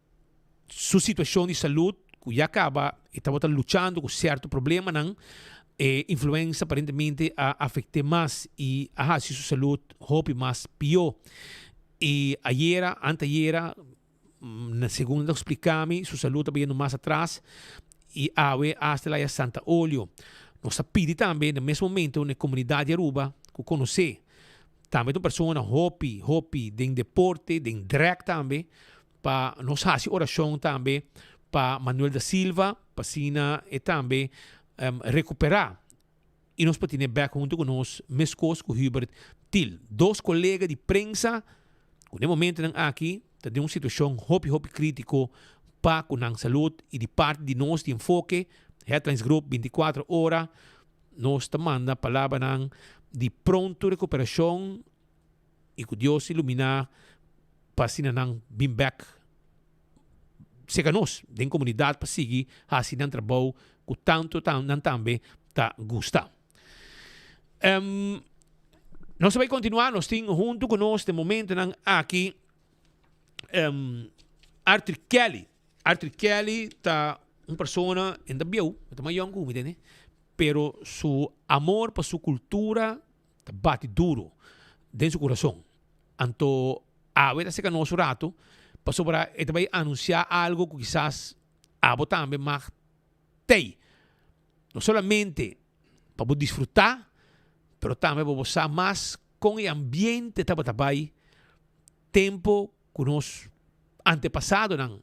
su situacion di salud cu ya caba e tabata luchando cu cierto problemanan. E influenza aparentemente a afect'é mas y a haci su salud hopi mas pió. Y ayera, antayera, segun nan ta splica mi, su salud ta bayendo mas atras y awe hasta el a haya Santa Olio. Nos ta pidi tambe na mes momento na e comunidad di Aruba cu conoce tambe ta un persona hopi, hopi den deporte, den drag tambe, pa nos haci oracion tambe pa Manuel da Silva, pa asina e tambe recupera y nos por tene bek hunto cu nos mescos cu Hubert Thiel. Dos colega di prensa cu den momentonan aki ta den un situacion hopi hopi critico pa cu nan salud y di parti di nos di Enfoke, Headlines Group 24 ora, nos ta manda palabranan di pronto recuperacion y cu Dios ilumina pa asina nan bin bek serka nos den comunidad pa sigui haci nan trabou cu tanto nan tambe ta gusta. Um, nos ta bay continua, nos tin hunto cu nos den momentonan aki um, Arthur Kelly. Arthur Kelly ta un persona, en ta bieu, ta mas yong cu mi, tende? Pero su amor pa su cultura ta bati duro den su kurason. Anto awe ta seka nos un ratu pasobra e ta bai anunsiá algu ku kisas abo tambe mag tei. No solamente pa bo disfrutá, pero tambe pa bo sa mas kon e ambiente tabata bai tempu ku nos antepasadonan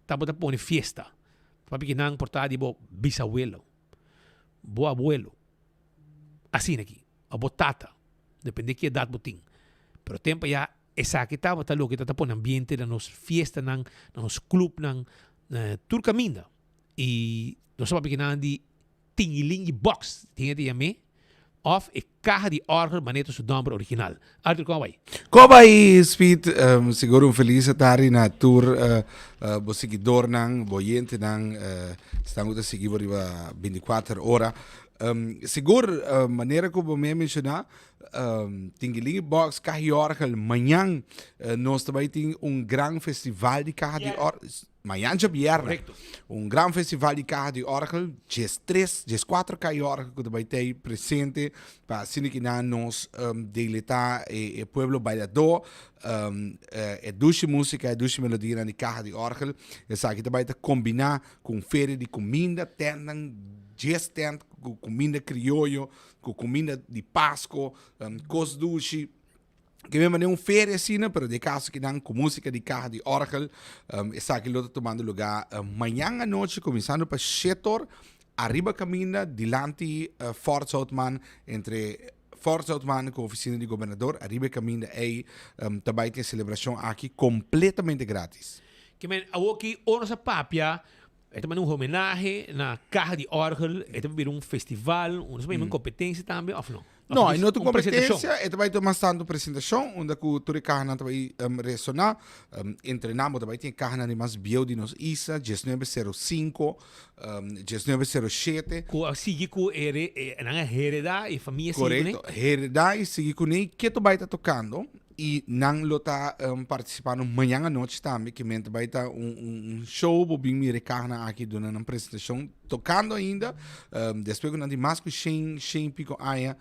tabata pone fiesta. Papia kinan por ta di bo bisawelo, bo abuelo. Asina aki, of bo tata, depende ki edat bo tin. Pero tempo ya esaki tabata loke ta ta pone ambiente na nos fiestanan, na nos clubnan, na tur caminda. Y nos a papia kinan di Tingilingi Box, tin e ta yam'é, of e caha di orgel manera ta su nomber original. Arthur, con a bay? Con a bay, Speed? Sigur un feliz tardi na tur bo siguidornan, bo oyentenan, esnan cu ta sigui bo riba binticuater ora. Sigur, manera ku bo me menshoná, Tingilingi Box, Kaha di Orgel, mañan nos ta bai tin un gran festival di kaha di orgel. Mañan djabièrnè. Un gran festival di kaha di orgel, diestres, dieskuater kaha di orgel ku ta bai tei presente pa asina ki nan nos deleitá e pueblo bailadó. E dushi músika, e dushi melodianan di kaha di orgel. Esaki ta bai ta kombiná ku un feria di kuminda, tèntnan. Djes tent ku kuminda krioyo, ku kuminda di Pasko, kos dushi. Ke men manera un feria asina, pero den kaso kinan ku musika di kaha di orgel, esaki lo ta tumando lugá mañan anochi kuminsando pa shetor ariba kaminda dilanti Fort Zoutman entre Fort Zoutman ku ofisina di gobernador ariba e kaminda ei ta bai tin e selebrashon aki kompletamente gratis. Ke men awoki ora nos a papia E ta manda un homenahe na caha di orgel, e ta bira un festival, un ta un competencia tambe of no? No, e no ta un competencia, e ta bai mas tanto presentacion unda cu tur e cahanan ta bai resona. Entre nan bo ta bai tin e cahanan di mas bieu di nos isla, 1905, 1907. Cu a sigui cu e nan a hereda e famia sigui cune? Correcto, hereda y sigui cune, ke ta bai ta tocando? Y nan lo ta participando mañan anochi tambe, que men ta bay ta un, un, un show, bo bin mira e cahanan aki duna nan presentacion, tocando ainda, despues cu nan tin mas cu shen, shen y pico aña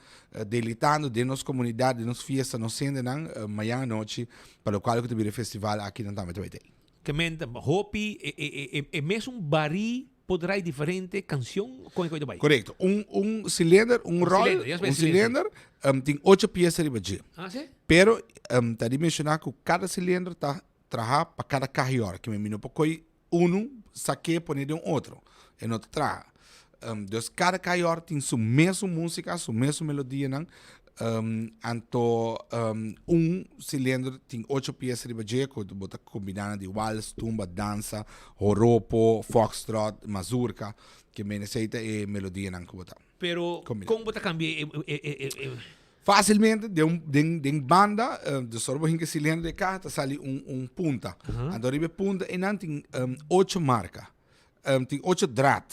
deleitando den nos comunidad, den nos fiesta, nos hendenan, mañan anochi, pa locual cu ta bira e festival aki nan tambe ta bay ta ey. Que men ta hopi, e, e, e, e mesun bari Por draai diferente cancion con e coy ta bay. Correcto. Un, un cilinder, un, un rol, cilinder, un cilinder, um, tin ocho pieza riba dje. Ah, sí? Pero um, ta di menciona cu cada cilinder ta traha pa cada cahior. Que mi no por coy uno, saque, pone den otro. E no ta traha. Um, dus cada cahior tin su mesun musica, su mesun melodianan. Um, anto um, un cilindro tin ocho pieza riba dje, cu bo ta combina di wals, tumba, danza, joropo, foxtrot, mazurka, ke men esey ta e melodianan cu bo ta Pero combina. con bo ta cambia e, e, e, e, e. Facilmente, den un, den, den banda, uh, dus ora bo hinca e cilindro den caha, ta sali un, un punta. Anto riba e punta einan tin um, ocho marca. Um, tin ocho draad.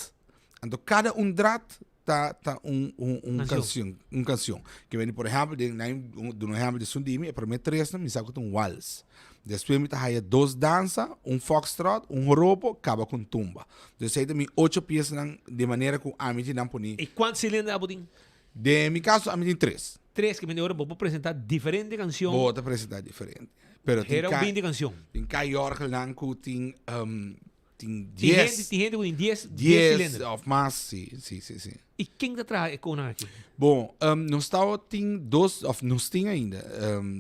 Anto cada un draad ta ta un un un canción un canción que veni por ejemplo den nai duna un ejemplo di sun dimi e primer tresnan mi sa ku ta un wals. Despues mi ta haya dos dansa, un foxtrot, un joropo, kaba ku un tumba. Dus esei ta mi ocho piesanan di manera ku ami tin nan poni. I kuantu silinder abo tin? Den mi kaso ami tin tres. Tres, ke mende ora bo por presenta diferente kanshon. Bo ta presenta diferente. Pero tin Hera un ka binti kanshon. tin kaiorgelnan ku tin tin Tin dies. hende, tin hende ku tin dies, dies Dies silinder. of mas, si, si, si, si. I ken ta traha e konan aki? Bon, nos tabatin dos, of nos tin ainda.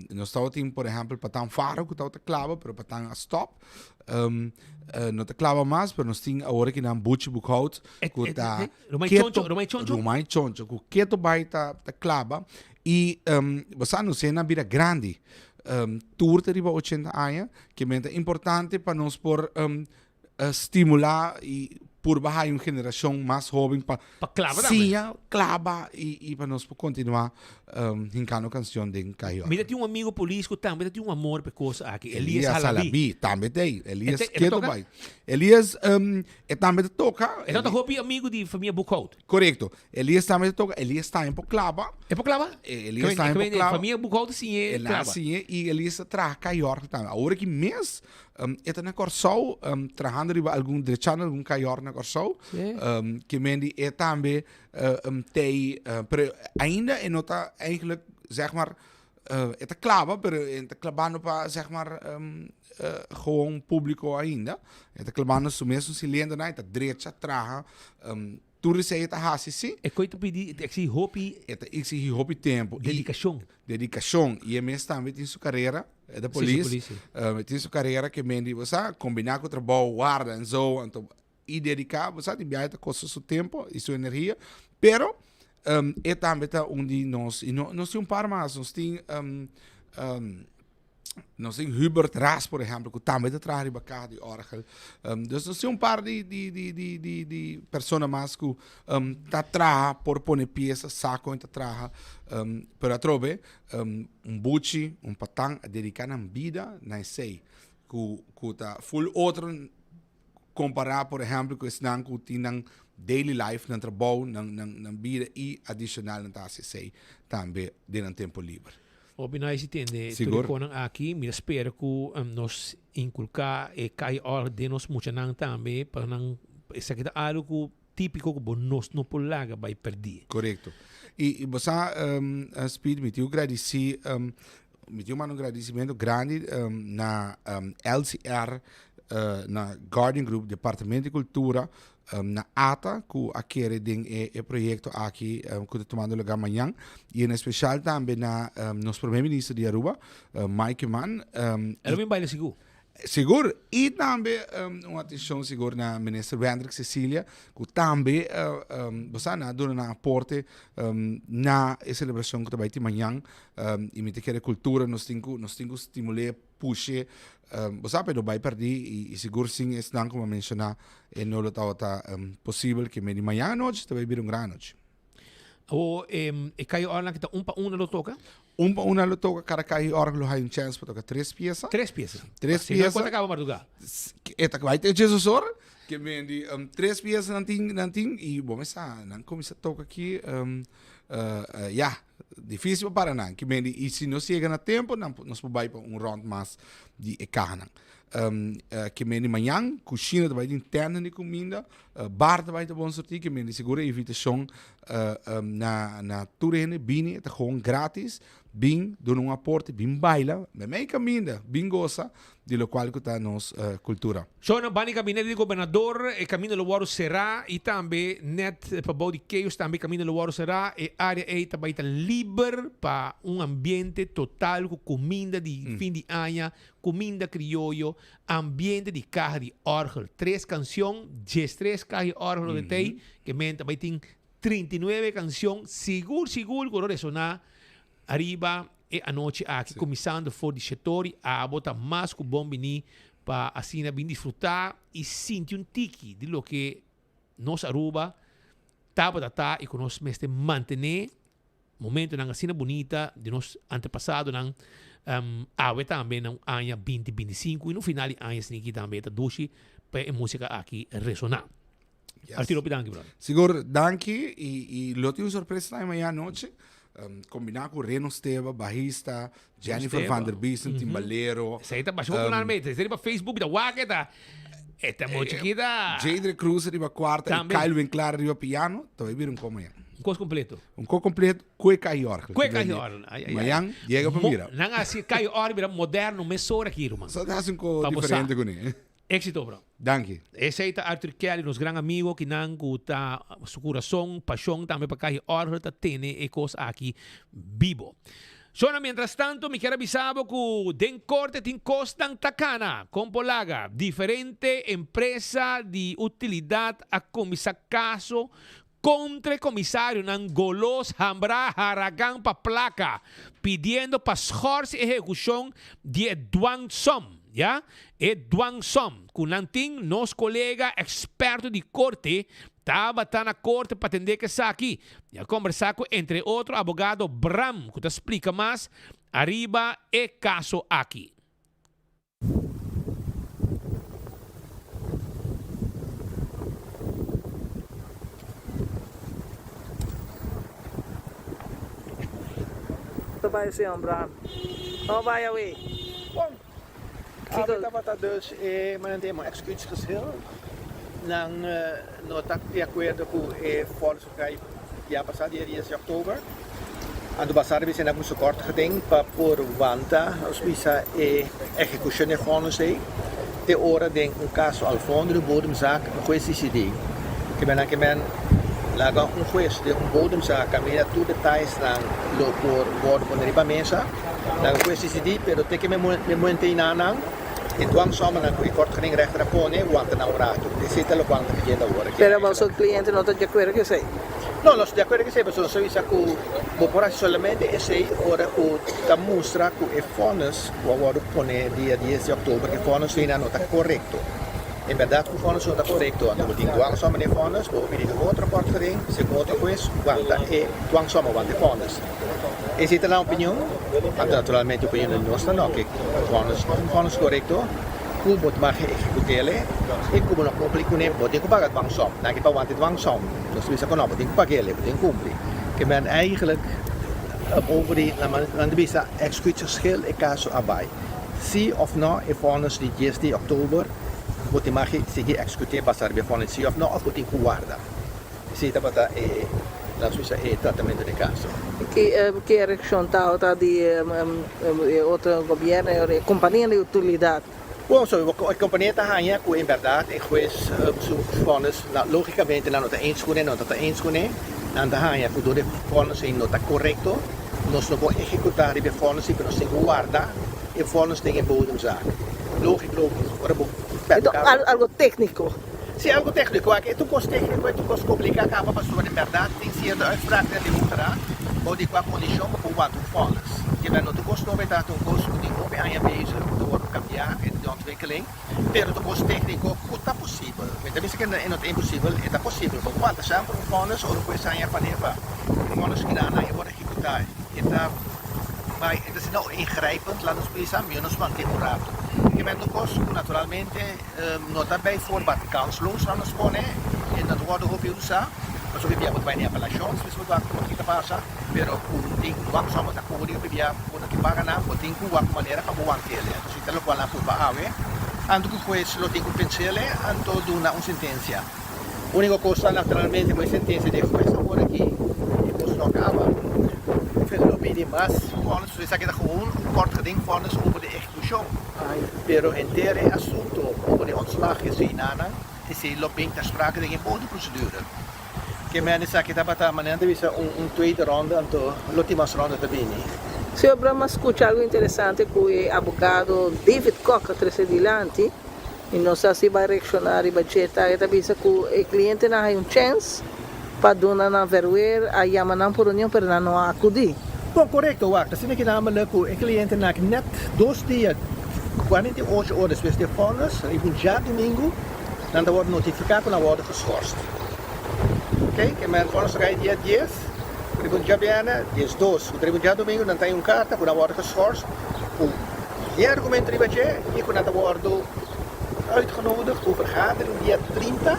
Nos tabatin, por ehempel, Patan Faro ku tabata klaba, pero Patan a stop. No ta klaba mas, pero nos tin awor aki nan Buchi Boekhout ku ta Romay keto, Choncho, Romay Choncho? Romay Choncho, ku keto bai ta ta klaba. I bo sa nos hende a bira grandi. Tur ta riba ochenta aña, ke men ta importante pa nos por stimula y purba haya un generacion mas hoben pa Pa claba tambe. siña claba y y pa nos por continua hincando cancion den Cayo. Mi ta tin un amigo polis cu tambe ta tin un amor pa e cos aki, Elias Elias Halabi. Halabi tambe ta ey. Elias E ta- e ta keto toca? bai. Elias e tambe ta toca. E ta hopi amigo di famia Boekhout. Correcto. Elias tambe ta toca. Elias tambe por claba. E por claba? Elias tambe por claba. Famia Boekhout siñ'e El a claba. siñ'e y Elias ta traha Cayor tambe. Awor aki mes E ta na Kòrsou trahando riba algun, drechando algun kayor na Kòrsou. Ke men di e tambe tei, pero ainda e no ta eigenlijk, zeg maar, e ta klaba, pero e ta klabando pa, zeg maar, gewoon publico ainda. E ta klabando su mesun silendonan, e ta drecha, traha. Tur esei e ta hasi si. E koe ta pidi, ta exigi hopi. E ta exigi hopi tempu. Dedikashon. Dedikashon. I e mes tambe tin su karera. E ta polis. Si, si. E tin su karera ke men di, bo sa, kombiná ku trabou, warda en zo. Anto, i dediká, bo sa, tin biaha ta kosta su tempu i su energia. Pero, e tambe ta un di nos, i no, nos tin un par mas. Nos tin. Nos tin Hubert Ras, por ehempel, ku tambe ta traha riba kaha di orgel. Um, dus nos tin un par di, di, di, di, di, di persona mas ku um, ta traha por pone piesa, sa kon ta traha. Um, pero atrobe, um, un buchi, un patan a dediká nan bida na esei. Ku, ku ta full otro kompará, por ehempel, ku esnan ku tin nan daily life, nan trabou, nan, nan, nan bida i adishonal nan ta hasi esei tambe den nan tempo liber. Hopi nice di tende tur e Sigur. konan aki. Mi ta spera ku nos inkulká e kai òrgel den nos muchanan tambe pa nan esaki ta algu ku típiko ku bo nos no por laga bai pèrdí. Korekto. I bo sa Speed mi tin ku gradisí mi tin ku manda un gradisimentu grandi na LCR na Guardian Group Departamento di Kultura na ata ku a kere den e e proyekto aki ku ta tumando lugar mañan i en espeshal tambe na nos Prome Minister di Aruba Mike Eman. El a bin baila sigur. Sigur i tambe un atenshon sigur na Minister Wendrick Cecilia ku tambe bo sa nan a duna nan aporte na e selebrashon ku ta bai tin mañan i mi ta kere kultura nos tin ku nos tin ku stimul'é Pushe, bo sa pe no bai perdí i sigur sin esnan ku mi a menshoná e no lo tabata posibel ke medi mañan anochi ta bai bira un gran anochi. Awor e kai òrgel aki ta un pa un lo toka? Un pa un lo toka, kada kai òrgel lo haya un chèns pa toka tres piesa. Tres piesa. Tres Si no piesa. e ta kaba mardugá. E ta bai te djes or ke medi tres piesa nan tin nan tin i bo mester sa nan kuminsá toka aki ya. Difícil pa para nan. Ki mende, i si nos yega na tempo, nan, nos por bai pa un rond mas di e kahanan. Um, uh, ki mende mañan, kushina ta bai tin tenda di kuminda, uh, bar ta bai ta bon sortí, ki mende seguro invitashon uh, um, na, na tur hende bini, e ta gewoon gratis, bin duna un aporte, bin baila, memei kaminda, bin gosa di lokual ku ta nos uh, kultura. Shownan banda di gabinete di gobernador, e kaminda lo wòrdu será i tambe nèt pabou di Keos tambe e kaminda lo wòrdu será. E área ei ta bai ta liber pa un ambiente total ku kuminda di fin di aña, kuminda krioyo, ambiente di kaha di òrgel. Tres kanshon, diestres kaha di òrgel lo ta ei, ke men ta bai tin 39 kanshon sigur sigur ku lo resoná Ariba e anochi aki kuminsando for di Shetori abo ta mas ku bon bini pa asina bin disfruta i sinti un tiki di loke nos Aruba tabata ta i ku nos mester mantene momentonan asina bunita di nos antepasadonan awe tambe na un aña binti 25 i no final di aña asina aki tambe ta dushi pa e musika aki resona. Yes. Arturo, hopi danki brother. Sigur, danki i, i lo tin un sorpresa tambe mañana anochi. Kombiná ku Reno Steba, bahista, Jennifer van der Biesen, timbalero. Esei ta basha popular mei. Esei riba Facebook ta wak e ta. E ta mucha kita. Jadre Cruz riba kuarta i Kyle Winklar riba piano. Ta bai bira un ko mañan. Un kos kompleto. Un ko kompleto ku e kai orgel. Ku e kai orgel. Ai, ai, ai. Mañan yega pa mira. Nan a hasi e kai orgel bira moderno mesora aki ruman. So ta hasi un ko diferente kuné. Éxito bro. Danki. Esey ta Arthur Kelly, nos gran amigo kinan cu ta su curason, pasion tambe pa cahi orgel ta tene e cos aki bibo. Shona, mientras tanto mi kier a bisa bo cu den corte tin cosnan ta cana. Con por laga? Diferente empresa di utilidad a cuminsa caso contra e comisarionan golos, hambra, haragan pa placa, pidiendo pa schors e ehecucion di e dwangsom, ya, e dwangsom cu nan tin. Nos colega experto di corte tabata na corte pa tende cu esaki y a combersa cu entre otro abogado Bram cu ta splica mas ariba e caso aki. Ta bai señor Bram. No bai away. Bon, awe tabata dus e manera executie-geschil. Nan no ta di akuerdo ku e fòls ku kai dia pasá, dia dies di òktober. Anto basá riba esei nan kuminsá kòrt geding pa por wanta, nos bisa, e ehekushon di e fòns ei te ora den un kaso al fondo di un bodemzaak un hues disidí. Ke men nan ke men laga un hues den un bodemzaak kaminda tur detaysnan lo por wòrdu pone riba mesa. Laga un hues disidí, pero te ke men muente einan nan. E dwangsomanan ku e kortgedingrechter a pone wanta nan un ratu. Esei ta lokual nan ta pidiendo awor aki. Pero boso kliente no ta di akuerdo ku esei? No, nos ta di akuerdo ku esei, pasobra nos a bisa ku bo por hasi solamente esei ora ku ta mustra ku e fònes ku a wòrdu pone dia dies di òktober, ku e fònes einan no ta korekto. En bèrdat ku fònes no ta korekto, anto bo tin dwangsoma den e fònes, bo por pidi un otro kortgeding, segun otro hues, wanta e dwangsoma, wanta e fònes. Esei ta nan opinion, anto naturalmente opinion di nos ta no ke vònis no ta un vònis korekto, ku bo ta mage ehekut'el i ku bo no kumpli kuné bo tin ku paga dwangsom. Nan ke pa wanta e dwangsom, nos ta bisa ku no, bo tin ku pag'el, bo tin ku kumpli. Ke men eigentlik over di nan ta bisa executiegeschil e kaso a bai. Si òf no e vònis di dies di òktober bo tin mage sigui ehekut'é basa riba e vònis si òf no òf bo tin ku warda. Esei tabata e, laat nos bisa, e tratamento di caso. Ki ki reaccion tabata di e otro gobierno, e compania di utilidad? Bon, so e compania ta haña cu en berdad e hues su vonnis, logicamente nan no ta eens cune, nan no ta eens cune, nan ta haña cu door e vonnis ei no ta corecto, nos no por ehecuta riba e vonnis ei, pero nos tin cu warda e vonnis den e bodemzaak. Logico, ora bo Enton, algo tecnico. Si algo técnico aki, e ta un cos técnico, e ta un cos complica caba pasobra den berdad tin cierto uitspraaknan di Hoge Raad bou di cua condicion bo por wanta un vonnis. Keda no ta un cos nobo, e ta un cos cu tin hopi aña bezig cu ta wordo cambia, e ta den ontwikkeling, pero ta un cos técnico cu ta posibel. Mi ta bisa cu e no ta imposibel, e ta posibel. Bo por wanta semper un vonnis ora cu esei aña panepa un vonnis keda nan e wordo ehecuta, e ta bay, e ta asina ingrijpend, laat nos bisa, mihor nos mantene un rato. Keda ta un cos cu naturalmente. No ta bay voorbaat kansloos laat nos pone e no ta wordo hopi usa pasobra bia bo ta bay den apelashon despues bo ta wak como kita pasa pero ku tin ku wak pasobra bo ta kuri hopi bia bo no tin paga nan bo tin ku wak manera pa bo wantele anto si ta lokual nan purba awe anto ku hues lo tin ku pensele anto duna un sentensia uniko kos ta naturalmente ku e sentensia di e hues awor aki e kos no a kaba lo bini mas vonnis pasobra esaki ta gewoon un kort geding vonnis over di ehecucion. Pero henter e asunto over di ontslag esei nanan, esei lo bin ter sprake den e bode procedure. Ke men esaki tabata manera ta bisa un tweede ronde anto lo tin mas ronde ta bini. Señor Bram a scucha algo interesante cu e abogado David Kok a trece dilanti y no sa si bay reacciona riba dje. Ta e ta bisa cu e clientenan hay un chance pa duna nan verweer, a yama nan pa reunion pero nan no a acudi. Bon, korekto, wak. Asina ki namelijk ku e klientenan aki nèt dos dia, 48 ora despues di e vònes, riba un djadumingu, nan ta wòrdu notifiká ku nan wòrdu geschorst. Oké, ke men vònes ta kai dia dies, riba un djabièrnè, dies dos, ku ta riba un djadumingu nan ta haña un karta ku nan wòrdu geschorst ku geen argumento riba dje i ku nan ta wòrdu uitgenodigd voor vergadering dia 30,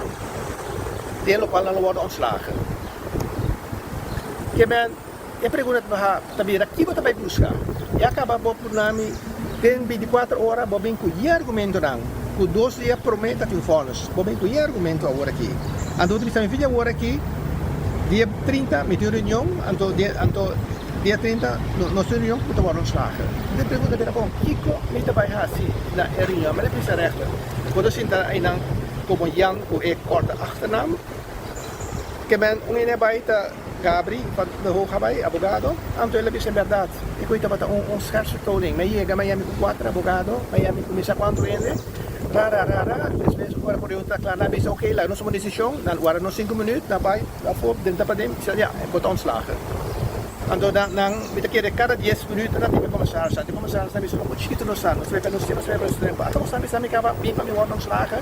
den lokual nan lo wòrdu ontslagen. Ke men. E pregunta ta baha ta bira ki bo ta bai buska? Ya kaba bo por nami den 24 ora bo bin ku ye argumentonan ku dos dia prome ta tin vònes. Bo bin ku ye argumento awor aki. Anto bo ta bisa mi fin di awor aki dia 30 mi tin reunion anto dia anto dia 30 nos tin reunion ku ta wòrdu ontslagen. E pregunta bira bon kiko mi ta bai hasi na e reunion? Mi ta bisa rechter bo ta sinta einan komo Jan ku e kòrta achternaam ke men un hende a bai ta Gabri van de Hoog a bai, abogado, anto el a bisa en berdad e koe tabata un un schertsvertoning. Mi a yega Miami ku kuater abogado, Miami kuminsá kuantu hende, ra ra ra ra, despues ora ku reunion ta kla nan a bisa oke laga nos tuma desishon, nan warda nos sinku minuut, nan bai afó drenta paden, bisa ya bo ta ontslagen. Anto nan nan mi ta kere kada dies minuut nan tin e komisaris, anto e komisaris nan bisa no ku chikitu nos ta, nos ta nos nos ta nos ta, ata nos ta bisa mi kaba bin pa mi wòrdu ontslagen,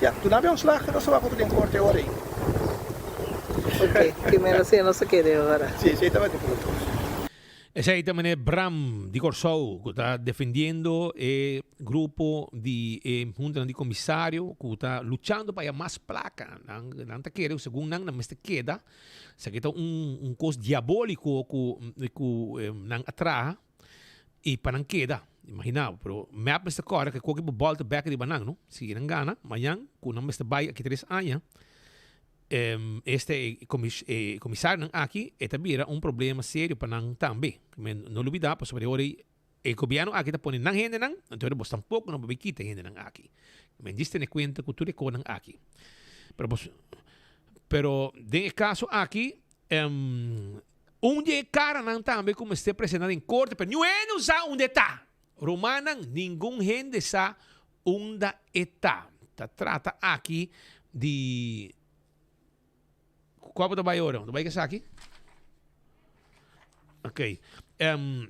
ya duna mi ontslagen nos ta wak otro den korte ora ei. Ok, primero si nos a kere ora. Sí, sí, tabata punto. Esei ta meneer Bram di Kòrsou ku ta defendiendo e grupo di e huntanan di komisario ku ta luchando pa haya mas plaka. Nan nan ta kere segun nan nan mester keda. Esaki ta un un kos diabóliko ku ku nan a traha i pa nan keda. Imagina bo, pero mep mester kòrda ke koki bo bòlta bèk riba nan no. Si nan gana mañan ku nan mester bai aki tres aña. Este e comisarionan aki e ta bira un problema serio pa nan tambe. No lubida pasobra e ora e gobierno aki ta pone nan hendenan, anto ora bos tampoco no por bay kita e hendenan aki. Men djis tene cuenta cu tur e conan aki. Pero bos, pero den e caso aki un di e caranan tambe cu mester presenta den corte, pero niun hende no sa unda e ta. Rumannan, ningun hende sa Unda e ta? Ta trata aki di Kua bo ta bai ora? Bo ta bai esaki? Ok. Um,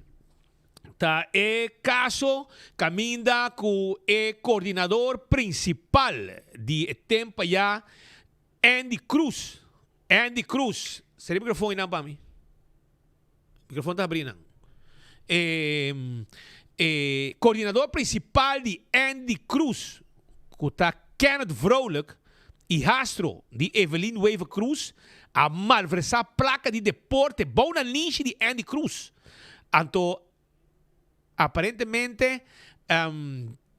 ta e kaso kaminda ku e koordinador prinsipal di e tempo ya Andy Cruz. Andy Cruz. Seri mikrofon einan pa mi. Microfoon ta habri nan. E, e coordinador principal di Andy Cruz, cu ta Kenneth Vrolijk, hijastro di Evelyn Wever Croes, a malversa placa di deporte bou na linshi di Andy Cruz. Anto Aparentemente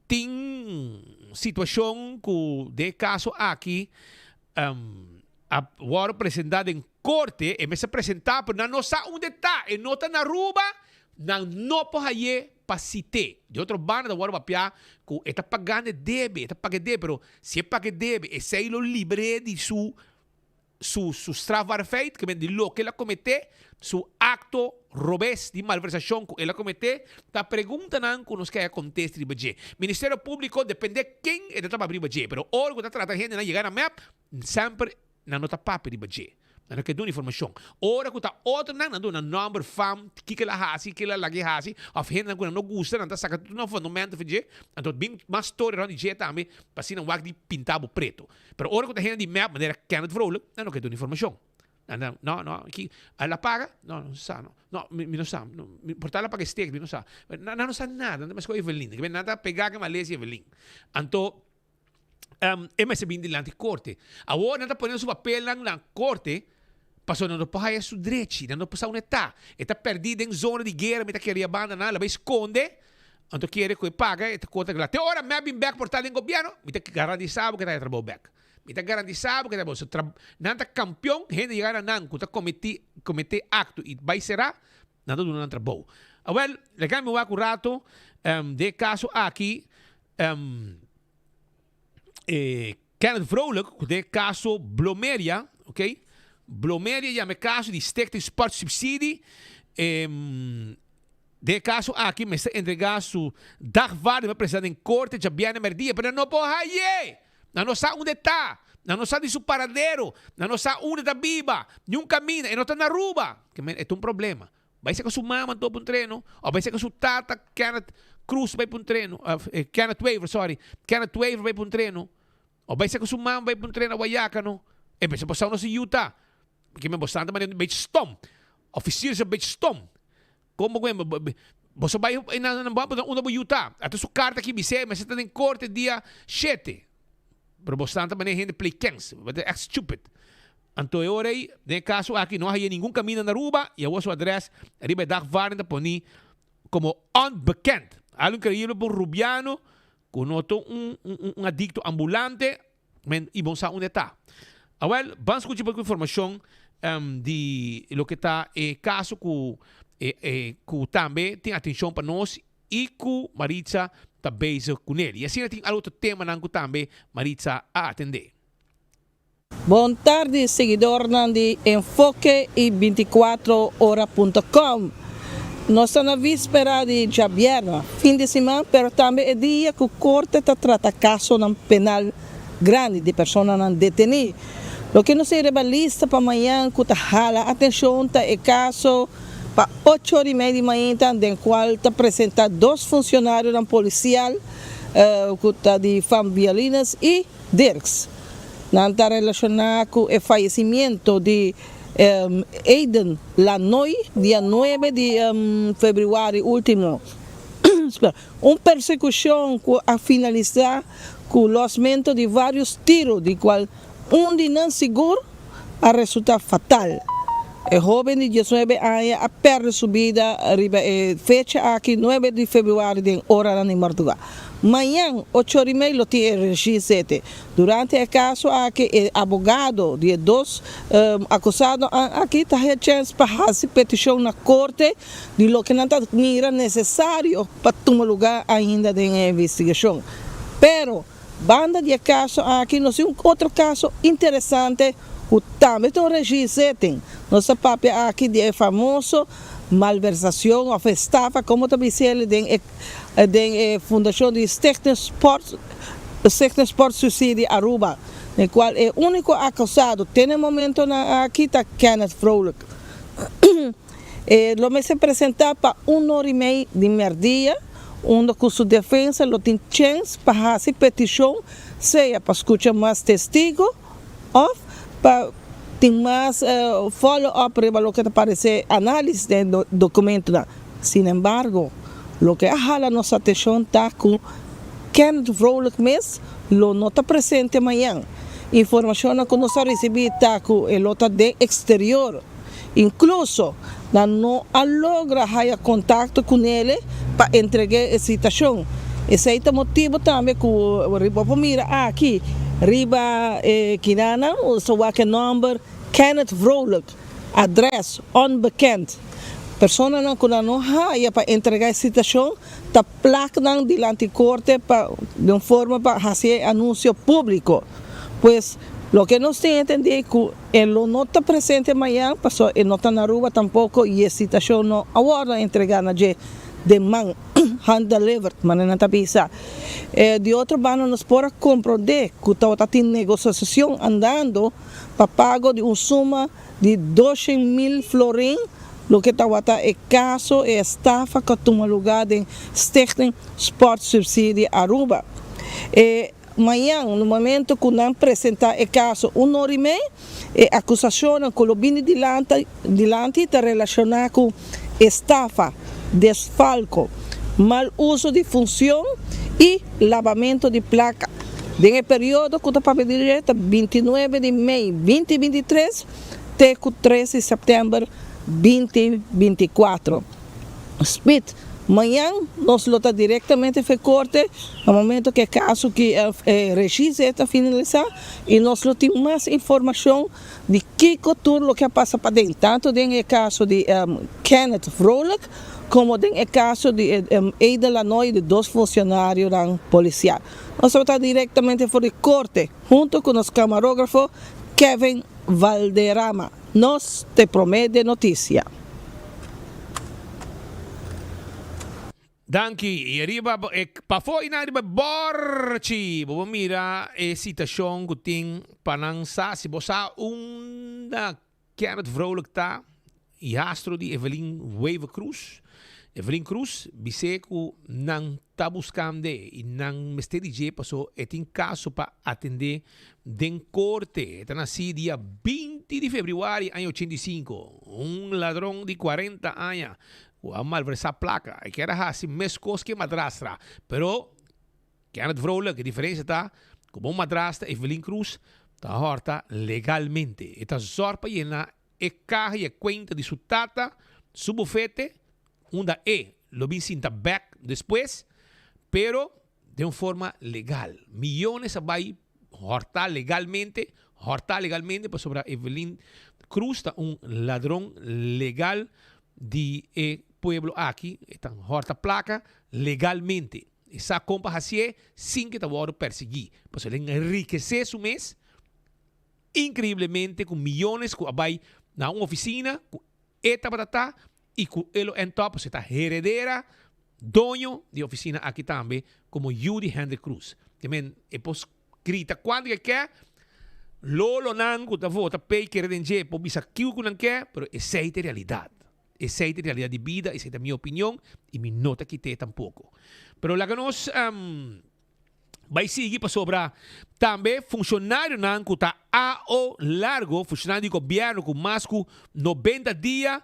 tin situacion cu den e caso aki a wordo presenta den corte, e mester presenta pero nan no sa unda e ta, e no ta na Aruba, nan no por haye pa cite. Di otro banda ta wordo papia cu e ta pagando e debe, e ta paga e debe, pero si e paga e debe esey lo libre di su su su strafbare feit, ke men di loke el a kometé, su akto robes di malversashon ku el a kometé, ta preguntanan ku nos ke haya kontesta riba dje. Ministerio Públiko dependé ken e ta trababa riba dje, pero ora ku ta trata hendenan yega na mep, semper nan no ta papia riba dje. Nan no ke duna informashon. Ora ku ta otronan, nan duna nòmber, fam, kiko el a hasi, kiko el a laga e hasi, òf hendenan ku nan no gusta, nan ta saka tur nan fundamento for dje, anto bin mas storia rònt di dje tambe, pa asina wak di pinta bo pretu. Pero ora ku ta hende di mep manera Kenneth Vrolijk, nan no ke duna informashon. Nan ta, no, no, ki, el a paga? No, no sa, no. No, mi, mi no sa. No, mi, por ta el a paga e steak, mi no sa. Nan, nan no sa nada, nan ta meskos Evelyn. Nan ta pegá ku Malesia Evelyn. Anto, um, e mester bin dilanti korte. Awor nan ta poniendo su papelnan na korte, pasobra nan no por haya su drechi, nan no por sa unda e ta. E ta pèrdí den zona di guera, mi ta kere banda nan, el a bai skonde. Anto kere ku e paga e ta konta kla. Te ora mep bin bek por ta den gobièrnu, mi ta garantisa bo ku e ta haña trabou bek. Mi ta garantisa bo ku e ta haña trabou. So nan ta kampion, hende yega na nan ku ta kometi kometé akto i bai será, nan ta duna nan trabou. Awèl, laga mi wak un rato den e kaso aki e Kenneth Vrolijk ku den e kaso Blomeria, ok, Blomeria yama e kaso di Stichting Sportsubsidie, Den e kaso aki mester entregá su dagvaarding pa presentá den korte djabièrnè mèrdia, pero nan no por haye! Nan no sa unda e ta, nan no sa di su paradero, nan no sa unda e ta biba, niun kaminda, e no ta na Aruba. Ke men, e ta un problema. Bai seka su mama anto pa un treno, òf bai seka su tata Kenneth Cruz bai pa un treno, Kenneth Wever, sorry, Kenneth Wever bai pa un treno, òf bai seka su mama bai pa un treno a Guayaca no. E mester por sa unda su yu ta. Ke men bo santa manera un bechi stom. Ofisier is un bechi stom. Como cu boso bay na nan bo unda bo yu ta. Ata su carta aki bis'é mester ta den corte dia shete. Pero bo santa manera hende play kens. Bo ta echt stupid. Anto e ora ei, den e kaso aki no a haña ningun kaminda na Aruba i awor su adrès riba e dagvaarding ta poni komo onbekend. Algu inkreibel pa un rubiano ku no ta un un adikto ambulante men i bon sa unda e ta. Awel, ban skucha un poko informashon di loke ta e kaso ku e ku tambe tin atenshon pa nos i ku Maritza ta bezig kuné. I asina tin algu otro temanan ku tambe Maritza a atendé. Bon tardi seguidornan di Enfoke y 24 ora punto com. Nos ta na vispera di djabièrnè, fin di siman, pero tambe e dia cu corte ta trata casonan penal grandi di personanan deteni. Loke nos tin riba lista pa mañan cu ta hala atencion ta e caso pa ocho ora y media di mainta den cual ta presenta dos funcionarionan policial cu ta di Van Vialines y Dirks. Nan ta relashoná ku e fayesimiento di Aiden Lanoy dia nuebe di febrüari último. Un persekushon ku a finalisá ku lòsmentu di vários tiru di kual un di nan sigur a resultá fatal. E hóben di diesnuebe aña a pèrdè su bida riba e fecha aki, nuebe di febrüari den oranan di mardugá. Mañan, ocho ora i mei lo tin e regie-zete. Durante e kaso aki e abogado di e dos akusadonan aki ta haya chèns pa hasi petishon na korte di loke nan ta mira nesesario pa tuma lugá ainda den e investigashon. Pero, Banda di e kaso aki nos tin un otro kaso interesante ku tambe ta un regie-zitting. Nos ta papia aki di e famoso malversacion of estafa komo ta bisa el den e den e fundashon di Stichting Sport Stichting Sport Subsidie Aruba, den kual e uniko akusado te na e momentonan aki ta Kenneth Vrolijk. E lo mester presenta pa un or y mei di merdia, unda cu su defensa lo tin chens pa haci peticion sea pa scucha mas testigo of pa tin mas follow up riba loke ta parece analis den documentonan. Sin embargo, loke a hala nos atencion ta cu Kenneth Vrolijk mes lo no ta presente mañan. Informacionnan cu nos a ricibi ta cu e lo ta den exterior. Inkluso nan no a logra haya kontakto ku Nele pa entreg'é e sitashon. Esei ta motibu tambe ku bo por mira aki riba e kinanan sa wak e nòmber Kenneth Vrolijk, adrès onbekend. Personanan ku nan no haya pa entregá e sitashon ta plak nan dilanti korte pa di un forma pa hasi e anunsio públiko. Pues loke nos tin entendí ku E lo no ta presente mañan pasobra e no ta na Aruba tampoco y e citacion no a wordo entrega na dje den man, hand delivered, manera nan ta bisa. Di otro banda nos por a comprende cu tabata tin negociacion andando pa pago di un suma di 200,000 florin, loke tabata e caso e estafa cu a tuma lugar den Stichting Sport Subsidie Aruba. E. Mañan, no momento cu nan presenta e caso un ora y mei, e acusacionnan cu lo bini dilanti ta relaciona cu estafa, desfalco, mal uso di funcion y labamento di placa. Den e periodo cu ta papia di dje ta 29 di mei 2023 te cu 3 di september 2024. Smith, Mañan nos lo ta directamente fe corte na momento cu e caso ki e regie ta finalisa y nos lo tin mas informacion di kico tur loke a pasa paden, tanto den e caso di Kenneth Vrolijk como den e caso di Edel Lanoy di dos funcionarionan policial. Nos tabata directamente for di corte hunto cu nos camarografo Kevin Valderrama. Nos te prome de noticia. Danki. I riba e pafó i nan riba e borchi bo por mira e sitashon ku tin pa nan sa si bo sa unda Kenneth Vrolijk ta i hastro di Evelyn Wever Croes. Evelyn Croes bis'é ku nan ta buskand'é i nan mester di dje paso e tin kaso pa atendé Den korte, e ta nasí dia 20 di febrüari aña 85. Un ladron di 40 aña ku a malversá plaka. E kier a hasi meskos ku e madrastra, pero Kenneth Vrolijk, e diferensia ta ku bo madrastra Evelyn Cruz. Ta hòrta legalmente. E ta zòrg pa yena e kaha i e kuenta di su tata, su bufete, unda e lo bin sinta bèk despues, pero den un forma legal. Miyones a bai hòrtá legalmente, hòrtá legalmente pasobra Evelyn Cruz ta un ladron legal di e pueblo aki. E ta hòrta plaka legalmente. E sa kon pa hasié sin ke ta wòrdu persiguí. Pasobra el a enrikesé su mes inkreiblemente ku miyones ku a bai na un ofisina ku e tabata ta i ku e lo end up pasobra e ta heredera doño di e ofisina aki tambe komo yu di Hendrik Croes. Te men e por grita kuantu ke ke, lolonan ku ta vota p'e kere den dje por bisa kiu ku nan ke, pero esei ta e realidat. Esei ta e realidat di bida, esei ta mi opinion i mi no ta kit'é tampoko. Pero laga nos bai sigui pasobra tambe funshonarionan ku ta AO largo, funshonario di gobièrnu ku mas ku 90 dia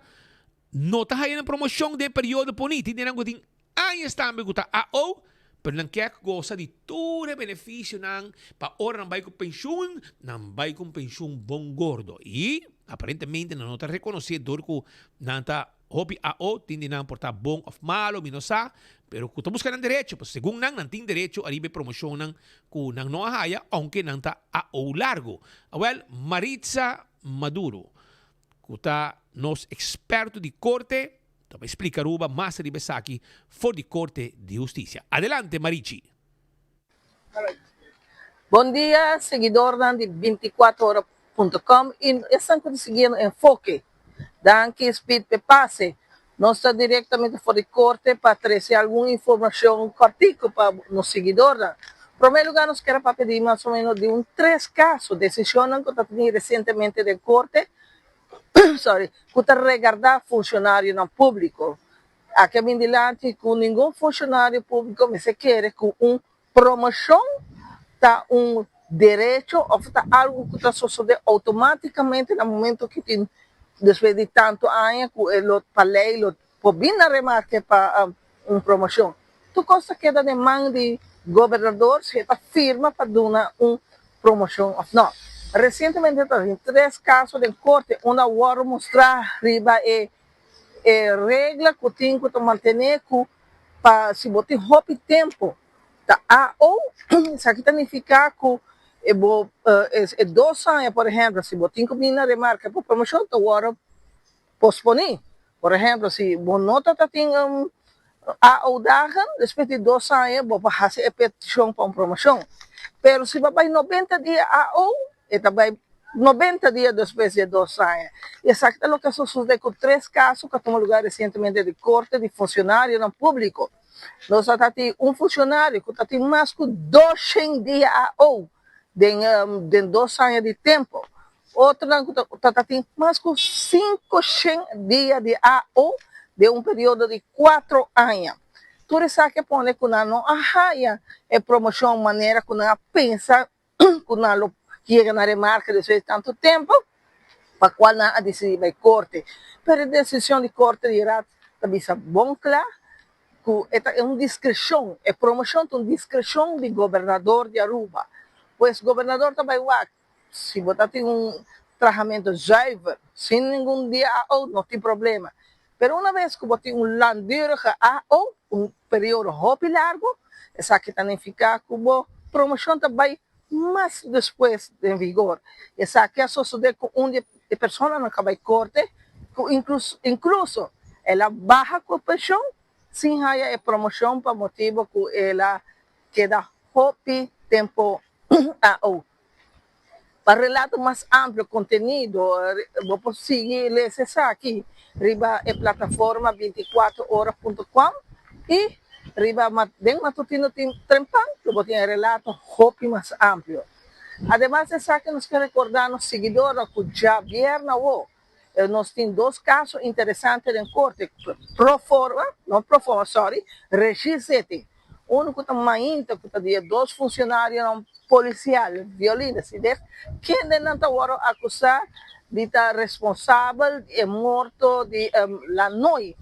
no ta haya nan promoshon den e periodo poni. Tin denan ku tin añas tambe ku ta AO, pero nan kier gosa di tur e benefisionan pa ora nan bai ku penshun, nan bai ku un penshun bon gordo. I aparentemente nan no ta rekonosé dor ku nan ta hopi AO, tin di nan por ta bon òf malo, mi no sa, pero ku ta buska nan derecho, pasobra segun nan, nan tin derecho ariba e promoshonnan ku nan no a haya, ounke nan ta AO largo. Awèl, Maritza Maduro, ku ta nos eksperto di korte, ta bai splika Aruba mas riba esaki for di Korte di Hustisia. Adelante Marichi! Bon dia seguidornan di binticuatro ora punto com y esnan cu ta siguiendo Enfoke. Danki Speed p'e pase. Nos ta directamente for di Corte pa trece algun informacion cortico pa nos siguidornan. Prome lugar nos kier a papia di mas o menos di un tres caso, decisionnan cu ta teni recientemente den Corte, sorry, cu ta regarda funcionarionan publico. Aki a bin dilanti cu ningun funcionario publico mester kere cu un Promocion ta un derecho of ta algo cu ta sosode automaticamente na momento cu tin despues di tanto aña cu e lo pa ley lo por bin na remarke pa un promocion. Tur cos ta keda den man di gobernador si e ta firma pa duna un promocion of no. Recientemente ta tin tres caso den corte unda a wordo mustra riba e e regla cu tin cu ta mantene cu pa si bo tin hopi tempo ta AO, esaki ta nifica cu e bo e dos aña por ehemplo si bo tin cu bini na remarca pa promocion ta wordo posponi. Por ehemplo si bo no ta ta tin AO dagen despues di dos aña bo por haci e peticion pa un promocion. Pero si bo a bay 90 dia AO E ta bai 90 dia despues di e dos aña. I esaki ta loke a sosode ku tres kaso ku a tuma lugar resientemente di korte di funshonarionan públiko. Nos a ta tin un funshonario ku ta tin mas ku 200 dia AO den den dos aña di tempu. Otronan ku ta ta tin mas ku 500 dia di AO den un periodo di kuatro aña. Tur esaki a pone ku nan no a haya e promoshon manera ku nan a pensa ku nan lo yega na remarka despues di tantu tempu, pa kual nan a disidí bai korte. Pero e desishon di korte di Raad ta bisa bon kla ku e ta un diskreshon, e promoshon ta un diskreshon di gobernador di Aruba. Pues gobernador ta bai wak si bo ta tin un trahamentu zuiver, sin ningun dia AO, no tin problema. Pero una bes ku bo tin un langdurige AO, un periodo hopi largu, esaki ta nifiká ku bo promoshon ta bai mas despues den vigor. Esaki a sosodé ku un di e personanan ku a bai korte, ku inkluso el a baha ku penshon sin haya e promoshon pa motibu ku el a keda hopi tempu AO. Pa relato mas amplio kontenido bo por sigui lesa esaki riba e plataforma 24 ora punto com i riba den Matutino tin Trempan lo bo tin e relato hopi mas amplio. Ademas di esaki nos ke rekorda nos siguidornan ku djabièrnè awo nos tin dos kaso interesante den korte pro forma, no pro forma sorry, regie-zitting. Unu ku ta mainta ku ta di e dos funcionarionan policial Violina Sidek, kendenan ta wòrdu akusá di ta responsabel di e morto di Lanoy,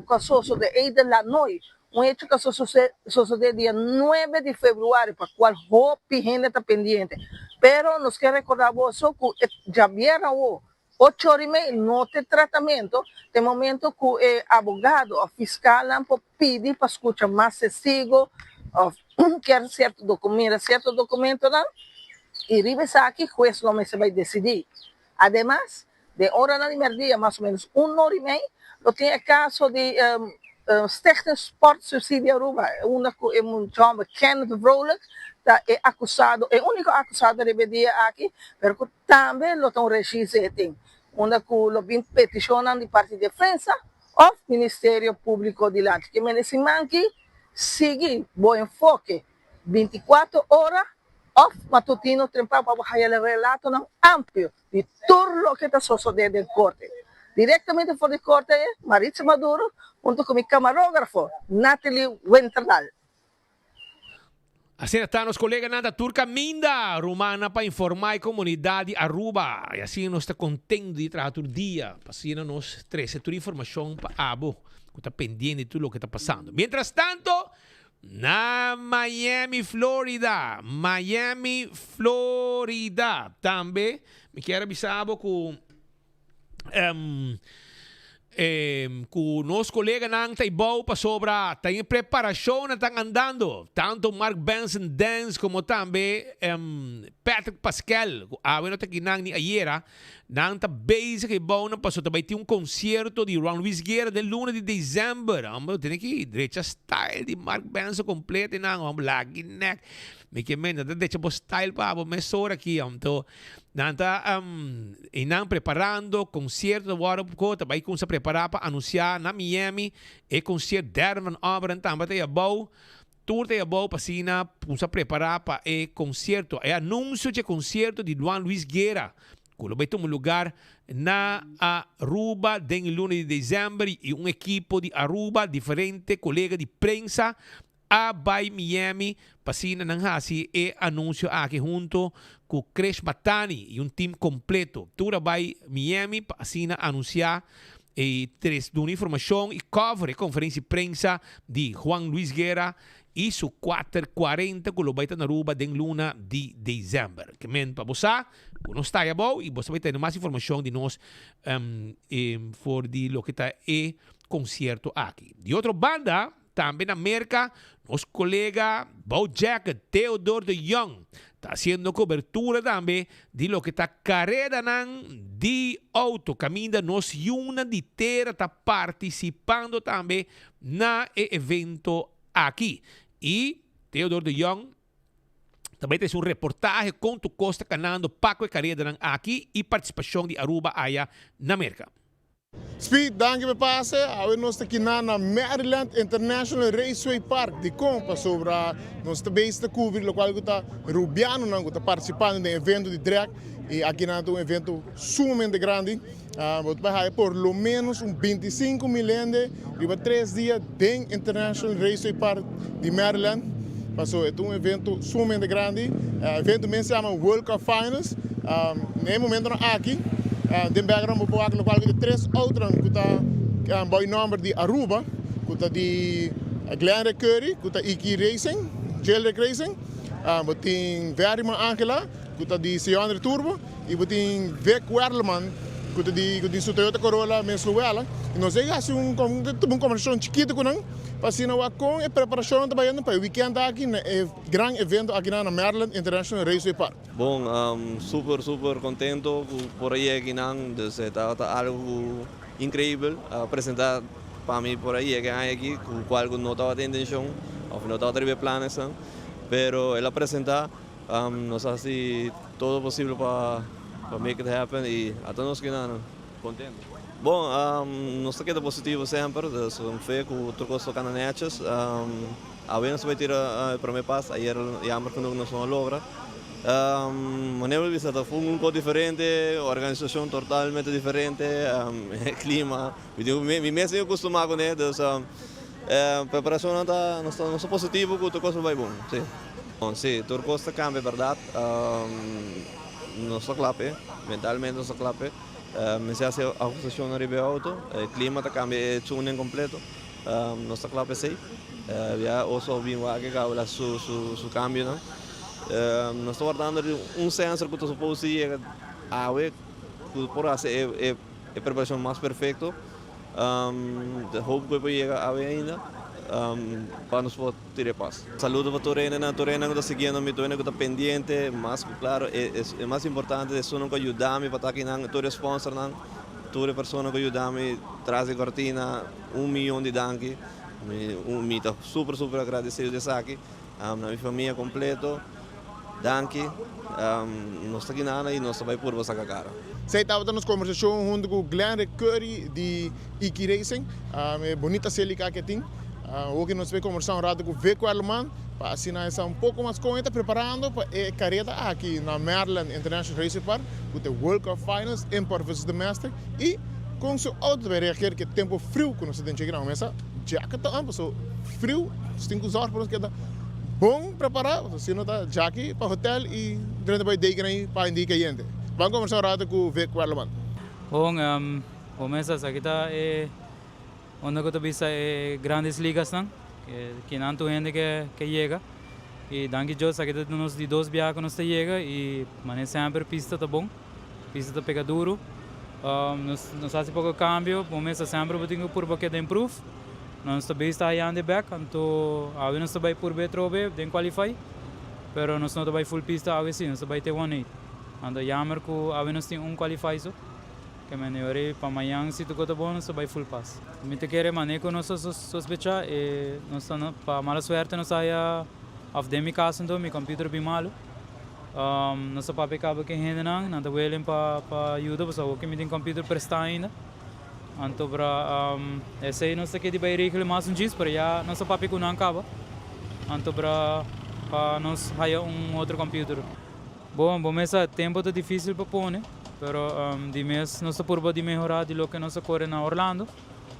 ku a sosodé Eider Lanoy, un hecho ku a sosodé dia nuebe di februari pa kual hopi hende ta pendiente. Pero nos ke recorda boso cu e djabièrnè awo ocho ora y mei no te tratamento, te momento cu e abogado of fiscalnan por pidi pa scucha mas testigo of kier cierto docu mira cierto documentonan y riba esaki hues lo mester bay decidi. Ademas, den oranan di merdia, mas o menos un ora y mei, lo tin e caso di Stichting Sport Subsidie Aruba, unda cu e mucha homber Kenneth Vrolijk ta e acusado, e unico acusado riba e dia aki, pero cu tambe lo ta un regiezitting, unda cu lo bin peticionnan di parti defensa of Ministerio Publico dilanti. Ke mende siman aki sigui bo enfoke 24 ora of matutino trempan pa bo haya relatonan amplio di tur loke ta sosode den korte. Direktamente for di korte Maritza Maduro hunto ku mi kamarógrafo Natalie Winterdal. Asina ta nos koleganan ta tur kaminda rumannan pa informá e komunidat di Aruba i asina nos ta kontento di traha tur dia pa asina nos trese tur informashon pa abo ku ta pendiente di tur loke ta pasando. Mientras tanto Na Miami, Florida, Miami, Florida. Tambe mi kier a bisa bo ku um, ku nos koleganan ta ibou pasobra ta en preparashonnan tan andando. Tanto Mark Benson Dance komo tambe um, Patrick Pascal, ku awe no ta kinan ni ayera. Nan ta bezig e bounan paso ta bai tin un concierto di Juan Luis Guerra den luna di december. Hombre, bo tene ki drecha style di Mark Benson completo e nan, hombre, lagi nek. Mi ke men, nan ta drecha bo style pa bo mesora aki, hombre. To, nan ta, um, e nan preparando concierto ta worde ko, ta bai kumsa prepara pa anuncia na Miami e concierto Derde van Obberen tambe ta e abou. Tur ta e abou pa asina cuminsa prepara pa e concierto. E anuncio dje concierto di Juan Luis Guerra cu lo bay tuma lugar na Aruba den e luna di december y un ekipo di Aruba, diferente colega di prensa a bay Miami pa asina nan haci e anuncio aki hunto cu Krish Matani y un team completo. Tur a bay Miami pa asina anuncia E tres duna informashon i cover e konferensia di prensa di Juan Luis Guerra i su kuater kuarenta ku lo bai ta na Aruba den luna di desèmber. Ke men pa bo sa ku nos ta abou i bo sa bai tene mas informashon di nos for di loke ta e konsierto aki. Di otro banda, Tambe na Merca, nos colega Bo Jacket, Theodore de Jong, ta haciendo cobertura tambe di loke ta caredanan di auto, caminda nos yiunan di tera ta participando tambe na e evento aki. Y Theodore de Jong ta bay trece un reportahe con tu cos ta canando pa cu e caredanan aki y participacion di Aruba aya na Merca. Speed, danki pa e pase. Awe nos ta kiná na Maryland International Raceway Park. Dikon? Pasobra nos ta bezig ta kubri lokual ku ta rubianonan ku ta partisipando den evento di drag i akinan ta un evento sumamente grandi. Bo ta bai haya por lo ménos un bintisinku mil hende riba tres dia den International Raceway Park di Maryland. Pasobra e ta un evento sumamente grandi. E evento mes se yama World Cup Finals. Na e momentonan aki den background bo por wak lokual ku ta tres outonan ku ta bou e nòmber di Aruba ku ta di Glenn Curry ku ta Iki Racing, Jailbreak Racing. Bo tin Veriman Angela ku ta di Seandre Turbo i bo tin Vic Werleman ku ta di ku tin su Toyota Corolla mes Luella. I nos a hasi un tuma un kombersashon chikitu ku nan pa asina wak kon e preparashonnan ta bayendo pa e wikènt aki na e gran evento aki na Maryland International Raceway Park. Bon, super super contento cu por a yega akinan, dus e tabata algo cu increibel a presenta pa mi por a yega e aña aki cu cual cu no tabata intencion of no tabata riba e planesnan, pero el a presenta, nos a haci todo posible pa make it happen y ata nos kinan contento. Bon, nos ta keda positivo semper, dus un fe cu tur cos lo cana netjes. Awe nos ta bay tira e prome pas, ayer jammer genoeg nos no a logra. Manera bo bisa ta un poco diferente, organisacion totalmente diferente, e clima, mi mes tin acostuma cune, dus preparacionnan ta, nos ta positivo cu tur cos lo bay bon, si. Si, tur cos ta cambia berdad, nos ta cla p'e, mentalmente nos ta cla p'e. Mester haci ahustacionnan riba e auto, e clima ta cambia e tuning completo. Nos ta kla pa esei. Ya oso a bin wak e kabla su su su kambionan. Nos ta wardando di un sensor ku ta supos di yega awe ku por hasi e e preparashon mas perfekto. Ta hopi ku e por yega awe ainda pa nos por tira e pas. Saludo pa tur hendenan, tur hendenan ku ta siguiendo mi, tur hende ku ta pendiente, mas ku klaro e mas importante ta esunnan ku a yuda mi pa ta akinan, tur e sponsornan, tur e persona ku a yuda mi tras di kortina, un miyon di danki. Mi ta super super agradesido di esaki. Na mi famia completo, danki. Nos ta ginana y nos ta bay purba saca cara. Esei tabata nos conversacion hunto cu Glenrick Curry di Iki Racing. E bonita Celica cu e tin. Hopi nos bay conversa un rato cu Vic Werleman pa asina e sa un poco mas con e ta preparando pa e careda aki na Maryland International Raceway Park cu ta e World Cup Finals Import versus Domestic y con su auto ta bay reageer cu e tempo friu cu nos ta den dje aki. Mesa jacket ta on pasobra friu nos tin cu zorg pa nos keda bon prepara pasobra si no ta djaki pa hotel y drenta bay deken ahi pa hende cayente. Ban conversa un rato cu Vic Werleman. Bon, bo mesa esaki ta e unda cu ta bisa e grandes ligasnan, kinan tur hende ke yega y danki Dios esaki ta nos di dos biaha cu nos ta yega y manera semper pista ta bon. Pista ta pega duru. Nos hasi poko kambio. Bo mester semper bo tin ku purba keda improve. Nos ta bes ta hayando e bek, anto awe nos ta bai purba e trobe den qualify. Pero nos no ta bai full pista awe si, nos ta bai te one eight. Anto jammer ku awe nos tin un qualify so. Ke mende ora ei pa mañan si tuko ta bon nos ta bai full pas. Mi ta kere mane ku nos ta sospecha e nos ta pa mala suerte nos a haya of den mi kas anto mi computer bin malu. Nos ta papia caba cu e hendenan, nan ta willing pa pa yuda pasobra awor cu mi tin computer presta ainda. Anto bra esey nos ta kedi bay regla mas un djis pero ya nos a papia cu nan caba. Anto bra pa nos haya un otro computer. Bon, bo mes sa tempo ta dificil pa pone, pero di mes nos ta purba di mehora di loke nos a core na Orlando.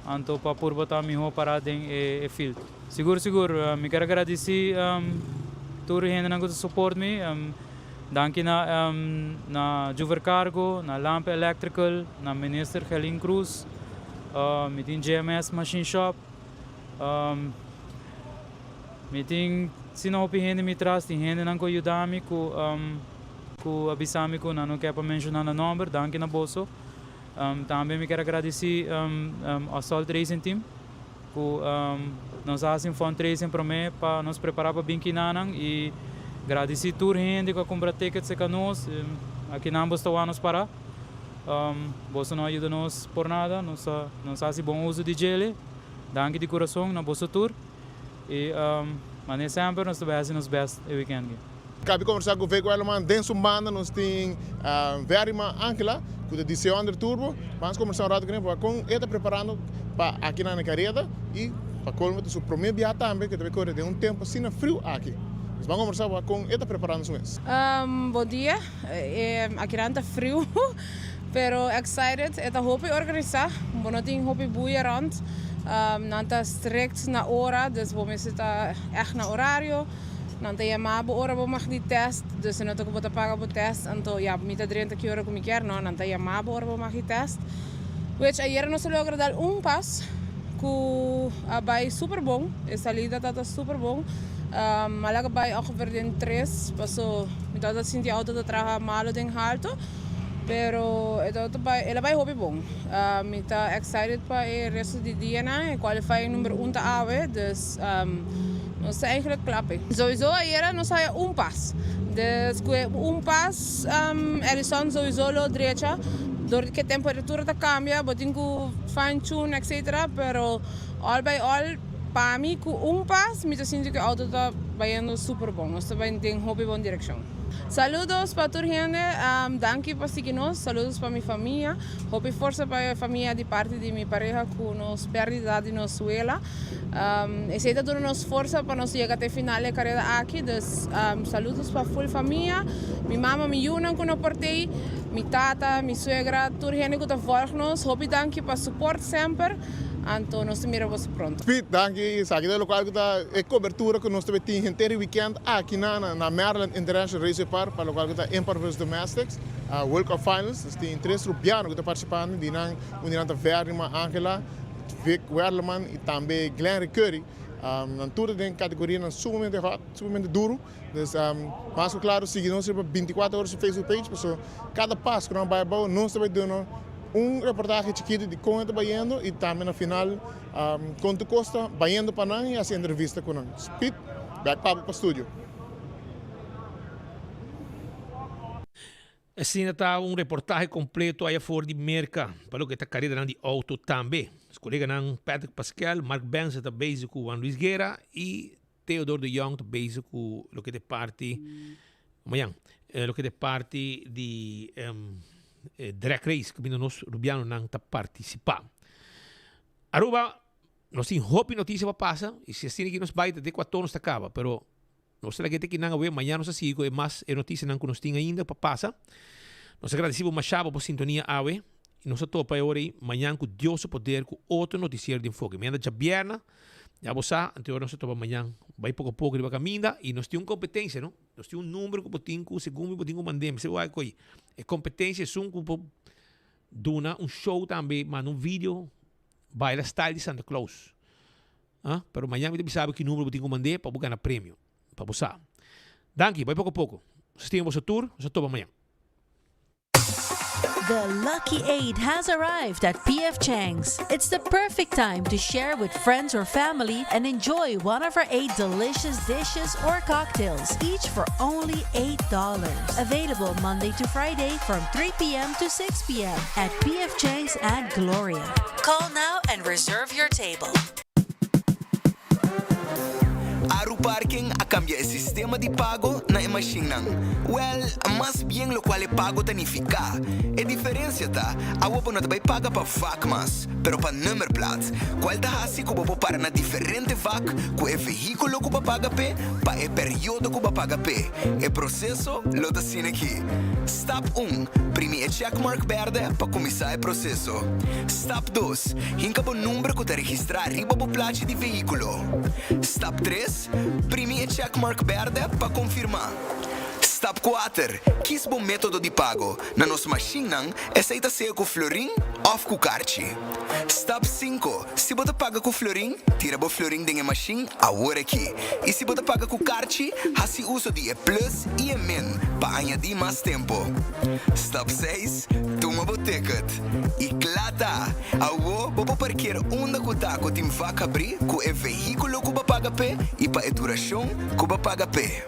Anto pa purba ta miho para den e field. Sigur sigur mi kier a gradici tur e hendenan cu ta support mi. Danki na na Juver Cargo, na Lampe Electrical, na Minister Gelin Cruz, mi tin JMS Machine Shop, mi tin asina hopi hende mi tras, tin hendenan cu a yuda mi cu cu a bisa mi cu nan no kier pa menciona nan nomber, danki na boso. Tambe mi kier a gradici Assault Racing Team cu nos a haci un fundraising prome pa nos prepara pa bin kinanan y gradici tur hende cu a cumpra tickets cerca nos. Akinan bo sta wak nos para. Boso no a yuda nos por nada, nos a nos a haci bon uso di djele. Danki di curason na boso tur y manera semper nos ta bay haci nos best e weekend aki. Kabi kombersá ku Vic Werleman. Den su banda nos tin Verima Angela ku ta di Seonder Turbo. Bans kombersá un ratu kuné pa kon e ta preparando pa aki nan e kareda i pa kolmo ta su promé bia tambe ku e ta bai kore den un tempu asina friu aki. Nos ban kombersá pa kon e ta preparando su mes. Bon dia, aki nan ta friu pero excited. E ta hopi organisá, bo no tin hopi buya rònt. Nan ta strict na ora, dus bo mester ta ègt na orario. Nan ta yama bo ora bo mag di test, dus e no ta ku bo ta paga bo test, anto ya mi ta drenta ki ora ku mi kier, no, nan ta yama bo ora bo mag di test. Which ayera nos a logra dal un pas ku a bai super bon, e salida tabata super bon, a laga bai ongeveer den tres, paso mi tabata sinti e auto ta traha malo den halto, pero e tabata bai, el a bai hopi bon. Mi ta excited pa e resto di dianan, e qualifying number un ta awe, dus nos ta eigenlijk kla p'e. Sowieso ayera nos haya un pas, dus ku e un pas Edison sowieso lo drecha, dor di ke temperatura ta kambia bo tin ku fine tune etcetera, pero all by all pa mi ku un pas mi ta sinti ku e auto ta bayendo super bon, nos ta bay den hopi bon direkshon. Saludos pa tur hende, danki pa sigui nos, saludos pa mi famia, hopi forsa pa e famia di parti di mi pareha ku nos perdida di nos wela, esei ta duna nos forsa pa nos yega te final e kareda aki, dus saludos pa full famia, mi mama, mi yunan ku no por tei, mi tata, mi suegra, tur hende ku ta volg nos, hopi danki pa support semper. Anto nos ta mira boso pronto. Piet, danki. Esaki ta lokual ku ta e kobertura ku nos ta tin henter e weekend aki na na Maryland International Raceway Park pa lokual ku ta Import vs Domestics World Cup Finals. Nos tin tres rubiano ku ta partisipando, di nan un di nan ta Vernima Angela, Vic Werleman i tambe Glenry Curry. Nan tur ta den kategorianan sumamente hòt, sumamente duru. Dus mas ku klaru sigui nos riba 24 ora su Facebook page pasobra kada pas ku nan bai abou nos ta bai duna un reportahe chikitu di kon e ta bayendo i tambe na final kon tur kos ta bayendo pa nan i hasi entrevista ku nan. Speed, bèk pa bo pa studio. Asina ta un reportahe completo aya for di Merca pa loke ta careranan di auto tambe. Nos coleganan Patrick Pascal, Mark Benson ta bezig cu Juan Luis Guerra y Theodore de Jong ta bezig cu loke ta e parti mañan, loke ta e parti di drag race caminda nos Rubianonan ta participa. Aruba, nos tin hopi noticia pa pasa y si asina aki nos bay ta te cuator nos ta caba, pero Nos ta laga te kinan awe, mañana nos ta sigui ku e mas e notisianan ku nos tin ainda pa pasa. Nos ta gradisí bo mashá pa bo sintonia awe i nos ta topa e ora ei mañan ku Dios su poder ku otro notisiero di Enfoke. Mañana ta djabièrnè, ya bo sa, anto e ora nos ta topa mañan. Bai poko poko riba kaminda i nos tin un kompetensia, no? Nos tin un number ku bo tin ku segun mi bo tin ku mand'é. Mi sa wak ku e kompetensia esun ku bo duna un show tambe, manda un video baila style di Santa Claus. Ah, pero mañan mi ta bisa bo ki numero bo tin ku mand'é pa bo gana premio, pa bo sa. Danki, bai poko poko. Nos stima boso tur, nos ta topa mañan. The Lucky Eight has arrived at PF Chang's. It's the perfect time to share with friends or family and enjoy one of our eight delicious dishes or cocktails, each for only $8. Available Monday to Friday from 3 p.m. to 6 p.m. at PF Chang's at Gloria. Call now and reserve your table. Aru Parking a kambia e sistema di pago na e mashinnan. Wèl, mas bien lokual e pago ta nifiká. E diferensia ta, awo bo no ta bai paga pa vak mas, pero pa nummerplaat, kual ta hasi ku bo por para na diferente vak ku e vehíkulo ku bo a paga p'e pa e periodo ku bo a paga p'e. E proseso lo ta asina aki. Stap un, Primi e checkmark bèrdè pa kuminsá e proseso. Stap dos, Hinka bo number ku ta registrá riba bo plachi di vehíkulo. Stap tres, Primi e checkmark bèrdè pa konfirmá. Stap kuater, Kis bo método di pago. Na nos mashinnan, esei ta sea ku florin òf ku karchi. Stap sinku, Si bo ta paga ku florin, tira bo florin den e mashin awor aki. I si bo ta paga ku karchi, hasi uso di e plus i e min pa añadí mas tempu. Stap seis, Tuma bo ticket. I kla ta! Awo bo por parkeer unda ku ta ku tin vak habrí ku e vehíkulo ku bo a paga p'e i pa e durashon ku bo a paga p'e.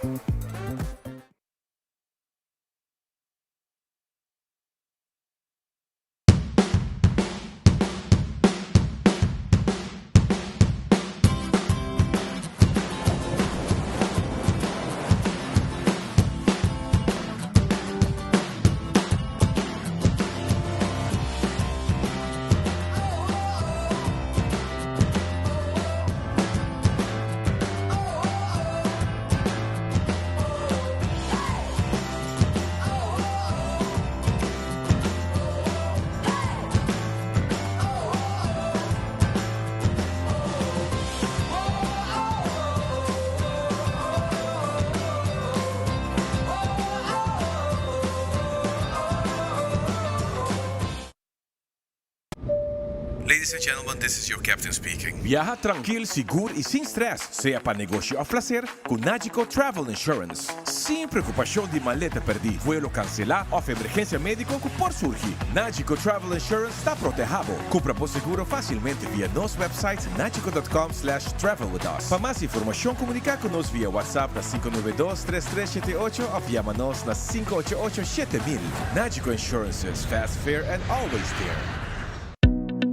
Ladies and gentlemen, this is your captain speaking. Biaha trankil, sigur i sin stress, sea pa negoshi òf plaser, ku Nagico Travel Insurance. Sin preokupashon di maleta pèrdí, vuelo kanselá òf emergensia médiko ku por surgi, Nagico Travel Insurance ta protehá bo. Kumpra bo seguro fásilmente via nos website nagico dot com slash travel with us. Pa mas informashon komuniká ku nos via WhatsApp na 592 3378 òf yama nos na 588 7000. Nagico Insurances, fast, fair and always there.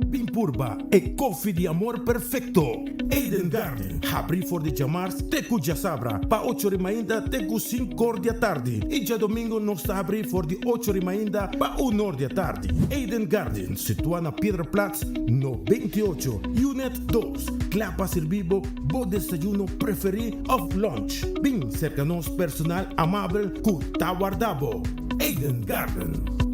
Bin purba e koffie di amor perfecto! Eden Garden, habri for di djamars te ku djasabra pa ocho ri mainta te ku sinkor di atardi i djadomingo nos ta habri for di ocho ri mainta pa unor di atardi. Eden Garden, situa na Piedraplaats no 28, Unit dos, kla pa sirbi bo bo desayuno preferi of lunch. Bin serka nos personal amabel ku ta warda bo. Eden Garden.